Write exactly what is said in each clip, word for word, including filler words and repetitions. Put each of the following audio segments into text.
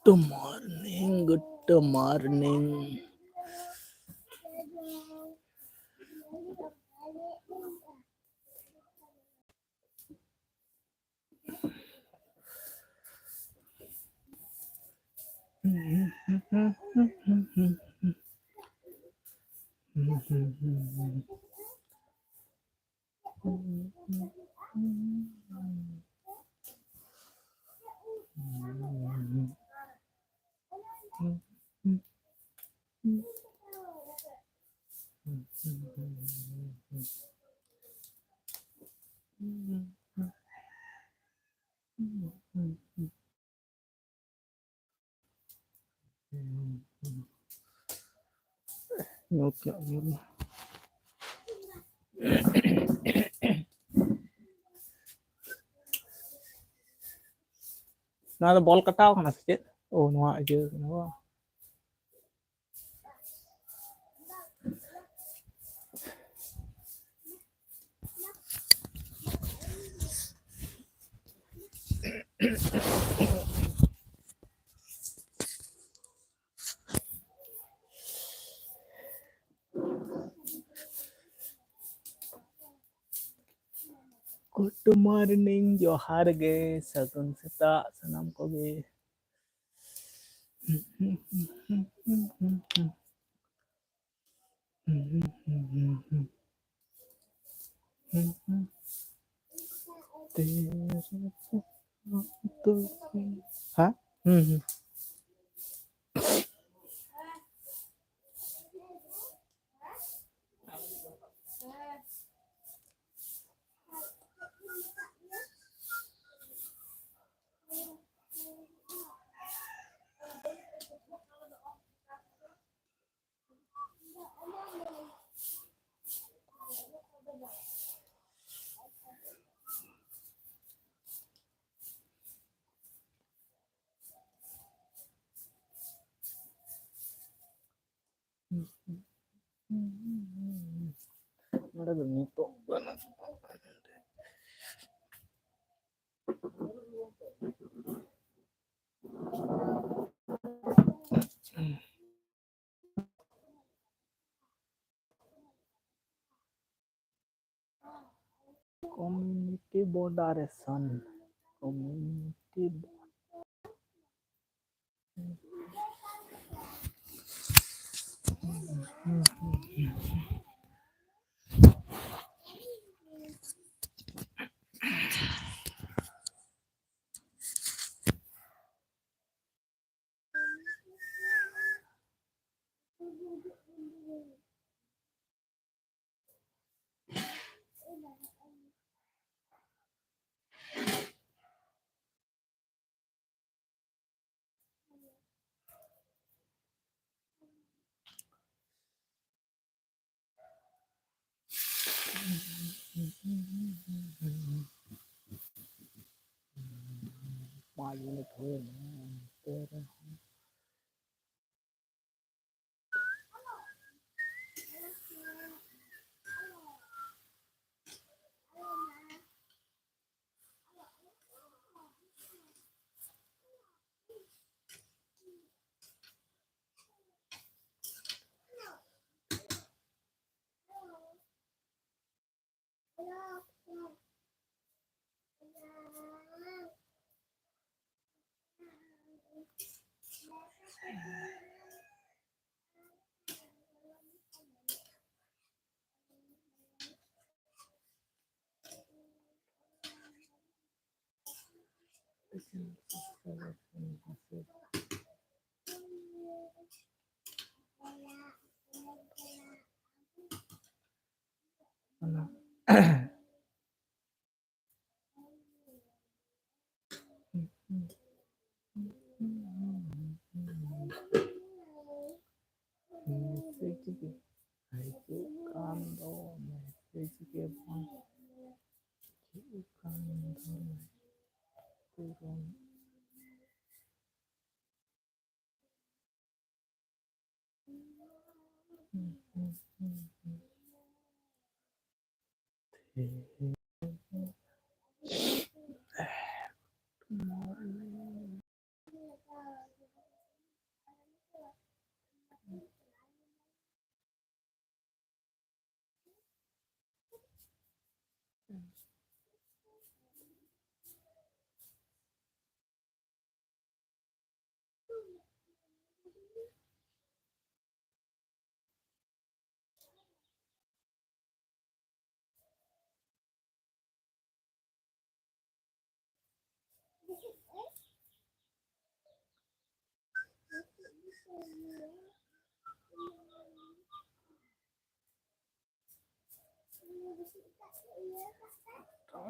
Good morning, good morning. ᱧᱩᱛ ᱧᱚᱜ ᱜᱮᱭᱟ᱾ ᱱᱚᱣᱟ ᱫᱚ ᱵᱚᱞ ᱠᱟᱴᱟᱣ ᱠᱟᱱᱟ ᱥᱮ ᱪᱮᱫ? ᱳ, ᱱᱚᱣᱟ ᱤᱭᱟᱹ ᱠᱟᱱᱟ ᱵᱟᱝ? Good morning, ᱡᱚᱦᱟᱨ ᱜᱮ, ᱥᱟᱹᱜᱩᱱ ᱥᱮᱛᱟᱜ ᱥᱟᱱᱟᱢ ᱠᱚᱜᱮ᱾ ᱦᱮᱸ? ᱦᱩᱸ, ᱦᱩᱸ᱾ ᱱᱚᱰᱮ ᱫᱚ ᱱᱤᱛᱚᱜ ᱵᱟᱹᱱᱩᱜ᱾ Community moderation. Community ᱯᱟᱸᱪ ᱢᱤᱱᱤᱴ ᱦᱩᱭᱱᱟ, ᱮᱱᱛᱮ ᱨᱮᱦᱚᱸ᱾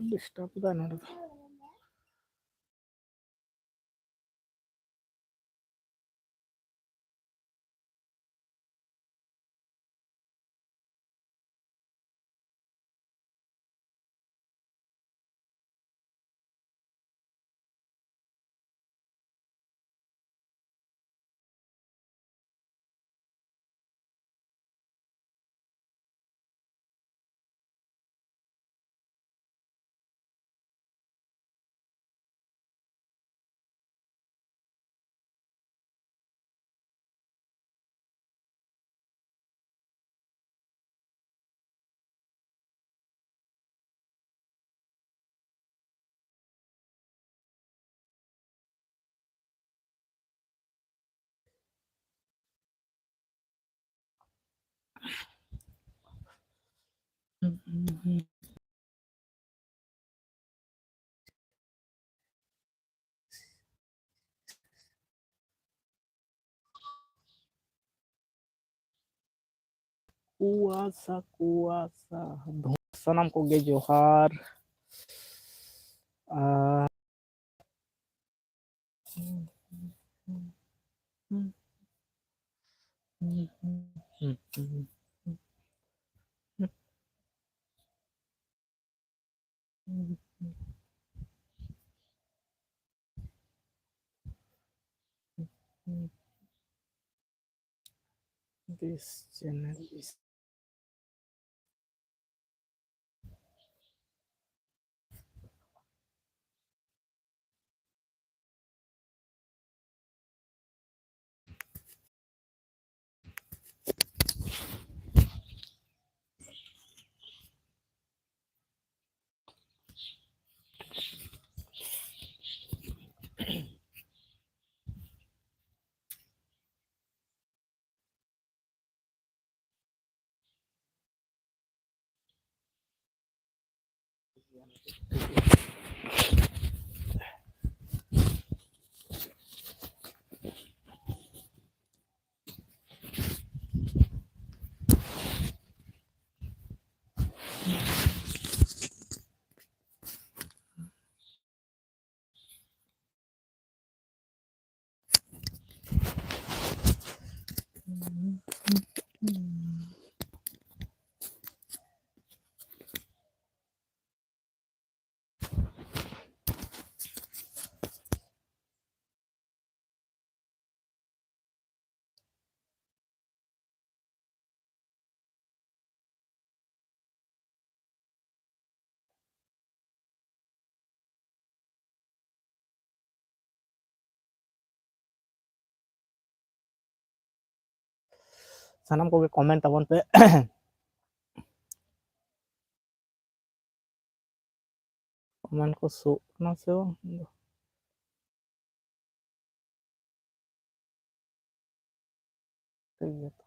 ᱰᱤᱥᱴᱟᱵᱽ ᱮᱫᱟ ᱱᱚᱰᱮ ᱫᱚ᱾ ᱠᱩᱣᱟᱥᱟ, ᱠᱩᱣᱟᱥᱟ᱾ ᱥᱟᱱᱟᱢ ᱠᱚᱜᱮ ᱡᱚᱦᱟᱨ᱾ ᱟᱨ This channel is ᱥᱟᱱᱟᱢ ᱠᱚᱜᱮ comment ᱛᱟᱵᱚᱱ ᱯᱮ᱾ Comment ᱠᱚ ᱥᱳᱜ ᱠᱟᱱᱟ ᱥᱮ ᱵᱟᱝ? ᱴᱷᱤᱠ ᱜᱮᱭᱟ ᱛᱚ᱾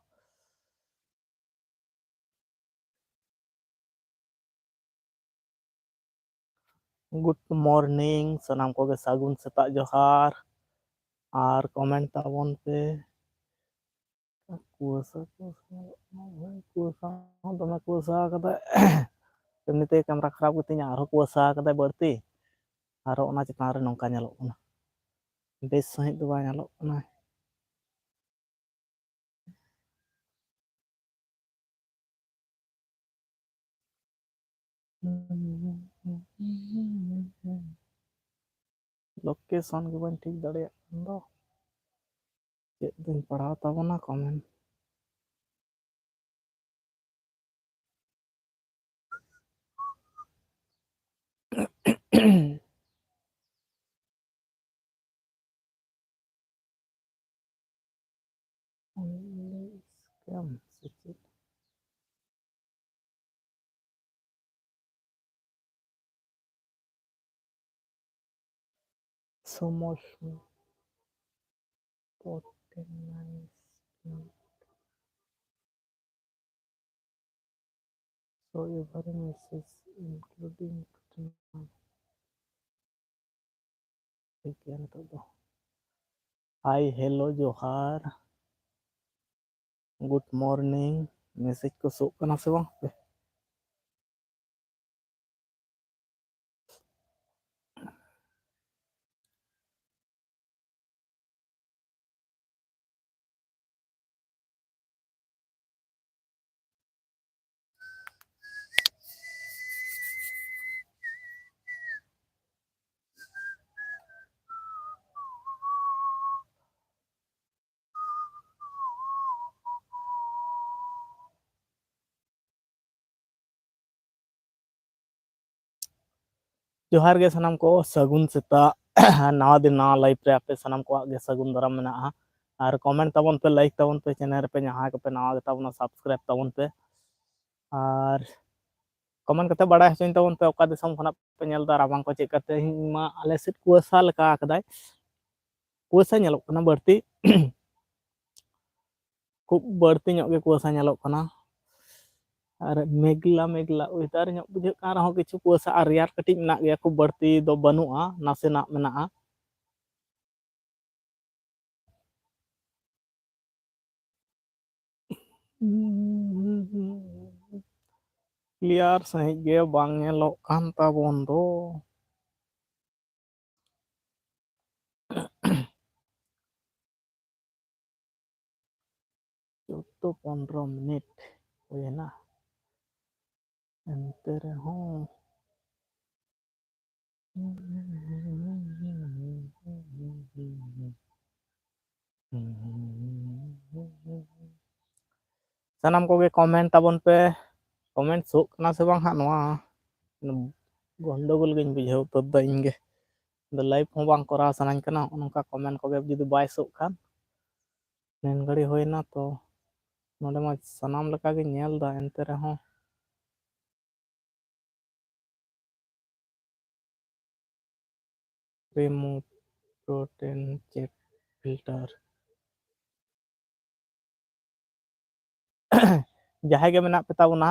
Good morning, ᱥᱟᱱᱟᱢ ᱠᱚᱜᱮ ᱥᱟᱹᱜᱩᱱ ᱥᱮᱛᱟᱜ ᱡᱚᱦᱟᱨ᱾ ᱟᱨ comment ᱛᱟᱵᱚᱱ ᱯᱮ᱾ ᱠᱩᱣᱟᱹᱥᱟ, ᱠᱩᱣᱟᱹᱥᱟ ᱧᱮᱞᱚᱜ ᱠᱟᱱᱟ ᱵᱷᱟᱹᱭ, ᱠᱩᱣᱟᱹᱥᱟ ᱦᱚᱸ ᱫᱚᱢᱮ ᱠᱩᱣᱟᱹᱥᱟ ᱠᱟᱫᱟᱭ᱾ ᱮᱢᱱᱤᱛᱮ camera ᱠᱷᱟᱨᱟᱯ ᱜᱮᱛᱤᱧᱟ, ᱟᱨᱦᱚᱸ ᱠᱩᱣᱟᱹᱥᱟ ᱠᱟᱫᱟᱭ ᱵᱟᱹᱲᱛᱤ᱾ ᱟᱨᱦᱚᱸ ᱚᱱᱟ ᱪᱮᱛᱟᱱ ᱨᱮ ᱱᱚᱝᱠᱟ ᱧᱮᱞᱚᱜ ᱠᱟᱱᱟ, ᱵᱮᱥ ᱥᱟᱺᱦᱤᱡ ᱫᱚ ᱵᱟᱭ ᱧᱮᱞᱚᱜ ᱠᱟᱱᱟ᱾ Location ᱜᱮ ᱵᱟᱹᱧ ᱴᱷᱤᱠ ᱫᱟᱲᱮᱭᱟᱜ ᱠᱟᱱ ᱫᱚ᱾ ᱪᱮᱫ ᱫᱩᱧ ᱯᱟᱲᱦᱟᱣ ᱛᱟᱵᱚᱱᱟ comment? Only scam ᱥᱮ ᱪᱮᱫ? ᱥᱚᱢᱚᱭ ᱯᱚᱨ ten nine scheme. So every message including ᱴᱷᱤᱠ ᱜᱮᱭᱟ ᱱᱤᱛᱚᱜ ᱫᱚ᱾ ᱦᱟᱭ, ᱦᱮᱞᱳ, ᱡᱚᱦᱟᱨ, ᱜᱩᱰ ᱢᱚᱨᱱᱤᱝ᱾ ᱢᱮᱥᱮᱡᱽ ᱠᱚ ᱥᱳᱜ ᱠᱟᱱᱟ ᱥᱮ ᱵᱟᱝ? ᱡᱚᱦᱟᱨ ᱜᱮ ᱥᱟᱱᱟᱢ ᱠᱚ, ᱥᱟᱹᱜᱩᱱ ᱥᱮᱛᱟᱜ᱾ ᱱᱟᱣᱟ ᱫᱤᱱ, ᱱᱟᱣᱟ ᱞᱟᱭᱤᱯᱷ ᱨᱮ ᱟᱯᱮ ᱥᱟᱱᱟᱢ ᱠᱚᱣᱟᱜ ᱜᱮ ᱥᱟᱹᱜᱩᱱ ᱫᱟᱨᱟᱢ ᱢᱮᱱᱟᱜᱼᱟ᱾ ᱟᱨ ᱠᱚᱢᱮᱱᱴ ᱛᱟᱵᱚᱱ ᱯᱮ, ᱞᱟᱭᱤᱠ ᱛᱟᱵᱚᱱ ᱯᱮ, ᱪᱮᱱᱮᱞ ᱨᱮᱯᱮ ᱡᱟᱦᱟᱸᱭ ᱠᱚᱯᱮ ᱱᱟᱣᱟ ᱜᱮᱛᱟ ᱵᱚᱱᱟ, ᱥᱟᱵᱥᱠᱨᱟᱭᱤᱵ ᱛᱟᱵᱚᱱ ᱯᱮ᱾ ᱟᱨ ᱠᱚᱢᱮᱱᱴ ᱠᱟᱛᱮ ᱵᱟᱲᱟᱭ ᱦᱚᱪᱚᱧ ᱛᱟᱵᱚᱱ ᱯᱮ, ᱚᱠᱟ ᱫᱤᱥᱚᱢ ᱠᱷᱚᱱᱟᱜ ᱯᱮ ᱧᱮᱞ ᱮᱫᱟ, ᱨᱟᱵᱟᱝ ᱠᱚ ᱪᱮᱫ ᱞᱮᱠᱟ᱾ ᱛᱮᱦᱮᱧ ᱢᱟ ᱟᱞᱮ ᱥᱮᱫ ᱠᱩᱣᱟᱹᱥᱟ ᱞᱮᱠᱟ ᱟᱠᱟᱫᱟᱭ, ᱠᱩᱣᱟᱹᱥᱟ ᱧᱮᱞᱚᱜ ᱠᱟᱱᱟ ᱵᱟᱹᱲᱛᱤ᱾ ᱠᱷᱩᱵ ᱵᱟᱹᱲᱛᱤ ᱧᱚᱜ ᱜᱮ ᱠᱩᱣᱟᱹᱥᱟ ᱧᱮᱞᱚᱜ ᱠᱟᱱᱟ᱾ ᱟᱨ ᱢᱮᱜᱷᱞᱟ ᱢᱮᱜᱷᱞᱟ ᱚᱭᱮᱫᱟᱨ ᱧᱚᱜ ᱵᱩᱡᱷᱟᱹᱜ ᱠᱟᱱ ᱨᱮᱦᱚᱸ, ᱠᱤᱪᱷᱩ ᱠᱩᱣᱟᱹᱥᱟ ᱟᱨ ᱨᱮᱭᱟᱲ ᱠᱟᱹᱴᱤᱡ ᱢᱮᱱᱟᱜ ᱜᱮᱭᱟ, ᱠᱷᱩᱵ ᱵᱟᱹᱲᱛᱤ ᱫᱚ ᱵᱟᱹᱱᱩᱜᱼᱟ, ᱱᱟᱥᱮᱱᱟᱜ ᱢᱮᱱᱟᱜᱼᱟ᱾ ᱠᱞᱤᱭᱟᱨ ᱥᱟᱺᱦᱤᱡ ᱜᱮ ᱵᱟᱝ ᱧᱮᱞᱚᱜ ᱠᱟᱱ ᱛᱟᱵᱚᱱ ᱫᱚ᱾ ᱪᱳᱫᱫᱳ ᱯᱚᱱᱨᱚ ᱢᱤᱱᱤᱴ ᱦᱩᱭᱮᱱᱟ, ᱮᱱᱛᱮ ᱨᱮᱦᱚᱸ ᱥᱟᱱᱟᱢ ᱠᱚᱜᱮ ᱠᱚᱢᱮᱱᱴ ᱛᱟᱵᱚᱱ ᱯᱮ᱾ ᱠᱚᱢᱮᱱᱴ ᱥᱳᱜ ᱠᱟᱱᱟ ᱥᱮ ᱵᱟᱝ ᱦᱟᱸᱜ ᱱᱚᱣᱟ ᱜᱚᱱᱰᱚᱜᱳᱞ ᱜᱤᱧ ᱵᱩᱡᱷᱟᱹᱣ ᱩᱛᱟᱹᱨ ᱫᱟ ᱤᱧ ᱜᱮ᱾ ᱟᱫᱚ live ᱦᱚᱸ ᱵᱟᱝ ᱠᱚᱨᱟᱣ ᱥᱟᱱᱟᱧ ᱠᱟᱱᱟ, ᱱᱚᱜᱼᱚ ᱱᱚᱝᱠᱟ comment ᱠᱚᱜᱮ ᱡᱩᱫᱤ ᱵᱟᱭ ᱥᱳᱜ ᱠᱷᱟᱱ᱾ ᱱᱤᱱ ᱜᱷᱟᱹᱲᱤ ᱦᱩᱭᱱᱟ ᱛᱚ, ᱱᱚᱰᱮ ᱢᱟ ᱥᱟᱱᱟᱢ ᱞᱮᱠᱟ ᱜᱤᱧ ᱧᱮᱞ ᱫᱟ, ᱮᱱᱛᱮ ᱨᱮᱦᱚᱸ remove rotate chat filter᱾ ᱡᱟᱦᱟᱸᱭ ᱜᱮ ᱢᱮᱱᱟᱜ ᱯᱮ ᱛᱟᱵᱚᱱᱟ,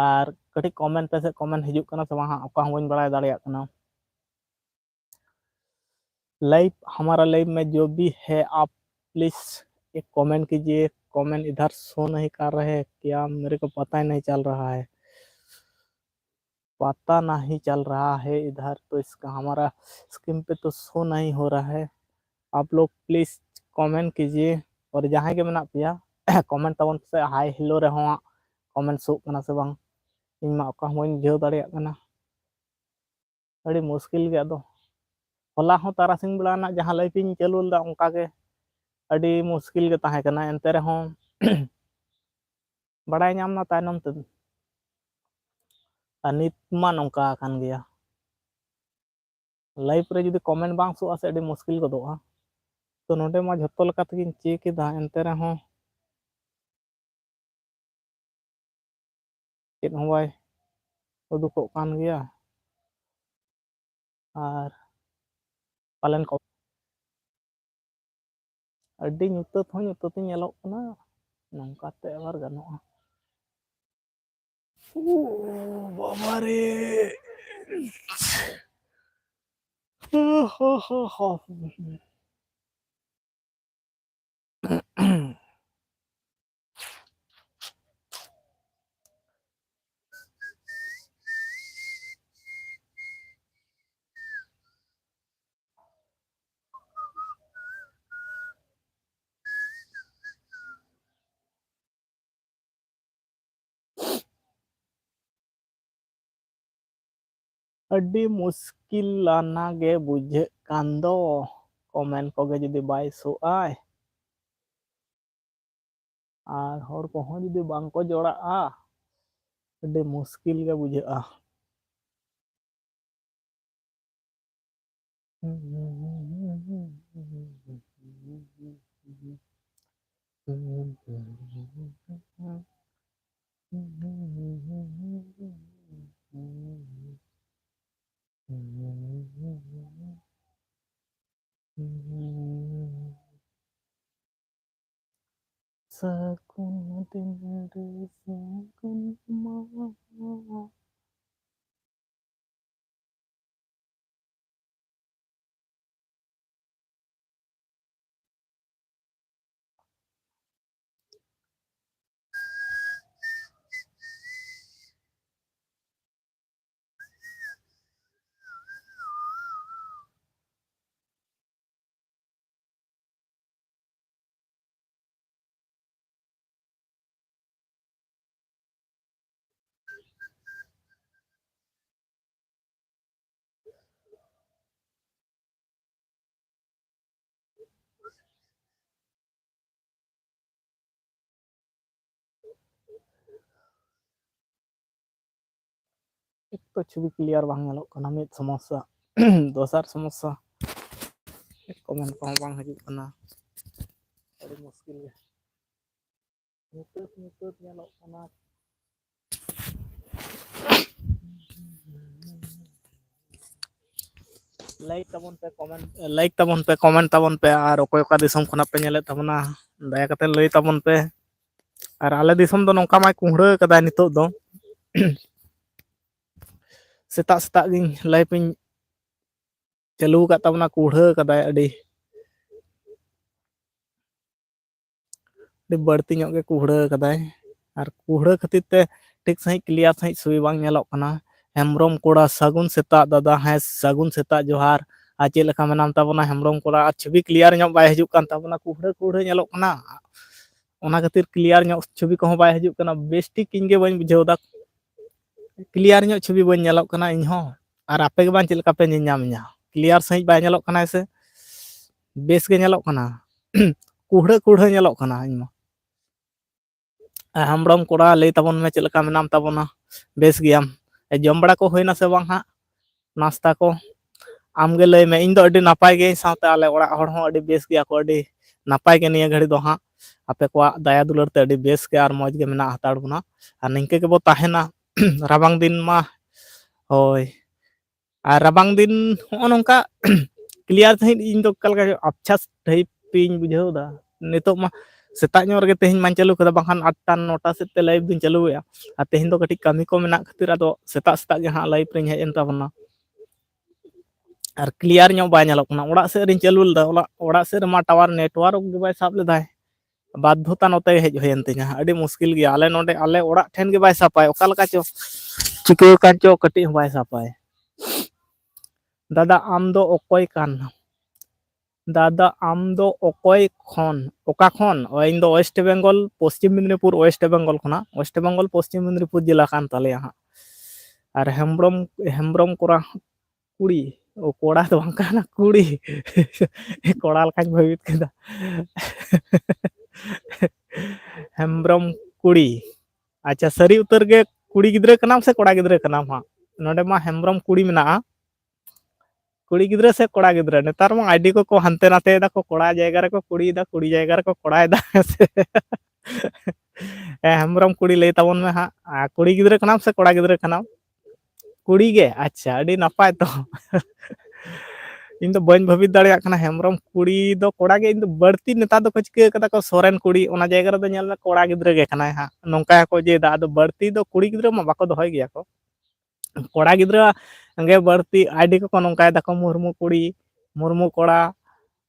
ᱟᱨ ᱠᱟᱹᱴᱤᱡ comment ᱯᱮ ᱥᱮ, comment ᱦᱤᱡᱩᱜ ᱠᱟᱱᱟ ᱥᱮ ᱵᱟᱝ ᱦᱟᱸᱜ, ᱚᱠᱟ ᱦᱚᱸ ᱵᱟᱹᱧ ᱵᱟᱲᱟᱭ ᱫᱟᱲᱮᱭᱟᱜ ᱠᱟᱱᱟ᱾ Live, हमारा live में जो भी है, आप please एक comment कीजिए। Comment इधर show नहीं कर रहे क्या, मेरे को पता ही नहीं चल रहा है। पता नहीं चल रहा है इधर, तो इसका हमारा screen पे तो show नहीं हो रहा है। आप लोग please comment कीजिए, और ᱡᱟᱦᱟᱸᱭ ᱜᱮ ᱢᱮᱱᱟᱜ ᱯᱮᱭᱟ, comment ᱛᱟᱵᱚᱱ ᱯᱮᱥᱮ, hi hello ᱨᱮᱦᱚᱸ comment ᱥᱳᱜ ᱠᱟᱱᱟ ᱥᱮ ᱵᱟᱝ, ᱤᱧ ᱢᱟ ᱚᱠᱟ ᱦᱚᱸ ᱵᱟᱹᱧ ᱵᱩᱡᱷᱟᱹᱣ ᱫᱟᱲᱮᱭᱟᱜ ᱠᱟᱱᱟ᱾ ᱟᱹᱰᱤ ᱢᱩᱥᱠᱤᱞ ᱜᱮ᱾ ᱟᱫᱚ ᱦᱚᱞᱟ ᱦᱚᱸ ᱛᱟᱨᱟᱥᱤᱧ ᱵᱮᱲᱟ ᱨᱮᱱᱟᱜ ᱡᱟᱦᱟᱸ live ᱤᱧ ᱪᱟᱹᱞᱩ ᱞᱮᱫᱟ, ᱚᱱᱠᱟ ᱜᱮ ᱟᱹᱰᱤ ᱢᱩᱥᱠᱤᱞ ᱜᱮ ᱛᱟᱦᱮᱸ ᱠᱟᱱᱟ, ᱮᱱᱛᱮ ᱨᱮᱦᱚᱸ ᱵᱟᱲᱟᱭ ᱧᱟᱢ ᱱᱟ ᱛᱟᱭᱱᱚᱢ ᱛᱮ᱾ ᱟᱨ ᱱᱤᱛ ᱢᱟ ᱱᱚᱝᱠᱟ ᱟᱠᱟᱱ ᱜᱮᱭᱟ, live ᱨᱮ ᱡᱩᱫᱤ comment ᱵᱟᱝ ᱥᱳᱜᱼᱟ ᱥᱮ, ᱟᱹᱰᱤ ᱢᱩᱥᱠᱤᱞ ᱜᱚᱫᱚᱜᱼᱟ᱾ ᱛᱚ ᱱᱚᱰᱮ ᱢᱟ ᱡᱷᱚᱛᱚ ᱞᱮᱠᱟ ᱛᱮᱜᱤᱧ check ᱮᱫᱟ, ᱮᱱᱛᱮ ᱨᱮᱦᱚᱸ ᱪᱮᱫ ᱦᱚᱸ ᱵᱟᱭ ᱩᱫᱩᱜᱚᱜ ᱠᱟᱱ ᱜᱮᱭᱟ᱾ ᱟᱨ ᱯᱟᱞᱮᱱ ᱠᱚ ᱟᱹᱰᱤ ᱧᱩᱛᱟᱹᱛ ᱦᱚᱸ ᱧᱩᱛᱟᱹᱛ ᱤᱧ ᱧᱮᱞᱚᱜ ᱠᱟᱱᱟ, ᱱᱚᱝᱠᱟᱛᱮ ᱟᱵᱟᱨ ᱜᱟᱱᱚᱜᱼᱟ? ᱳ ᱵᱟᱵᱟ ᱨᱮ! ᱟᱹᱰᱤ ᱢᱩᱥᱠᱤᱞ ᱟᱱᱟ ᱜᱮ ᱵᱩᱡᱷᱟᱹᱜ ᱠᱟᱱ ᱫᱚ, comment ᱠᱚᱜᱮ ᱡᱩᱫᱤ ᱵᱟᱭ ᱥᱳᱜ ᱟᱭ᱾ ᱟᱨ ᱦᱚᱲ ᱠᱚᱦᱚᱸ ᱡᱩᱫᱤ ᱵᱟᱝ ᱠᱚ ᱡᱚᱲᱟᱜᱼᱟ, ᱟᱹᱰᱤ ᱢᱩᱥᱠᱤᱞ ᱜᱮ ᱵᱩᱡᱷᱟᱹᱜᱼᱟ᱾ ᱥᱟᱹᱜᱩᱱ ᱫᱤᱱ ᱨᱮ ᱥᱟᱹᱜᱩᱱ ᱢᱟ᱾ ᱮᱠ ᱛᱚ ᱪᱷᱚᱵᱤ clear ᱵᱟᱝ ᱧᱮᱞᱚᱜ ᱠᱟᱱᱟ, ᱢᱤᱫ ᱥᱚᱢᱚᱥᱥᱟ᱾ ᱫᱚᱥᱟᱨ ᱥᱚᱢᱚᱥᱥᱟ, ᱠᱚᱢᱮᱱᱴ ᱠᱚᱦᱚᱸ ᱵᱟᱝ ᱦᱤᱡᱩᱜ ᱠᱟᱱᱟ, ᱟᱹᱰᱤ ᱢᱩᱥᱠᱤᱞ ᱜᱮ᱾ ᱧᱩᱛᱟᱹᱛ ᱧᱩᱛᱟᱹᱛ ᱧᱮᱞᱚᱜ ᱠᱟᱱᱟ᱾ ᱞᱟᱭᱤᱠ ᱛᱟᱵᱚᱱ ᱯᱮ, ᱠᱚᱢᱮᱱᱴ, ᱞᱟᱭᱤᱠ ᱛᱟᱵᱚᱱ ᱯᱮ, ᱠᱚᱢᱮᱱᱴ ᱛᱟᱵᱚᱱ ᱯᱮ, ᱟᱨ ᱚᱠᱚᱭ ᱚᱠᱟ ᱫᱤᱥᱚᱢ ᱠᱷᱚᱱᱟᱜ ᱯᱮ ᱧᱮᱞᱮᱫ ᱛᱟᱵᱚᱱᱟ, ᱫᱟᱭᱟ ᱠᱟᱛᱮ ᱞᱟᱹᱭ ᱛᱟᱵᱚᱱ ᱯᱮ᱾ ᱟᱨ ᱟᱞᱮ ᱫᱤᱥᱚᱢ ᱫᱚ ᱱᱚᱝᱠᱟ ᱢᱟᱭ ᱠᱩᱦᱲᱟᱹ ᱠᱟᱫᱟᱭ ᱱᱤᱛᱚᱜ ᱫᱚ᱾ ᱥᱮᱛᱟᱜ ᱥᱮᱛᱟᱜ ᱜᱤᱧ ᱞᱟᱭᱤᱵᱷ ᱤᱧ ᱪᱟᱹᱞᱩ ᱟᱠᱟᱫ ᱛᱟᱵᱚᱱᱟ, ᱠᱩᱦᱲᱟᱹ ᱠᱟᱫᱟᱭ ᱟᱹᱰᱤ, ᱟᱹᱰᱤ ᱵᱟᱹᱲᱛᱤ ᱧᱚᱜ ᱜᱮ ᱠᱩᱦᱲᱟᱹ ᱠᱟᱫᱟᱭ᱾ ᱟᱨ ᱠᱩᱦᱲᱟᱹ ᱠᱷᱟᱹᱛᱤᱨ ᱛᱮ ᱴᱷᱤᱠ ᱥᱟᱺᱦᱤᱡ clear ᱥᱟᱺᱦᱤᱡ ᱪᱷᱚᱵᱤ ᱵᱟᱝ ᱧᱮᱞᱚᱜ ᱠᱟᱱᱟ᱾ ᱦᱮᱢᱵᱨᱚᱢ ᱠᱚᱲᱟ, ᱥᱟᱹᱜᱩᱱ ᱥᱮᱛᱟᱜ ᱫᱟᱫᱟ᱾ ᱦᱮᱸ, ᱥᱟᱹᱜᱩᱱ ᱥᱮᱛᱟᱜ, ᱡᱚᱦᱟᱨ᱾ ᱟᱨ ᱪᱮᱫ ᱞᱮᱠᱟ ᱢᱮᱱᱟᱢ ᱛᱟᱵᱚᱱᱟ ᱦᱮᱢᱵᱨᱚᱢ ᱠᱚᱲᱟ? ᱟᱨ ᱪᱷᱚᱵᱤ clear ᱧᱚᱜ ᱵᱟᱭ ᱦᱤᱡᱩᱜ ᱠᱟᱱ ᱛᱟᱵᱚᱱᱟ, ᱠᱩᱦᱲᱟᱹ ᱠᱩᱦᱲᱟᱹ ᱧᱮᱞᱚᱜ ᱠᱟᱱᱟ, ᱚᱱᱟ ᱠᱷᱟᱹᱛᱤᱨ clear ᱧᱚᱜ ᱪᱷᱚᱵᱤ ᱠᱚᱦᱚᱸ ᱵᱟᱭ ᱦᱤᱡᱩᱜ ᱠᱟᱱᱟ᱾ ᱵᱮᱥ ᱴᱷᱤᱠ ᱤᱧ ᱜᱮ ᱵᱟᱹᱧ ᱵᱩᱡᱷᱟᱹᱣ ᱮᱫᱟ, clear ᱧᱚᱜ ᱪᱷᱚᱵᱤ ᱵᱟᱹᱧ ᱧᱮᱞᱚᱜ ᱠᱟᱱᱟ ᱤᱧ ᱦᱚᱸ᱾ ᱟᱨ ᱟᱯᱮ ᱜᱮ ᱵᱟᱝ ᱪᱮᱫ ᱞᱮᱠᱟ ᱯᱮ ᱧᱮᱞ ᱧᱟᱢᱤᱧᱟ? Clear ᱥᱟᱺᱦᱤᱡ ᱵᱟᱭ ᱧᱮᱞᱚᱜ ᱠᱟᱱᱟ ᱥᱮ ᱵᱮᱥ ᱜᱮ ᱧᱮᱞᱚᱜ ᱠᱟᱱᱟ? ᱠᱩᱦᱲᱟᱹ ᱠᱩᱦᱲᱟᱹ ᱧᱮᱞᱚᱜ ᱠᱟᱱᱟ ᱤᱧ ᱢᱟ᱾ ᱦᱮᱢᱵᱨᱚᱢ ᱠᱚᱲᱟ, ᱞᱟᱹᱭ ᱛᱟᱵᱚᱱ ᱢᱮ, ᱪᱮᱫ ᱞᱮᱠᱟ ᱢᱮᱱᱟᱢ ᱛᱟᱵᱚᱱᱟ? ᱵᱮᱥ ᱜᱮᱭᱟᱢ? ᱮ, ᱡᱚᱢ ᱵᱟᱲᱟ ᱠᱚ ᱦᱩᱭᱱᱟ ᱥᱮ ᱵᱟᱝ ᱦᱟᱸᱜ? ᱱᱟᱥᱛᱟ ᱠᱚ? ᱟᱢᱜᱮ ᱞᱟᱹᱭ ᱢᱮ᱾ ᱤᱧ ᱫᱚ ᱟᱹᱰᱤ ᱱᱟᱯᱟᱭ ᱜᱤᱭᱟᱹᱧ, ᱥᱟᱶᱛᱮ ᱟᱞᱮ ᱚᱲᱟᱜ ᱦᱚᱲ ᱦᱚᱸ ᱟᱹᱰᱤ ᱵᱮᱥ ᱜᱮᱭᱟ ᱠᱚ, ᱟᱹᱰᱤ ᱱᱟᱯᱟᱭ ᱜᱮ ᱱᱤᱭᱟᱹ ᱜᱷᱟᱹᱲᱤ ᱫᱚ ᱦᱟᱸᱜ᱾ ᱟᱯᱮ ᱠᱚᱣᱟᱜ ᱫᱟᱭᱟ ᱫᱩᱞᱟᱹᱲ ᱛᱮ ᱟᱹᱰᱤ ᱵᱮᱥ ᱜᱮ ᱟᱨ ᱢᱚᱡᱽ ᱜᱮ ᱢᱮᱱᱟᱜ ᱦᱟᱛᱟᱲ ᱵᱚᱱᱟ, ᱟᱨ ᱱᱤᱝᱠᱟᱹ ᱜᱮᱵᱚ ᱛᱟᱦᱮᱱᱟ᱾ ᱨᱟᱵᱟᱝ ᱫᱤᱱ ᱢᱟ, ᱦᱳᱭ, ᱟᱨ ᱨᱟᱵᱟᱝ ᱫᱤᱱ ᱦᱚᱸᱜᱼᱚ ᱱᱚᱝᱠᱟ ᱠᱞᱤᱭᱟᱨ ᱥᱟᱺᱦᱤᱡ ᱤᱧ ᱫᱚ ᱚᱠᱟ ᱞᱮᱠᱟ ᱟᱵᱪᱷᱟᱥ ᱴᱟᱭᱤᱯ ᱤᱧ ᱵᱩᱡᱷᱟᱹᱣ ᱮᱫᱟ᱾ ᱱᱤᱛᱚᱜ ᱢᱟ ᱥᱮᱛᱟᱜ ᱧᱚᱜ ᱨᱮᱜᱮ ᱛᱮᱦᱮᱧ ᱢᱟᱧ ᱪᱟᱹᱞᱩ ᱠᱟᱫᱟ, ᱵᱟᱝᱠᱷᱟᱱ ᱟᱴᱴᱟ ᱱᱚᱴᱟ ᱥᱮᱫ ᱛᱮ ᱞᱟᱭᱤᱵᱷ ᱫᱩᱧ ᱪᱟᱹᱞᱩᱭᱟ᱾ ᱟᱨ ᱛᱮᱦᱮᱧ ᱫᱚ ᱠᱟᱹᱴᱤᱡ ᱠᱟᱹᱢᱤ ᱠᱚ ᱢᱮᱱᱟᱜ ᱠᱷᱟᱹᱛᱤᱨ ᱟᱫᱚ ᱥᱮᱛᱟᱜ ᱥᱮᱛᱟᱜ ᱜᱮ ᱦᱟᱸᱜ ᱞᱟᱭᱤᱵᱷ ᱨᱤᱧ ᱦᱮᱡ ᱮᱱ ᱛᱟᱵᱚᱱᱟ᱾ ᱟᱨ ᱠᱞᱤᱭᱟᱨ ᱧᱚᱜ ᱵᱟᱭ ᱧᱮᱞᱚᱜ ᱠᱟᱱᱟ᱾ ᱚᱲᱟᱜ ᱥᱮᱫ ᱨᱤᱧ ᱪᱟᱹᱞᱩ ᱞᱮᱫᱟ, ᱚᱲᱟᱜ, ᱚᱲᱟᱜ ᱥᱮᱫ ᱨᱮᱢᱟ ᱴᱟᱣᱟᱨ ᱱᱮᱴᱣᱟᱨᱠ ᱜᱮ ᱵᱟᱭ ᱥᱟᱵ ᱞᱮᱫᱟᱭ᱾ ᱵᱟᱫᱽᱫᱷᱚᱛᱟ ᱱᱚᱛᱮ ᱦᱮᱡ ᱦᱩᱭᱮᱱ ᱛᱤᱧᱟ᱾ ᱟᱹᱰᱤ ᱢᱩᱥᱠᱤᱞ ᱜᱮᱭᱟ᱾ ᱟᱞᱮ ᱱᱚᱰᱮ, ᱟᱞᱮ ᱚᱲᱟᱜ ᱴᱷᱮᱱ ᱜᱮ ᱵᱟᱭ ᱥᱟᱯᱟᱭ᱾ ᱚᱠᱟ ᱞᱮᱠᱟ ᱪᱚ ᱪᱤᱠᱟᱹ ᱟᱠᱟᱱ ᱪᱚ, ᱠᱟᱹᱴᱤᱡ ᱦᱚᱸ ᱵᱟᱭ ᱥᱟᱯᱟᱭ᱾ ᱫᱟᱫᱟ, ᱟᱢ ᱫᱚ ᱚᱠᱚᱭ ᱠᱟᱱ? ᱫᱟᱫᱟ, ᱟᱢ ᱫᱚ ᱚᱠᱚᱭ ᱠᱷᱚᱱ, ᱚᱠᱟ ᱠᱷᱚᱱ? ᱚ, ᱤᱧ ᱫᱚ ᱳᱭᱮᱥᱴ ᱵᱮᱝᱜᱚᱞ, ᱯᱚᱥᱪᱤᱢ ᱢᱮᱫᱽᱱᱤᱯᱩᱨ, ᱳᱭᱮᱥᱴ ᱵᱮᱝᱜᱚᱞ ᱠᱷᱚᱱᱟᱜ, ᱳᱭᱮᱥᱴ ᱵᱮᱝᱜᱚᱞ, ᱯᱚᱥᱪᱤᱢ ᱢᱮᱫᱽᱱᱤᱯᱩᱨ ᱡᱮᱞᱟ ᱠᱟᱱ ᱛᱟᱞᱮᱭᱟ ᱦᱟᱸᱜ᱾ ᱟᱨ ᱦᱮᱢᱵᱽᱨᱚᱢ, ᱦᱮᱢᱵᱽᱨᱚᱢ ᱠᱚᱲᱟ ᱠᱩᱲᱤ, ᱚ, ᱠᱚᱲᱟ ᱫᱚ ᱵᱟᱝ ᱠᱟᱱᱟ, ᱠᱩᱲᱤ᱾ ᱠᱚᱲᱟ ᱞᱮᱠᱟᱧ ᱵᱷᱟᱹᱵᱤᱛ ᱠᱮᱫᱟ᱾ ᱦᱮᱢᱵᱽᱨᱚᱢ ᱠᱩᱲᱤ᱾ ᱟᱪᱪᱷᱟ, ᱥᱟᱹᱨᱤ ᱩᱛᱟᱹᱨ ᱜᱮ ᱠᱩᱲᱤ ᱜᱤᱫᱽᱨᱟᱹ ᱠᱟᱱᱟᱢ ᱥᱮ ᱠᱚᱲᱟ ᱜᱤᱫᱽᱨᱟᱹ ᱠᱟᱱᱟᱢ ᱦᱟᱸᱜ? ᱱᱚᱰᱮ ᱢᱟ ᱦᱮᱢᱵᱽᱨᱚᱢ ᱠᱩᱲᱤ ᱢᱮᱱᱟᱜᱼᱟ᱾ ᱠᱩᱲᱤ ᱜᱤᱫᱽᱨᱟᱹ ᱥᱮ ᱠᱚᱲᱟ ᱜᱤᱫᱽᱨᱟᱹ? ᱱᱮᱛᱟᱨ ᱢᱟ ᱟᱭᱰᱤ ᱠᱚᱠᱚ ᱦᱟᱱᱛᱮ ᱱᱟᱛᱮᱭᱮᱫᱟ ᱠᱚ, ᱠᱚᱲᱟ ᱡᱟᱭᱜᱟ ᱨᱮᱠᱚ ᱠᱩᱲᱤᱭᱮᱫᱟ, ᱠᱩᱲᱤ ᱡᱟᱭᱜᱟ ᱨᱮᱠᱚ ᱠᱚᱲᱟᱭᱮᱫᱟ᱾ ᱦᱮᱸ, ᱦᱮᱢᱵᱽᱨᱚᱢ ᱠᱩᱲᱤ, ᱞᱟᱹᱭ ᱛᱟᱵᱚᱱ ᱢᱮ ᱦᱟᱸᱜ, ᱟᱨ ᱠᱩᱲᱤ ᱜᱤᱫᱽᱨᱟᱹ ᱠᱟᱱᱟᱢ ᱥᱮ ᱠᱚᱲᱟ ᱜᱤᱫᱽᱨᱟᱹ ᱠᱟᱱᱟᱢ? ᱠᱩᱲᱤ ᱜᱮ? ᱟᱪᱪᱷᱟ, ᱟᱹᱰᱤ ᱱᱟᱯᱟᱭ ᱛᱚ᱾ ᱤᱧ ᱫᱚ ᱵᱟᱹᱧ ᱵᱷᱟᱹᱵᱤᱛ ᱫᱟᱲᱮᱭᱟᱜ ᱠᱟᱱᱟ, ᱦᱮᱢᱵᱽᱨᱚᱢ ᱠᱩᱲᱤ ᱫᱚ ᱠᱚᱲᱟ ᱜᱮ᱾ ᱤᱧ ᱫᱚ ᱵᱟᱹᱲᱛᱤ ᱱᱮᱛᱟᱨ ᱫᱚᱠᱚ ᱪᱤᱠᱟᱹ ᱠᱟᱫᱟ ᱠᱚ, ᱥᱚᱨᱮᱱ ᱠᱩᱲᱤ, ᱚᱱᱟ ᱡᱟᱭᱜᱟ ᱨᱮᱫᱚ ᱧᱮᱞ ᱢᱮ ᱠᱚᱲᱟ ᱜᱤᱫᱽᱨᱟᱹ ᱜᱮ ᱠᱟᱱᱟᱭ ᱦᱟᱸᱜ, ᱱᱚᱝᱠᱟ ᱜᱮᱠᱚ ᱤᱭᱟᱹᱭᱮᱫᱟ᱾ ᱟᱫᱚ ᱵᱟᱹᱲᱛᱤ ᱫᱚ ᱠᱩᱲᱤ ᱜᱤᱫᱽᱨᱟᱹ ᱢᱟ ᱵᱟᱠᱚ ᱫᱚᱦᱚᱭ ᱜᱮᱭᱟ ᱠᱚ, ᱠᱚᱲᱟ ᱜᱤᱫᱽᱨᱟᱹ ᱜᱮ ᱵᱟᱹᱲᱛᱤ ᱟᱭᱰᱤ ᱠᱚᱠᱚ ᱱᱚᱝᱠᱟᱭ ᱫᱟᱠᱚ, ᱢᱩᱨᱢᱩ ᱠᱩᱲᱤ, ᱢᱩᱨᱢᱩ ᱠᱚᱲᱟ,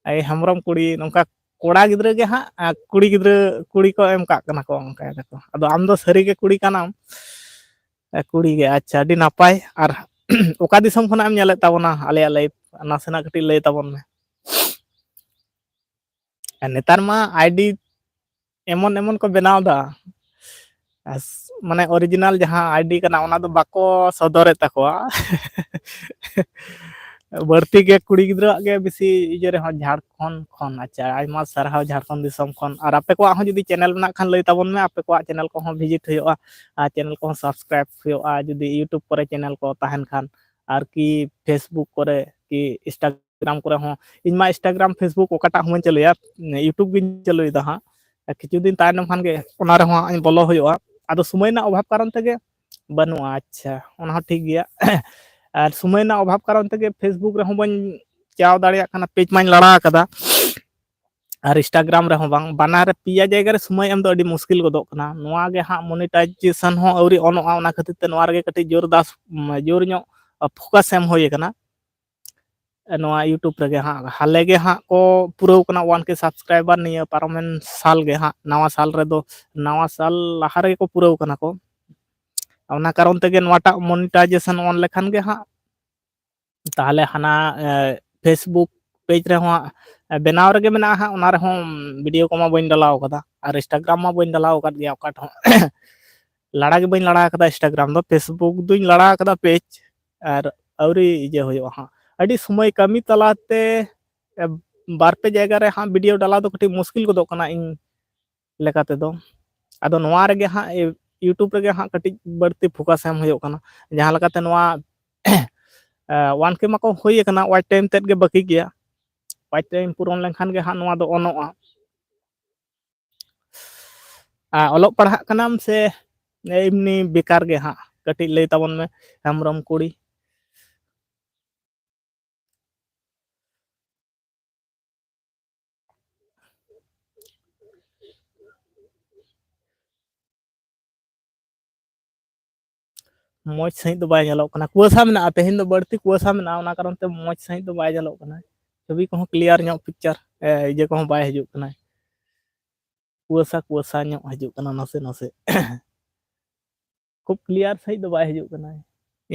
ᱮᱭ ᱦᱮᱢᱵᱽᱨᱚᱢ ᱠᱩᱲᱤ, ᱱᱚᱝᱠᱟ ᱠᱚᱲᱟ ᱜᱤᱫᱽᱨᱟᱹ ᱜᱮ ᱦᱟᱸᱜ, ᱟᱨ ᱠᱩᱲᱤ ᱜᱤᱫᱽᱨᱟᱹ ᱠᱩᱲᱤ ᱠᱚ ᱮᱢ ᱠᱟᱜ ᱠᱟᱱᱟ ᱠᱚ, ᱚᱱᱠᱟᱭ ᱫᱟᱠᱚ᱾ ᱟᱫᱚ ᱟᱢ ᱫᱚ ᱥᱟᱹᱨᱤ ᱜᱮ ᱠᱩᱲᱤ ᱠᱟᱱᱟᱢ? ᱮ, ᱠᱩᱲᱤ ᱜᱮ, ᱟᱪᱪᱷᱟ, ᱟᱹᱰᱤ ᱱᱟᱯᱟᱭ᱾ ᱟᱨ ᱚᱠᱟ ᱫᱤᱥᱚᱢ ᱠᱷᱚᱱᱟᱜ ᱮᱢ ᱧᱮᱞᱮᱫ ᱛᱟᱵᱚᱱᱟ ᱟᱞᱮᱭᱟᱜ ᱞᱟᱭᱤᱵᱷ? ᱱᱟᱥᱮᱱᱟᱜ ᱠᱟᱹᱴᱤᱡ ᱞᱟᱹᱭ ᱛᱟᱵᱚᱱ ᱢᱮ᱾ ᱟᱨ ᱱᱮᱛᱟᱨ ᱢᱟ ᱟᱭᱰᱤ ᱮᱢᱚᱱ ᱮᱢᱚᱱ ᱠᱚ ᱵᱮᱱᱟᱣ ᱮᱫᱟ, ᱟᱥ-, ᱢᱟᱱᱮ ᱚᱨᱤᱡᱤᱱᱟᱞ ᱡᱟᱦᱟᱸ ᱟᱭᱰᱤ ᱠᱟᱱᱟ ᱚᱱᱟ ᱫᱚ ᱵᱟᱠᱚ ᱥᱚᱫᱚᱨᱮᱫ ᱛᱟᱠᱚᱣᱟ᱾ ᱵᱟᱹᱲᱛᱤ ᱜᱮ ᱠᱩᱲᱤ ᱜᱤᱫᱽᱨᱟᱹᱣᱟᱜ ᱜᱮ ᱵᱮᱥᱤ ᱤᱭᱟᱹ ᱨᱮᱦᱚᱸ, ᱡᱷᱟᱲᱠᱷᱚᱸᱰ ᱠᱷᱚᱱ᱾ ᱟᱪᱪᱷᱟ, ᱟᱭᱢᱟ ᱥᱟᱨᱦᱟᱣ ᱡᱷᱟᱲᱠᱷᱚᱸᱰ ᱫᱤᱥᱚᱢ ᱠᱷᱚᱱ᱾ ᱟᱨ ᱟᱯᱮ ᱠᱚᱣᱟᱜ ᱦᱚᱸ ᱡᱩᱫᱤ ᱪᱮᱱᱮᱞ ᱢᱮᱱᱟᱜ ᱠᱷᱟᱱ ᱞᱟᱹᱭ ᱛᱟᱵᱚᱱ ᱢᱮ, ᱟᱯᱮ ᱠᱚᱣᱟᱜ ᱪᱮᱱᱮᱞ ᱠᱚᱦᱚᱸ ᱵᱷᱤᱡᱤᱴ ᱦᱩᱭᱩᱜᱼᱟ, ᱟᱨ ᱪᱮᱱᱮᱞ ᱠᱚᱦᱚᱸ ᱥᱟᱵᱥᱠᱨᱟᱭᱤᱵ ᱦᱩᱭᱩᱜᱼᱟ ᱡᱩᱫᱤ ᱤᱭᱩᱴᱩᱵᱽ ᱠᱚᱨᱮ ᱪᱮᱱᱮᱞ ᱠᱚ ᱛᱟᱦᱮᱱ ᱠᱷᱟᱱ, ᱟᱨᱠᱤ ᱯᱷᱮᱥᱵᱩᱠ ᱠᱚᱨᱮ ᱠᱤ Instagram ᱠᱚᱨᱮ ᱦᱚᱸ, ᱤᱧ ᱢᱟ Instagram, Facebook ᱚᱠᱟᱴᱟᱜ ᱦᱚᱸ ᱵᱟᱹᱧ ᱪᱟᱹᱞᱩᱭᱟ, YouTube ᱜᱤᱧ ᱪᱟᱹᱞᱩᱭᱮᱫᱟ ᱦᱟᱸᱜ᱾ ᱠᱤᱪᱷᱩ ᱫᱤᱱ ᱛᱟᱭᱱᱚᱢ ᱠᱷᱟᱱ ᱜᱮ ᱚᱱᱟ ᱨᱮᱦᱚᱸ ᱦᱟᱸᱜ ᱤᱧ ᱵᱚᱞᱚ ᱦᱩᱭᱩᱜᱼᱟ᱾ ᱟᱫᱚ ᱥᱚᱢᱚᱭ ᱨᱮᱱᱟᱜ ᱚᱵᱷᱟᱵᱽ ᱠᱟᱨᱚᱱ ᱛᱮᱜᱮ ᱵᱟᱹᱱᱩᱜᱼᱟ᱾ ᱟᱪᱪᱷᱟ, ᱚᱱᱟ ᱦᱚᱸ ᱴᱷᱤᱠ ᱜᱮᱭᱟ᱾ ᱟᱨ ᱥᱚᱢᱚᱭ ᱨᱮᱱᱟᱜ ᱚᱵᱷᱟᱵᱽ ᱠᱟᱨᱚᱱ ᱛᱮᱜᱮ Facebook ᱨᱮᱦᱚᱸ ᱵᱟᱹᱧ ᱪᱟᱣ ᱫᱟᱲᱮᱭᱟᱜ ᱠᱟᱱᱟ, ᱯᱮᱡᱽ ᱢᱟᱧ ᱞᱟᱲᱟ ᱟᱠᱟᱫᱟ, ᱟᱨ Instagram ᱨᱮᱦᱚᱸ ᱵᱟᱝ᱾ ᱵᱟᱱᱟᱨ ᱨᱮ ᱯᱮᱭᱟ ᱡᱟᱭᱜᱟ ᱨᱮ ᱥᱚᱢᱚᱭ ᱮᱢ ᱫᱚ ᱟᱹᱰᱤ ᱢᱩᱥᱠᱤᱞ ᱜᱚᱫᱚᱜ ᱠᱟᱱᱟ᱾ ᱱᱚᱣᱟ ᱜᱮ ᱦᱟᱸᱜ monetization ᱦᱚᱸ ᱟᱹᱣᱨᱤ ᱚᱱᱚᱜᱼᱟ, ᱚᱱᱟ ᱠᱷᱟᱹᱛᱤᱨ ᱛᱮ ᱱᱚᱣᱟ ᱨᱮᱜᱮ ᱠᱟᱹᱴᱤᱡ ᱡᱳᱨ ᱫᱟᱥ, ᱡᱳᱨ ᱧᱚᱜ focus ᱮᱢ ᱦᱩᱭ ᱟᱠᱟᱱᱟ᱾ ᱱᱚᱣᱟ YouTube ᱨᱮᱜᱮ ᱦᱟᱸᱜ ᱦᱟᱞᱮ ᱜᱮ ᱦᱟᱸᱜ ᱠᱚ ᱯᱩᱨᱟᱹᱣ ᱠᱟᱱᱟ one K subscriber ᱱᱤᱭᱟᱹ ᱯᱟᱨᱚᱢᱮᱱ ᱥᱟᱞ ᱜᱮ ᱦᱟᱸᱜ, ᱱᱟᱣᱟ ᱥᱟᱞ ᱨᱮᱫᱚ, ᱱᱟᱣᱟ ᱥᱟᱞ ᱞᱟᱦᱟ ᱨᱮᱜᱮ ᱠᱚ ᱯᱩᱨᱟᱹᱣ ᱠᱟᱱᱟ ᱠᱚ᱾ ᱚᱱᱟ ᱠᱟᱨᱚᱱ ᱛᱮᱜᱮ ᱱᱚᱣᱟᱴᱟᱜ monetization on ᱞᱮᱠᱷᱟᱱ ᱜᱮ ᱦᱟᱸᱜ, ᱛᱟᱦᱚᱞᱮ ᱦᱟᱱᱟ, ᱮ, Facebook ᱯᱮᱡᱽ ᱨᱮᱦᱚᱸ ᱦᱟᱸᱜ, ᱮ, ᱵᱮᱱᱟᱣ ᱨᱮᱜᱮ ᱢᱮᱱᱟᱜᱼᱟ ᱦᱟᱸᱜ, ᱚᱱᱟ ᱨᱮᱦᱚᱸ ᱵᱷᱤᱰᱤᱭᱳ ᱠᱚᱢᱟ ᱵᱟᱹᱧ ᱰᱟᱞᱟᱣ ᱠᱟᱫᱟ, ᱟᱨ Instagram ᱢᱟ ᱵᱟᱹᱧ ᱰᱟᱞᱟᱣ ᱟᱠᱟᱫ ᱜᱮᱭᱟ ᱚᱠᱟ ᱴᱷᱮᱱ᱾ ᱞᱟᱲᱟ ᱜᱮ ᱵᱟᱹᱧ ᱞᱟᱲᱟ ᱟᱠᱟᱫᱟ Instagram ᱫᱚ, Facebook ᱫᱩᱧ ᱞᱟᱲᱟ ᱟᱠᱟᱫᱟ ᱯᱮᱡᱽ, ᱟᱨ ᱟᱹᱣᱨᱤ ᱤᱭᱟᱹ ᱦᱩᱭᱩᱜᱼᱟ ᱦᱟᱸᱜ᱾ ᱟᱹᱰᱤ ᱥᱚᱢᱚᱭ ᱠᱟᱹᱢᱤ ᱛᱟᱞᱟᱛᱮ, ᱮ, ᱵᱟᱨ ᱯᱮ ᱡᱟᱭᱜᱟ ᱨᱮ ᱦᱟᱸᱜ ᱵᱷᱤᱰᱤᱭᱳ ᱰᱟᱞᱟᱣ ᱫᱚ ᱠᱟᱹᱴᱤᱡ ᱢᱩᱥᱠᱤᱞ ᱜᱚᱫᱚᱜ ᱠᱟᱱᱟ ᱤᱧ ᱞᱮᱠᱟ ᱛᱮᱫᱚ᱾ ᱟᱫᱚ ᱱᱚᱣᱟ ᱨᱮᱜᱮ ᱦᱟᱸᱜ, ᱮ, YouTube ᱨᱮᱜᱮ ᱦᱟᱸᱜ ᱠᱟᱹᱴᱤᱡ ᱵᱟᱹᱲᱛᱤ focus ᱮᱢ ᱦᱩᱭᱩᱜ ᱠᱟᱱᱟ᱾ ᱡᱟᱦᱟᱸ ᱞᱮᱠᱟᱛᱮ ᱱᱚᱣᱟ, ᱮ, one K ᱢᱟᱠᱚ ᱦᱩᱭ ᱟᱠᱟᱱᱟ, watch time ᱛᱮᱫ ᱜᱮ ᱵᱟᱹᱠᱤ ᱜᱮᱭᱟ᱾ Watch time ᱯᱩᱨᱚᱱ ᱞᱮᱱᱠᱷᱟᱱ ᱜᱮ ᱦᱟᱸᱜ ᱱᱚᱣᱟ ᱫᱚ ᱚᱱᱚᱜᱼᱟ᱾ ᱟᱨ ᱚᱞᱚᱜ ᱯᱟᱲᱦᱟᱜ ᱠᱟᱱᱟᱢ ᱥᱮ ᱮᱢᱱᱤ ᱵᱮᱠᱟᱨ ᱜᱮ ᱦᱟᱸᱜ? ᱠᱟᱹᱴᱤᱡ ᱞᱟᱹᱭ ᱛᱟᱵᱚᱱ ᱢᱮ, ᱦᱮᱢᱵᱨᱚᱢ ᱠᱩᱲᱤ᱾ ᱢᱚᱡᱽ ᱥᱟᱺᱦᱤᱡ ᱫᱚ ᱵᱟᱭ ᱧᱮᱞᱚᱜ ᱠᱟᱱᱟ, ᱠᱩᱣᱟᱹᱥᱟ ᱢᱮᱱᱟᱜᱼᱟ, ᱛᱮᱦᱮᱧ ᱫᱚ ᱵᱟᱹᱲᱛᱤ ᱠᱩᱣᱟᱹᱥᱟ ᱢᱮᱱᱟᱜᱼᱟ, ᱚᱱᱟ ᱠᱟᱨᱚᱱ ᱛᱮ ᱢᱚᱡᱽ ᱥᱟᱺᱦᱤᱡ ᱫᱚ ᱵᱟᱭ ᱧᱮᱞᱚᱜ ᱠᱟᱱᱟ᱾ ᱪᱷᱚᱵᱤ ᱠᱚᱦᱚᱸ clear ᱧᱚᱜ picture, ᱮ, ᱤᱭᱟᱹ ᱠᱚᱦᱚᱸ ᱵᱟᱭ ᱦᱤᱡᱩᱜ ᱠᱟᱱᱟ, ᱠᱩᱣᱟᱹᱥᱟ ᱠᱩᱣᱟᱹᱥᱟ ᱧᱚᱜ ᱦᱤᱡᱩᱜ ᱠᱟᱱᱟ ᱱᱟᱥᱮ ᱱᱟᱥᱮ᱾ ᱠᱷᱩᱵ clear ᱥᱟᱺᱦᱤᱡ ᱫᱚ ᱵᱟᱭ ᱦᱤᱡᱩᱜ ᱠᱟᱱᱟ᱾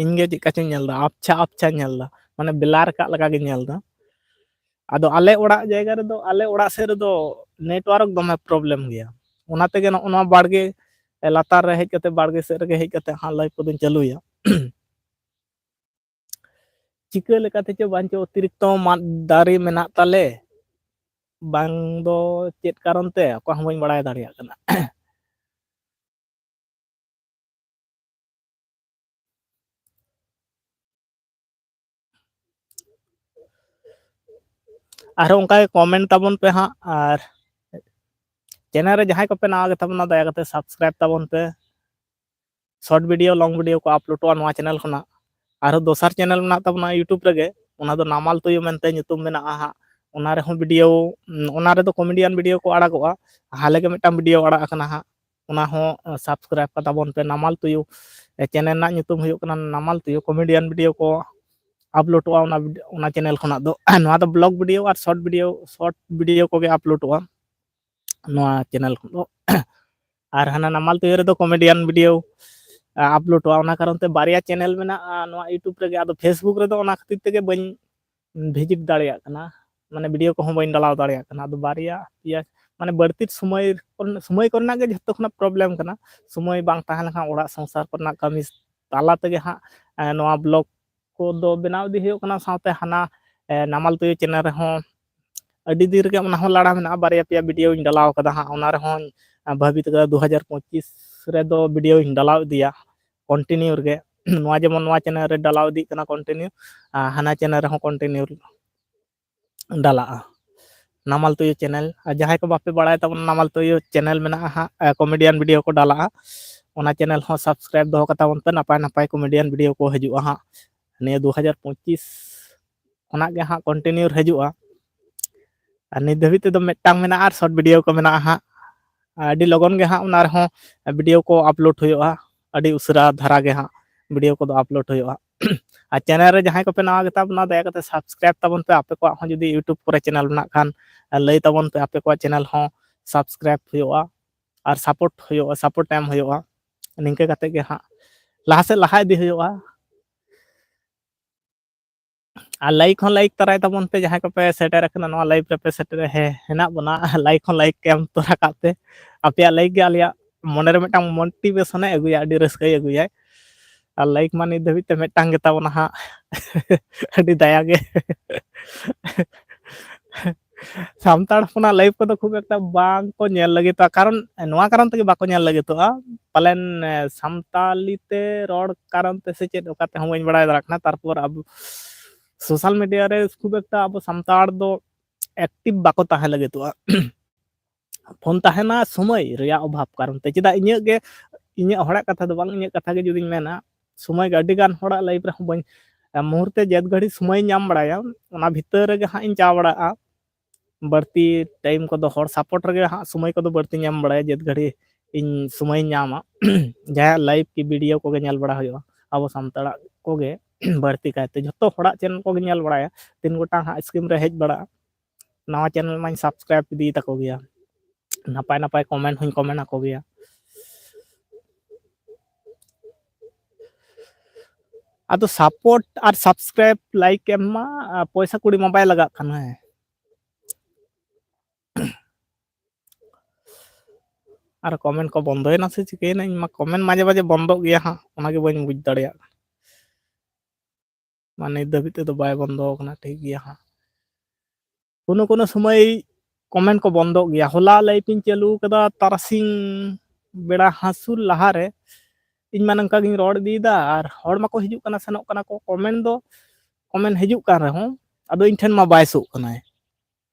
ᱤᱧ ᱜᱮ ᱪᱮᱫ ᱠᱟ ᱪᱚᱧ ᱧᱮᱞ ᱮᱫᱟ, ᱟᱯᱪᱷᱟ ᱟᱯᱪᱷᱟ ᱧᱮᱞ ᱮᱫᱟ, ᱢᱟᱱᱮ blur ᱠᱟᱜ ᱞᱮᱠᱟ ᱜᱤᱧ ᱧᱮᱞ ᱮᱫᱟ᱾ ᱟᱫᱚ ᱟᱞᱮ ᱚᱲᱟᱜ ᱡᱟᱭᱜᱟ ᱨᱮᱫᱚ, ᱟᱞᱮ ᱚᱲᱟᱜ ᱥᱮᱫ ᱨᱮᱫᱚ network ᱫᱚᱢᱮ problem ᱜᱮᱭᱟ, ᱚᱱᱟ ᱛᱮᱜᱮ ᱱᱚᱜᱼᱚ ᱱᱚᱣᱟ ᱵᱟᱲᱜᱮ, ᱮ, ᱞᱟᱛᱟᱨ ᱨᱮ ᱦᱮᱡ ᱠᱟᱛᱮ, ᱵᱟᱲᱜᱮ ᱥᱮᱫ ᱨᱮᱜᱮ ᱦᱮᱡ ᱠᱟᱛᱮ ᱦᱟᱸᱜ live ᱠᱚᱫᱚᱧ ᱪᱟᱹᱞᱩᱭᱟ᱾ ᱪᱤᱠᱟᱹ ᱞᱮᱠᱟᱛᱮ ᱪᱚ ᱵᱟᱝ ᱪᱚ ᱚᱛᱤᱨᱤᱠᱛᱚ ᱢᱟᱫ ᱫᱟᱨᱮ ᱢᱮᱱᱟᱜ ᱛᱟᱞᱮ, ᱵᱟᱝ ᱫᱚ ᱪᱮᱫ ᱠᱟᱨᱚᱱ ᱛᱮ, ᱚᱠᱟ ᱦᱚᱸ ᱵᱟᱹᱧ ᱵᱟᱲᱟᱭ ᱫᱟᱲᱮᱭᱟᱜ ᱠᱟᱱᱟ᱾ ᱟᱨᱦᱚᱸ ᱚᱱᱠᱟ ᱜᱮ comment ᱛᱟᱵᱚᱱ ᱯᱮ ᱦᱟᱸᱜ, ᱟᱨ channel ᱨᱮ ᱡᱟᱦᱟᱸᱭ ᱠᱚᱯᱮ ᱱᱟᱣᱟ ᱜᱮᱛᱟ ᱵᱚᱱᱟ, ᱫᱟᱭᱟ ᱠᱟᱛᱮ subscribe ᱛᱟᱵᱚᱱ ᱯᱮ᱾ Short video, long video ᱠᱚ ᱟᱯᱞᱳᱰᱚᱜᱼᱟ ᱱᱚᱣᱟ channel ᱠᱷᱚᱱᱟᱜ᱾ ᱟᱨᱦᱚᱸ ᱫᱚᱥᱟᱨ channel ᱢᱮᱱᱟᱜ ᱛᱟᱵᱚᱱᱟ YouTube ᱨᱮᱜᱮ, ᱚᱱᱟ ᱫᱚ ᱱᱟᱢᱟᱞ ᱛᱩᱭᱩ ᱢᱮᱱᱛᱮ ᱧᱩᱛᱩᱢ ᱢᱮᱱᱟᱜᱼᱟ ᱦᱟᱸᱜ᱾ ᱚᱱᱟ ᱨᱮᱦᱚᱸ video, ᱚᱱᱟ ᱨᱮᱫᱚ comedian video ᱠᱚ ᱟᱲᱟᱜᱚᱜᱼᱟ᱾ ᱦᱟᱞᱮ ᱜᱮ ᱢᱤᱫᱴᱟᱝ video ᱟᱲᱟᱜ ᱟᱠᱟᱱᱟ ᱦᱟᱸᱜ, ᱚᱱᱟ ᱦᱚᱸ subscribe ᱠᱟᱛᱟ ᱵᱚᱱ ᱯᱮ᱾ ᱱᱟᱢᱟᱞ ᱛᱩᱭᱩ channel ᱨᱮᱱᱟᱜ ᱧᱩᱛᱩᱢ ᱦᱩᱭᱩᱜ ᱠᱟᱱᱟ ᱱᱟᱢᱟᱞ ᱛᱩᱭᱩ, comedian video ᱠᱚ ᱟᱯᱞᱳᱰᱚᱜᱼᱟ ᱚᱱᱟ vid-, ᱚᱱᱟ channel ᱠᱷᱚᱱᱟᱜ ᱫᱚ᱾ ᱱᱚᱣᱟ ᱫᱚ vlog video ᱟᱨ short video, short video ᱠᱚᱜᱮ ᱟᱯᱞᱳᱰᱚᱜᱼᱟ ᱱᱚᱣᱟ channel ᱠᱷᱚᱱ ᱫᱚ᱾ ᱟᱨ ᱦᱟᱱᱟ ᱱᱟᱢᱟᱞ ᱛᱩᱭᱩ ᱨᱮᱫᱚ comedian video ᱟᱯᱞᱳᱰᱚᱜᱼᱟ᱾ ᱚᱱᱟ ᱠᱟᱨᱚᱱ ᱛᱮ ᱵᱟᱨᱭᱟ channel ᱢᱮᱱᱟᱜᱼᱟ ᱱᱚᱣᱟ YouTube ᱨᱮᱜᱮ᱾ ᱟᱫᱚ Facebook ᱨᱮᱫᱚ ᱚᱱᱟ ᱠᱷᱟᱹᱛᱤᱨ ᱛᱮᱜᱮ ᱵᱟᱹᱧ visit ᱫᱟᱲᱮᱭᱟᱜ ᱠᱟᱱᱟ, ᱢᱟᱱᱮ video ᱠᱚᱦᱚᱸ ᱵᱟᱹᱧ ᱰᱟᱞᱟᱣ ᱫᱟᱲᱮᱭᱟᱜ ᱠᱟᱱᱟ᱾ ᱟᱫᱚ ᱵᱟᱨᱭᱟ ᱯᱮᱭᱟ, ᱢᱟᱱᱮ ᱵᱟᱹᱲᱛᱤ ᱥᱚᱢᱚᱭ ᱠᱚᱨᱮ-, ᱥᱚᱢᱚᱭ ᱠᱚᱨᱮᱱᱟᱜ ᱜᱮ ᱡᱷᱚᱛᱚ ᱠᱷᱚᱱᱟᱜ problem ᱠᱟᱱᱟ᱾ ᱥᱚᱢᱚᱭ ᱵᱟᱝ ᱛᱟᱦᱮᱸ ᱞᱮᱱᱠᱷᱟᱱ ᱚᱲᱟᱜ ᱥᱚᱝᱥᱟᱨ ᱠᱚᱨᱮᱱᱟᱜ ᱠᱟᱹᱢᱤ ᱛᱟᱞᱟ ᱛᱮᱜᱮ ᱦᱟᱸᱜ, ᱮ, ᱱᱚᱣᱟ vlog ᱠᱚᱫᱚ ᱵᱮᱱᱟᱣ ᱤᱫᱤ ᱦᱩᱭᱩᱜ ᱠᱟᱱᱟ᱾ ᱥᱟᱶᱛᱮ ᱦᱟᱱᱟ, ᱮ, ᱱᱟᱢᱟᱞ ᱛᱩᱭᱩ channel ᱨᱮᱦᱚᱸ ᱟᱹᱰᱤ ᱫᱤᱱ ᱨᱮᱜᱮ ᱚᱱᱟ ᱦᱚᱸ ᱞᱟᱲᱟ ᱢᱮᱱᱟᱜᱼᱟ, ᱵᱟᱨᱭᱟ ᱯᱮᱭᱟ videoᱧ ᱰᱟᱞᱟᱣ ᱠᱟᱫᱟ ᱦᱟᱸᱜ᱾ ᱚᱱᱟ ᱨᱮᱦᱚᱸ, ᱮ, ᱵᱷᱟᱵᱤ ᱛᱟᱠᱚ ᱫᱩ ᱦᱟᱡᱟᱨ ᱯᱚᱸᱪᱤᱥ ᱨᱮᱫᱚ videoᱧ ᱰᱟᱞᱟᱣ ᱤᱫᱤᱭᱟ continue ᱨᱮᱜᱮ᱾ ᱱᱚᱣᱟ ᱡᱮᱢᱚᱱ ᱱᱚᱣᱟ channel ᱨᱮ ᱰᱟᱞᱟᱣ ᱤᱫᱤᱜ ᱠᱟᱱᱟ continue, ᱟᱨ ᱦᱟᱱᱟ channel ᱨᱮᱦᱚᱸ continue ᱰᱟᱞᱟᱜᱼᱟ ᱱᱟᱢᱟᱞ ᱛᱩᱭᱩ channel᱾ ᱟᱨ ᱡᱟᱦᱟᱸᱭ ᱠᱚ ᱵᱟᱯᱮ ᱵᱟᱲᱟᱭ ᱛᱟᱵᱚᱱᱟ, ᱱᱟᱢᱟᱞ ᱛᱩᱭᱩ channel ᱢᱮᱱᱟᱜᱼᱟ ᱦᱟᱸᱜ, ᱮ, comedian video ᱠᱚ ᱰᱟᱞᱟᱜᱼᱟ᱾ ᱚᱱᱟ channel ᱦᱚᱸ subscribe ᱫᱚᱦᱚ ᱠᱟᱛᱟ ᱵᱚᱱ ᱯᱮ, ᱱᱟᱯᱟᱭ ᱱᱟᱯᱟᱭ comedian video ᱠᱚ ᱦᱤᱡᱩᱜᱼᱟ ᱦᱟᱸᱜ᱾ ᱱᱤᱭᱟᱹ ᱫᱩ ᱦᱟᱡᱟᱨ ᱯᱚᱸᱪᱤᱥ ᱠᱷᱚᱱᱟᱜ ᱜᱮ ᱦᱟᱸᱜ continue ᱦᱤᱡᱩᱜᱼᱟ᱾ ᱟᱨ ᱱᱤᱛ ᱫᱷᱟᱹᱵᱤᱡ ᱛᱮᱫᱚ ᱢᱤᱫᱴᱟᱝ ᱢᱮᱱᱟᱜᱼᱟ ᱟᱨ short video ᱠᱚ ᱢᱮᱱᱟᱜᱼᱟ ᱦᱟᱸᱜ᱾ ᱟᱹᱰᱤ ᱞᱚᱜᱚᱱ ᱜᱮ ᱦᱟᱸᱜ ᱚᱱᱟ ᱨᱮᱦᱚᱸ video ᱠᱚ upload ᱦᱩᱭᱩᱜᱼᱟ, ᱟᱹᱰᱤ ᱩᱥᱟᱹᱨᱟ ᱫᱷᱟᱨᱟ ᱜᱮ ᱦᱟᱸᱜ video ᱠᱚᱫᱚ upload ᱦᱩᱭᱩᱜᱼᱟ᱾ ᱟᱨ channel ᱨᱮ ᱡᱟᱦᱟᱸᱭ ᱠᱚᱯᱮ ᱱᱟᱣᱟ ᱜᱮᱛᱟ ᱵᱚᱱᱟ, ᱫᱟᱭᱟ ᱠᱟᱛᱮ subscribe ᱛᱟᱵᱚᱱ ᱯᱮ᱾ ᱟᱯᱮ ᱠᱚᱣᱟᱜ ᱦᱚᱸ ᱡᱩᱫᱤ YouTube ᱠᱚᱨᱮ channel ᱢᱮᱱᱟᱜ ᱠᱷᱟᱱ, ᱞᱟᱹᱭ ᱛᱟᱵᱚᱱ ᱯᱮ, ᱟᱯᱮ ᱠᱚᱣᱟᱜ channel ᱦᱚᱸ subscribe ᱦᱩᱭᱩᱜᱼᱟ ᱟᱨ support ᱦᱩᱭᱩᱜᱼᱟ, support ᱮᱢ ᱦᱩᱭᱩᱜᱼᱟ᱾ ᱱᱤᱝᱠᱟᱹ ᱠᱟᱛᱮ ᱜᱮ ᱦᱟᱸᱜ ᱞᱟᱦᱟ ᱥᱮᱫ ᱞᱟᱦᱟ ᱤᱫᱤ ᱦᱩᱭᱩᱜᱼᱟ᱾ ᱟᱨ like ᱦᱚᱸ like ᱛᱟᱨᱟᱭ ᱛᱟᱵᱚᱱ ᱯᱮ, ᱡᱟᱦᱟᱸᱭ ᱠᱚᱯᱮ ᱥᱮᱴᱮᱨ ᱟᱠᱟᱱᱟ ᱱᱚᱣᱟ live ᱨᱮᱯᱮ ᱥᱮᱴᱮᱨ ᱦᱮ-, ᱦᱮᱱᱟᱜ ᱵᱚᱱᱟ᱾ Like ᱦᱚᱸ like ᱠᱮᱢ ᱛᱚᱨᱟ ᱠᱟᱜ ᱯᱮ᱾ ᱟᱯᱮᱭᱟᱜ like ᱜᱮ ᱟᱞᱮᱭᱟᱜ ᱢᱚᱱᱮᱨᱮ ᱢᱤᱫᱴᱟᱝ motivation ᱮ ᱟᱹᱜᱩᱭᱟ, ᱟᱹᱰᱤ ᱨᱟᱹᱥᱠᱟᱹᱭ ᱟᱹᱜᱩᱭᱟᱭ᱾ ᱟᱨ like ᱢᱟ ᱱᱤᱛ ᱫᱷᱟᱹᱵᱤᱡ ᱛᱮ ᱢᱤᱫᱴᱟᱝ ᱜᱮᱛᱟ ᱵᱚᱱᱟ ᱦᱟᱸᱜ᱾ ᱟᱹᱰᱤ ᱫᱟᱭᱟ ᱜᱮ᱾ ᱥᱟᱱᱛᱟᱲ ᱦᱚᱯᱚᱱᱟᱜ live ᱠᱚᱫᱚ ᱠᱷᱩᱵ ᱮᱠᱴᱟ ᱵᱟᱝ ᱠᱚ ᱧᱮᱞ ᱞᱟᱹᱜᱤᱫᱚᱜᱼᱟ, ᱠᱟᱨᱚᱱ ᱱᱚᱣᱟ ᱠᱟᱨᱚᱱ ᱛᱮᱜᱮ ᱵᱟᱠᱚ ᱧᱮᱞ ᱞᱟᱹᱜᱤᱫᱚᱜᱼᱟ ᱯᱟᱞᱮᱱ, ᱮ, ᱥᱟᱱᱛᱟᱞᱤ ᱛᱮ ᱨᱚᱲ ᱠᱟᱨᱚᱱ ᱛᱮ ᱥᱮ ᱪᱮᱫ, ᱚᱠᱟ ᱛᱮᱦᱚᱸ ᱵᱟᱹᱧ ᱵᱟᱲᱟᱭ ᱫᱟᱲᱮᱭᱟᱜ ᱠᱟᱱᱟ᱾ ᱛᱟᱨᱯᱚᱨ ᱟᱵᱚ social media ᱨᱮ ᱠᱷᱩᱵ ᱮᱠᱴᱟ ᱟᱵᱚ ᱥᱟᱱᱛᱟᱲ ᱫᱚ ᱮᱠᱴᱤᱵᱷ ᱵᱟᱠᱚ ᱛᱟᱦᱮᱸ ᱞᱟᱹᱜᱤᱫᱚᱜᱼᱟ᱾ ᱯᱷᱳᱱ ᱛᱟᱦᱮᱱᱟ ᱥᱚᱢᱚᱭ ᱨᱮᱭᱟᱜ ᱚᱵᱷᱟᱵᱽ ᱠᱟᱨᱚᱱ ᱛᱮ᱾ ᱪᱮᱫᱟᱜ ᱤᱧᱟᱹᱜ ᱜᱮ, ᱤᱧᱟᱹᱜ ᱦᱚᱲᱟᱜ ᱠᱟᱛᱷᱟ ᱫᱚ ᱵᱟᱝ, ᱤᱧᱟᱹᱜ ᱠᱟᱛᱷᱟ ᱜᱮ ᱡᱩᱫᱤᱧ ᱢᱮᱱᱟ, ᱥᱚᱢᱚᱭ ᱜᱮ ᱟᱹᱰᱤ ᱜᱟᱱ ᱦᱚᱲᱟᱜ ᱞᱟᱭᱤᱯᱷ ᱨᱮᱦᱚᱸ ᱵᱟᱹᱧ, ᱢᱩᱦᱩᱨᱛᱮ ᱡᱮᱫ ᱜᱷᱟᱹᱲᱤ ᱥᱚᱢᱚᱭ ᱧᱟᱢ ᱵᱟᱲᱟᱭᱟ, ᱚᱱᱟ ᱵᱷᱤᱛᱟᱹᱨ ᱨᱮᱜᱮ ᱦᱟᱸᱜ ᱤᱧ ᱪᱟ ᱵᱟᱲᱟᱜᱼᱟ᱾ ᱵᱟᱹᱲᱛᱤ ᱴᱟᱭᱤᱢ ᱠᱚᱫᱚ ᱦᱚᱲ ᱥᱟᱯᱳᱨᱴ ᱨᱮᱜᱮ ᱦᱟᱸᱜ ᱥᱚᱢᱚᱭ ᱠᱚᱫᱚ ᱵᱟᱹᱲᱛᱤ ᱧᱟᱢ ᱵᱟᱲᱟᱭᱟ, ᱡᱮᱫ ᱜᱷᱟᱹᱲᱤ ᱤᱧ ᱥᱚᱢᱚᱭᱤᱧ ᱧᱟᱢᱟ᱾ ᱡᱟᱦᱟᱸᱭᱟᱜ ᱞᱟᱭᱤᱵᱷ ᱠᱤ ᱵᱷᱤᱰᱤᱭᱳ ᱠᱚᱜᱮ ᱧᱮᱞ ᱵᱟᱲᱟ ᱦᱩᱭᱩᱜᱼᱟ, ᱟᱵᱚ ᱥᱟᱱᱛᱟᱲᱟᱜ ᱠᱚᱜᱮ ᱵᱟᱹᱲᱛᱤ ᱠᱟᱭᱛᱮ ᱡᱷᱚᱛᱚ ᱦᱚᱲᱟᱜ ᱪᱮᱱᱮᱞ ᱠᱚᱜᱮ ᱧᱮᱞ ᱵᱟᱲᱟᱭᱟ, ᱛᱤᱱ ᱜᱚᱴᱟᱝ ᱦᱟᱸᱜ ᱥᱠᱨᱤᱱ ᱨᱮ ᱦᱮᱡ ᱵᱟᱲᱟᱜᱼᱟ, ᱱᱟᱣᱟ ᱪᱮᱱᱮᱞ ᱢᱟᱧ ᱥᱟᱵᱥᱠᱨᱟᱭᱤᱵ ᱤᱫᱤ ᱛᱟᱠᱚ ᱜᱮᱭᱟ, ᱱᱟᱯᱟᱭ ᱱᱟᱯᱟᱭ ᱠᱚᱢᱮᱱᱴ ᱦᱚᱸᱧ ᱠᱚᱢᱮᱱᱴ ᱟᱠᱚ ᱜᱮᱭᱟ᱾ ᱟᱫᱚ ᱥᱟᱯᱳᱨᱴ ᱟᱨ ᱥᱟᱵᱥᱠᱨᱟᱭᱤᱵ, ᱞᱟᱭᱤᱠ ᱮᱢ ᱢᱟ, ᱟᱨ ᱯᱚᱭᱥᱟ ᱠᱩᱲᱤ ᱢᱟ ᱵᱟᱭ ᱞᱟᱜᱟᱜ ᱠᱟᱱᱟ᱾ ᱦᱮᱸ, ᱟᱨ ᱠᱚᱢᱮᱱᱴ ᱠᱚ ᱵᱚᱱᱫᱚᱭᱮᱱᱟ ᱥᱮ ᱪᱤᱠᱟᱹᱭᱮᱱᱟ? ᱤᱧ ᱢᱟ ᱠᱚᱢᱮᱱᱴ ᱢᱟᱡᱷᱮ ᱢᱟᱡᱷᱮ ᱵᱚᱱᱫᱚᱜ ᱜᱮᱭᱟ ᱦᱟᱸᱜ, ᱚᱱᱟᱜᱮ ᱵᱟᱹᱧ ᱵᱩᱡᱽ ᱫᱟᱲᱮᱭᱟᱜ ᱠᱟᱱᱟ᱾ ᱢᱟ ᱱᱤᱛ ᱫᱷᱟᱹᱵᱤᱡ ᱛᱮᱫᱚ ᱵᱟᱭ ᱵᱚᱱᱫᱚ ᱟᱠᱟᱱᱟ, ᱴᱷᱤᱠ ᱜᱮᱭᱟ ᱦᱟᱸᱜ᱾ ᱠᱳᱱᱳ ᱠᱳᱱᱳ ᱥᱚᱢᱚᱭ ᱠᱚᱢᱮᱱᱴ ᱠᱚ ᱵᱚᱱᱫᱚᱜ ᱜᱮᱭᱟ᱾ ᱦᱚᱞᱟ ᱞᱟᱭᱤᱵᱷ ᱤᱧ ᱪᱟᱹᱞᱩ ᱠᱟᱫᱟ ᱛᱟᱨᱟᱥᱤᱧ ᱵᱮᱲᱟ ᱦᱟᱹᱥᱩᱨ ᱞᱟᱦᱟᱨᱮ, ᱤᱧ ᱢᱟ ᱱᱚᱝᱠᱟ ᱜᱤᱧ ᱨᱚᱲ ᱤᱫᱤᱭᱮᱫᱟ ᱟᱨ ᱦᱚᱲ ᱢᱟᱠᱚ ᱦᱤᱡᱩᱜ ᱠᱟᱱᱟ ᱥᱮᱱᱚᱜ ᱠᱟᱱᱟ ᱠᱚ, ᱠᱚᱢᱮᱱᱴ ᱫᱚ ᱠᱚᱢᱮᱱᱴ ᱦᱤᱡᱩᱜ ᱠᱟᱱ ᱨᱮᱦᱚᱸ ᱟᱫᱚ ᱤᱧ ᱴᱷᱮᱱ ᱢᱟ ᱵᱟᱭ ᱥᱳᱜ ᱠᱟᱱᱟᱭ᱾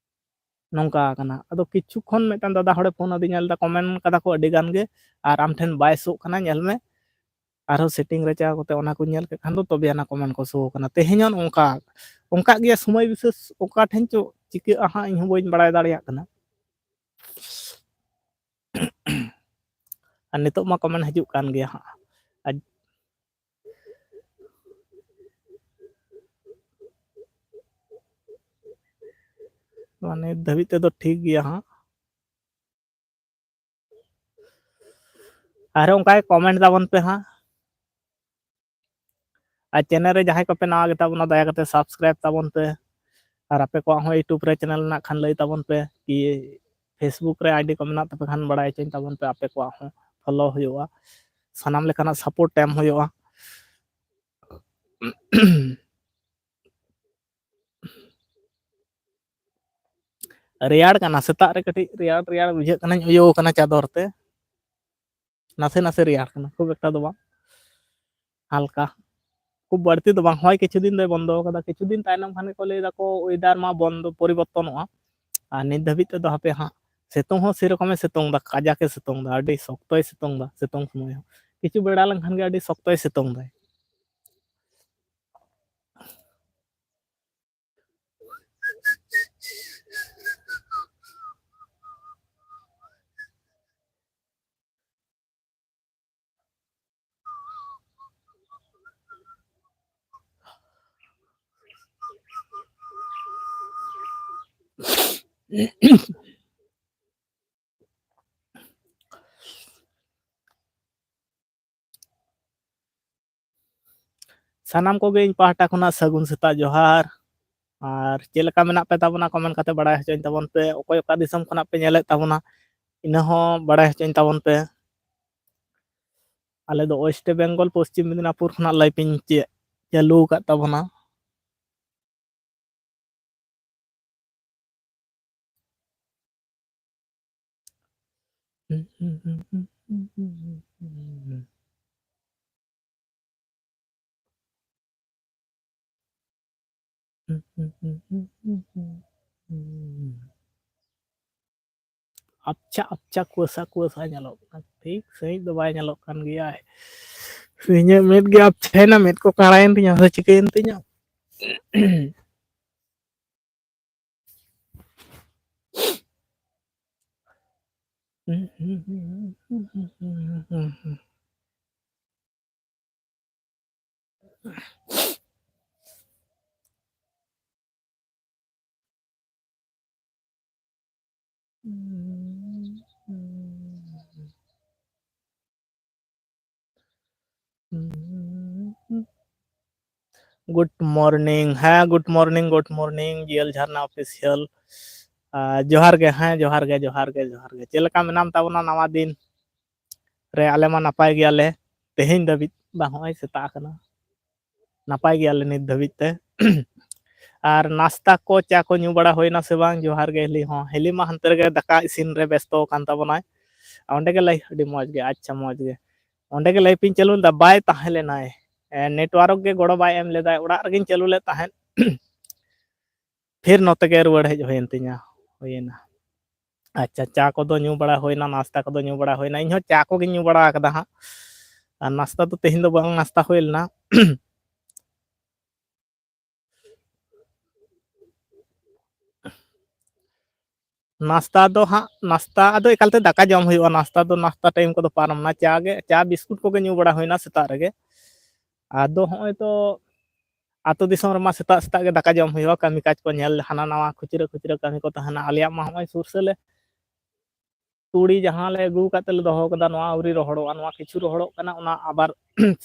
ᱱᱚᱝᱠᱟ ᱠᱟᱱᱟ᱾ ᱟᱫᱚ ᱠᱤᱪᱷᱩ ᱠᱷᱚᱱ ᱢᱤᱫᱴᱟᱝ ᱫᱟᱫᱟ ᱦᱚᱲᱮ ᱯᱷᱳᱱ ᱟᱹᱫᱤᱧᱟ, ᱞᱟᱹᱭᱫᱟ ᱠᱚᱢᱮᱱᱴ ᱠᱟᱫᱟ ᱠᱚ ᱟᱹᱰᱤ ᱜᱟᱱ ᱜᱮ, ᱟᱨ ᱟᱢ ᱴᱷᱮᱱ ᱵᱟᱭ ᱥᱳᱜ ᱠᱟᱱᱟ, ᱧᱮᱞ ᱢᱮ᱾ ᱟᱨᱦᱚᱸ ᱥᱮᱴᱤᱝ ᱨᱮ ᱪᱟᱞᱟᱣ ᱠᱟᱛᱮ ᱚᱱᱟ ᱠᱚ ᱧᱮᱞ ᱠᱮᱫ ᱠᱷᱟᱱ ᱫᱚ ᱛᱚᱵᱮ ᱟᱱᱟ ᱠᱚᱢᱮᱱᱴ ᱠᱚ ᱥᱳ ᱠᱟᱱᱟ᱾ ᱛᱮᱦᱮᱧ ᱦᱚᱸ ᱚᱱᱠᱟ, ᱚᱱᱠᱟ ᱜᱮ ᱥᱚᱢᱚᱭ ᱵᱤᱥᱮᱥ ᱚᱠᱟ ᱴᱷᱮᱱ ᱪᱚ ᱪᱤᱠᱟᱹᱜᱼᱟ ᱦᱟᱸᱜ, ᱤᱧ ᱦᱚᱸ ᱵᱟᱹᱧ ᱵᱟᱲᱟᱭ ᱫᱟᱲᱮᱭᱟᱜ ᱠᱟᱱᱟ᱾ ᱟᱨ ᱱᱤᱛᱚᱜ ᱢᱟ ᱠᱚᱢᱮᱱᱴ ᱦᱤᱡᱩᱜ ᱠᱟᱱ ᱜᱮᱭᱟ ᱦᱟᱸᱜ᱾ ᱟᱨ ᱱᱤᱛ ᱫᱷᱟᱹᱵᱤᱡ ᱛᱮᱫᱚ ᱴᱷᱤᱠ ᱜᱮᱭᱟ ᱦᱟᱸᱜ᱾ ᱟᱨ ᱚᱱᱠᱟ ᱜᱮ ᱠᱚᱢᱮᱱᱴ ᱛᱟᱵᱚᱱ ᱯᱮ ᱦᱟᱸᱜ᱾ ᱟᱨ ᱪᱮᱱᱮᱞ ᱨᱮ ᱡᱟᱦᱟᱸᱭ ᱠᱚᱯᱮ ᱱᱟᱣᱟ ᱜᱮᱛᱟ ᱵᱚᱱᱟ, ᱫᱟᱭᱟ ᱠᱟᱛᱮ ᱥᱟᱵᱥᱠᱨᱟᱭᱤᱵ ᱛᱟᱵᱚᱱ ᱯᱮ᱾ ᱟᱨ ᱟᱯᱮ ᱠᱚᱣᱟᱜ ᱦᱚᱸ ᱭᱩᱴᱩᱵᱽ ᱨᱮ ᱪᱮᱱᱮᱞ ᱢᱮᱱᱟᱜ ᱠᱷᱟᱱ ᱞᱟᱹᱭ ᱛᱟᱵᱚᱱ ᱯᱮ, ᱠᱤ ᱯᱷᱮᱥᱵᱩᱠ ᱨᱮ ᱟᱭᱰᱤ ᱠᱚ ᱢᱮᱱᱟᱜ ᱛᱟᱯᱮ ᱠᱷᱟᱱ ᱵᱟᱲᱟᱭ ᱦᱚᱪᱚᱧ ᱛᱟᱵᱚᱱ ᱯᱮ, ᱟᱯᱮ ᱠᱚᱣᱟᱜ ᱦᱚᱸ ᱯᱷᱚᱞᱳ ᱦᱩᱭᱩᱜᱼᱟ, ᱥᱟᱱᱟᱢ ᱞᱮᱠᱟᱱᱟᱜ ᱥᱟᱯᱳᱨᱴ ᱮᱢ ᱦᱩᱭᱩᱜᱼᱟ᱾ ᱨᱮᱭᱟᱲ ᱠᱟᱱᱟ, ᱥᱮᱛᱟᱜ ᱨᱮ ᱠᱟᱹᱴᱤᱡ ᱨᱮᱭᱟᱲ ᱨᱮᱭᱟᱲ ᱵᱩᱡᱷᱟᱹᱜ ᱠᱟᱱᱟᱧ, ᱩᱭᱩ ᱠᱟᱱᱟ ᱪᱟᱫᱚᱨ ᱛᱮ, ᱱᱟᱥᱮ ᱱᱟᱥᱮ ᱨᱮᱭᱟᱲ ᱠᱟᱱᱟ, ᱠᱷᱩᱵ ᱮᱠᱴᱟ ᱫᱚ ᱵᱟᱝ, ᱦᱟᱞᱠᱟ᱾ ᱠᱷᱩᱵ ᱵᱟᱹᱲᱛᱤ ᱫᱚ ᱵᱟᱝ, ᱦᱚᱭ ᱠᱤᱪᱷᱩ ᱫᱤᱱ ᱫᱚᱭ ᱵᱚᱱᱫᱚ ᱟᱠᱟᱫᱟ, ᱠᱤᱪᱷᱩ ᱫᱤᱱ ᱛᱟᱭᱱᱚᱢ ᱠᱷᱟᱱ ᱜᱮᱠᱚ ᱞᱟᱹᱭ ᱫᱟᱠᱚ weather ᱢᱟ ᱵᱚᱱᱫᱚ, ᱯᱚᱨᱤᱵᱚᱨᱛᱚᱱᱚᱜᱼᱟ᱾ ᱟᱨ ᱱᱤᱛ ᱫᱷᱟᱹᱵᱤᱡ ᱛᱮᱫᱚ ᱦᱟᱯᱮ ᱦᱟᱸᱜ, ᱥᱤᱛᱩᱝ ᱦᱚᱸ ᱥᱮᱨᱚᱠᱚᱢᱮ ᱥᱤᱛᱩᱝ ᱮᱫᱟ, ᱠᱟᱡᱟᱠᱮ ᱥᱤᱛᱩᱝ ᱮᱫᱟ, ᱟᱹᱰᱤ ᱥᱚᱠᱛᱚᱭ ᱥᱤᱛᱩᱝ ᱮᱫᱟ ᱥᱤᱛᱩᱝ ᱥᱚᱢᱚᱭ ᱦᱚᱸ᱾ ᱠᱤᱪᱷᱩ ᱵᱮᱲᱟ ᱞᱮᱱᱠᱷᱟᱱ ᱜᱮ ᱟᱹᱰᱤ ᱥᱚᱠᱛᱚᱭ ᱥᱤᱛᱩᱝ ᱮᱫᱟᱭ᱾ ᱥᱟᱱᱟᱢ ᱠᱚᱜᱮ ᱤᱧ ᱯᱟᱦᱴᱟ ᱠᱷᱚᱱᱟᱜ ᱥᱟᱹᱜᱩᱱ ᱥᱮᱛᱟᱜ ᱡᱚᱦᱟᱨ᱾ ᱟᱨ ᱪᱮᱫ ᱞᱮᱠᱟ ᱢᱮᱱᱟᱜ ᱯᱮ ᱛᱟᱵᱚᱱᱟ, comment ᱠᱟᱛᱮ ᱵᱟᱲᱟᱭ ᱦᱚᱪᱚᱧ ᱛᱟᱵᱚᱱ ᱯᱮ᱾ ᱚᱠᱚᱭ ᱚᱠᱟ ᱫᱤᱥᱚᱢ ᱠᱷᱚᱱᱟᱜ ᱯᱮ ᱧᱮᱞᱮᱫ ᱛᱟᱵᱚᱱᱟ, ᱤᱱᱟᱹ ᱦᱚᱸ ᱵᱟᱲᱟᱭ ᱦᱚᱪᱚᱧ ᱛᱟᱵᱚᱱ ᱯᱮ᱾ ᱟᱞᱮ ᱫᱚ West Bengal, ᱯᱚᱥᱪᱤᱢ ᱢᱮᱫᱽᱱᱟᱯᱩᱨ ᱠᱷᱚᱱᱟᱜ live ᱤᱧ ᱪᱮ-, ᱪᱟᱹᱞᱩ ᱟᱠᱟᱫ ᱛᱟᱵᱚᱱᱟ᱾ ᱟᱯᱪᱷᱟ ᱟᱯᱪᱷᱟ ᱠᱩᱣᱟᱹᱥᱟ ᱠᱩᱣᱟᱹᱥᱟ ᱧᱮᱞᱚᱜ ᱠᱟᱱᱟ, ᱴᱷᱤᱠ ᱥᱟᱺᱦᱤᱡ ᱫᱚ ᱵᱟᱭ ᱧᱮᱞᱚᱜ ᱠᱟᱱ ᱜᱮᱭᱟ᱾ ᱤᱧᱟᱹᱜ ᱢᱮᱫ ᱜᱮ ᱟᱯᱪᱷᱟᱭᱮᱱᱟ, ᱢᱮᱫ ᱠᱚ ᱠᱟᱬᱟᱭᱮᱱ ᱛᱤᱧᱟ ᱥᱮ ᱪᱤᱠᱟᱹᱭᱮᱱ ᱛᱤᱧᱟ? Good morning, ᱦᱮᱸ, good morning, good morning, ᱡᱤᱭᱟᱹᱞ ᱡᱷᱟᱨᱱᱟ official᱾ ᱟᱨ ᱡᱚᱦᱟᱨ ᱜᱮ, ᱦᱮᱸ, ᱡᱚᱦᱟᱨ ᱜᱮ, ᱡᱚᱦᱟᱨ ᱜᱮ, ᱡᱚᱦᱟᱨ ᱜᱮ᱾ ᱪᱮᱫ ᱞᱮᱠᱟ ᱢᱮᱱᱟᱢ ᱛᱟᱵᱚᱱᱟ ᱱᱟᱣᱟ ᱫᱤᱱ ᱨᱮ? ᱟᱞᱮ ᱢᱟ ᱱᱟᱯᱟᱭ ᱜᱮᱭᱟᱞᱮ ᱛᱮᱦᱮᱧ ᱫᱷᱟᱹᱵᱤᱡ, ᱵᱟᱝ, ᱦᱚᱸᱜᱼᱚᱭ ᱥᱮᱛᱟᱜ ᱟᱠᱟᱱᱟ, ᱱᱟᱯᱟᱭ ᱜᱮᱭᱟᱞᱮ ᱱᱤᱛ ᱫᱷᱟᱹᱵᱤᱡ ᱛᱮ᱾ ᱟᱨ ᱱᱟᱥᱛᱟ ᱠᱚ, ᱪᱟ ᱠᱚ ᱧᱩ ᱵᱟᱲᱟ ᱦᱩᱭᱱᱟ ᱥᱮ ᱵᱟᱝ? ᱡᱚᱦᱟᱨ ᱜᱮ ᱦᱤᱞᱤ ᱦᱚᱸ, ᱦᱤᱞᱤ ᱢᱟ ᱦᱟᱱᱛᱮ ᱨᱮᱜᱮ ᱫᱟᱠᱟ ᱤᱥᱤᱱ ᱨᱮ ᱵᱮᱥᱛᱚ ᱟᱠᱟᱱ ᱛᱟᱵᱚᱱᱟᱭ᱾ ᱚᱸᱰᱮ ᱜᱮ ᱞᱟᱹᱭ, ᱟᱹᱰᱤ ᱢᱚᱡᱽ ᱜᱮ, ᱟᱪᱪᱷᱟ, ᱢᱚᱡᱽ ᱜᱮ᱾ ᱚᱸᱰᱮ ᱜᱮ live ᱤᱧ ᱪᱟᱹᱞᱩ ᱞᱮᱫᱟ, ᱵᱟᱭ ᱛᱟᱦᱮᱸ ᱞᱮᱱᱟᱭ᱾ ᱱᱮᱴᱣᱟᱨᱠ ᱜᱮ ᱜᱚᱲᱚ ᱵᱟᱭ ᱮᱢ ᱞᱮᱫᱟ᱾ ᱚᱲᱟᱜ ᱨᱮᱜᱮᱧ ᱪᱟᱹᱞᱩ ᱞᱮᱫ ᱛᱟᱦᱮᱸᱫ᱾ ᱯᱷᱤᱨ ᱱᱚᱛᱮ ᱜᱮ ᱨᱩᱣᱟᱹᱲ ᱦᱮᱡ ᱦᱩᱭᱮᱱ ᱛᱤᱧᱟ, ᱦᱩᱭᱮᱱᱟ᱾ ᱟᱪᱪᱷᱟ, ᱪᱟ ᱠᱚᱫᱚ ᱧᱩ ᱵᱟᱲᱟ ᱦᱩᱭᱱᱟ, ᱱᱟᱥᱛᱟ ᱠᱚᱫᱚ ᱧᱩ ᱵᱟᱲᱟ ᱦᱩᱭᱱᱟ᱾ ᱤᱧᱦᱚᱸ ᱪᱟ ᱠᱚᱜᱮᱧ ᱧᱩ ᱵᱟᱲᱟ ᱟᱠᱟᱫᱟ ᱦᱟᱸᱜ, ᱟᱨ ᱱᱟᱥᱛᱟ ᱫᱚ ᱛᱮᱦᱮᱧ ᱫᱚ ᱵᱟᱝ ᱱᱟᱥᱛᱟ ᱦᱩᱭ ᱞᱮᱱᱟ᱾ ᱱᱟᱥᱛᱟ ᱫᱚ ᱦᱟᱸᱜ, ᱱᱟᱥᱛᱟ ᱟᱫᱚ ᱮᱠᱟᱞᱛᱮ ᱫᱟᱠᱟ ᱡᱚᱢ ᱦᱩᱭᱩᱜᱼᱟ᱾ ᱱᱟᱥᱛᱟ ᱫᱚ, ᱱᱟᱥᱛᱟ ᱴᱟᱭᱤᱢ ᱠᱚᱫᱚ ᱯᱟᱨᱚᱢ ᱱᱟ᱾ ᱪᱟ ᱜᱮ, ᱪᱟ ᱵᱤᱥᱠᱩᱴ ᱠᱚᱜᱮ ᱧᱩ ᱵᱟᱲᱟ ᱦᱩᱭᱱᱟ ᱥᱮᱛᱟᱜ ᱨᱮᱜᱮ᱾ ᱟᱫᱚ ᱦᱚᱸᱜᱼᱚᱭ ᱛᱚ ᱟᱹᱛᱩ ᱫᱤᱥᱚᱢ ᱨᱮᱢᱟ ᱥᱮᱛᱟᱜ ᱥᱮᱛᱟᱜ ᱜᱮ ᱫᱟᱠᱟ ᱡᱚᱢ ᱦᱩᱭᱩᱜᱼᱟ, ᱠᱟᱹᱢᱤ ᱠᱟᱡᱽ ᱠᱚ ᱧᱮᱞ, ᱦᱟᱱᱟ ᱱᱟᱣᱟ ᱠᱷᱩᱪᱨᱟᱹ ᱠᱷᱩᱪᱨᱟᱹ ᱠᱟᱹᱢᱤ ᱠᱚ ᱛᱟᱦᱮᱱᱟ᱾ ᱟᱞᱮᱭᱟᱜ ᱢᱟ ᱦᱚᱸᱜᱼᱚᱭ ᱥᱩᱨ ᱥᱮᱫ ᱞᱮ ᱛᱩᱲᱤ ᱡᱟᱦᱟᱸ ᱞᱮ ᱟᱹᱜᱩ ᱠᱟᱜ ᱛᱮᱞᱮ ᱫᱚᱦᱚ ᱠᱟᱫᱟ, ᱱᱚᱣᱟ ᱟᱹᱣᱨᱤ ᱨᱚᱦᱚᱲᱚᱜᱼᱟ, ᱱᱚᱣᱟ ᱠᱤᱪᱷᱩ ᱨᱚᱦᱚᱲᱚᱜ ᱠᱟᱱᱟ, ᱚᱱᱟ ᱟᱵᱟᱨ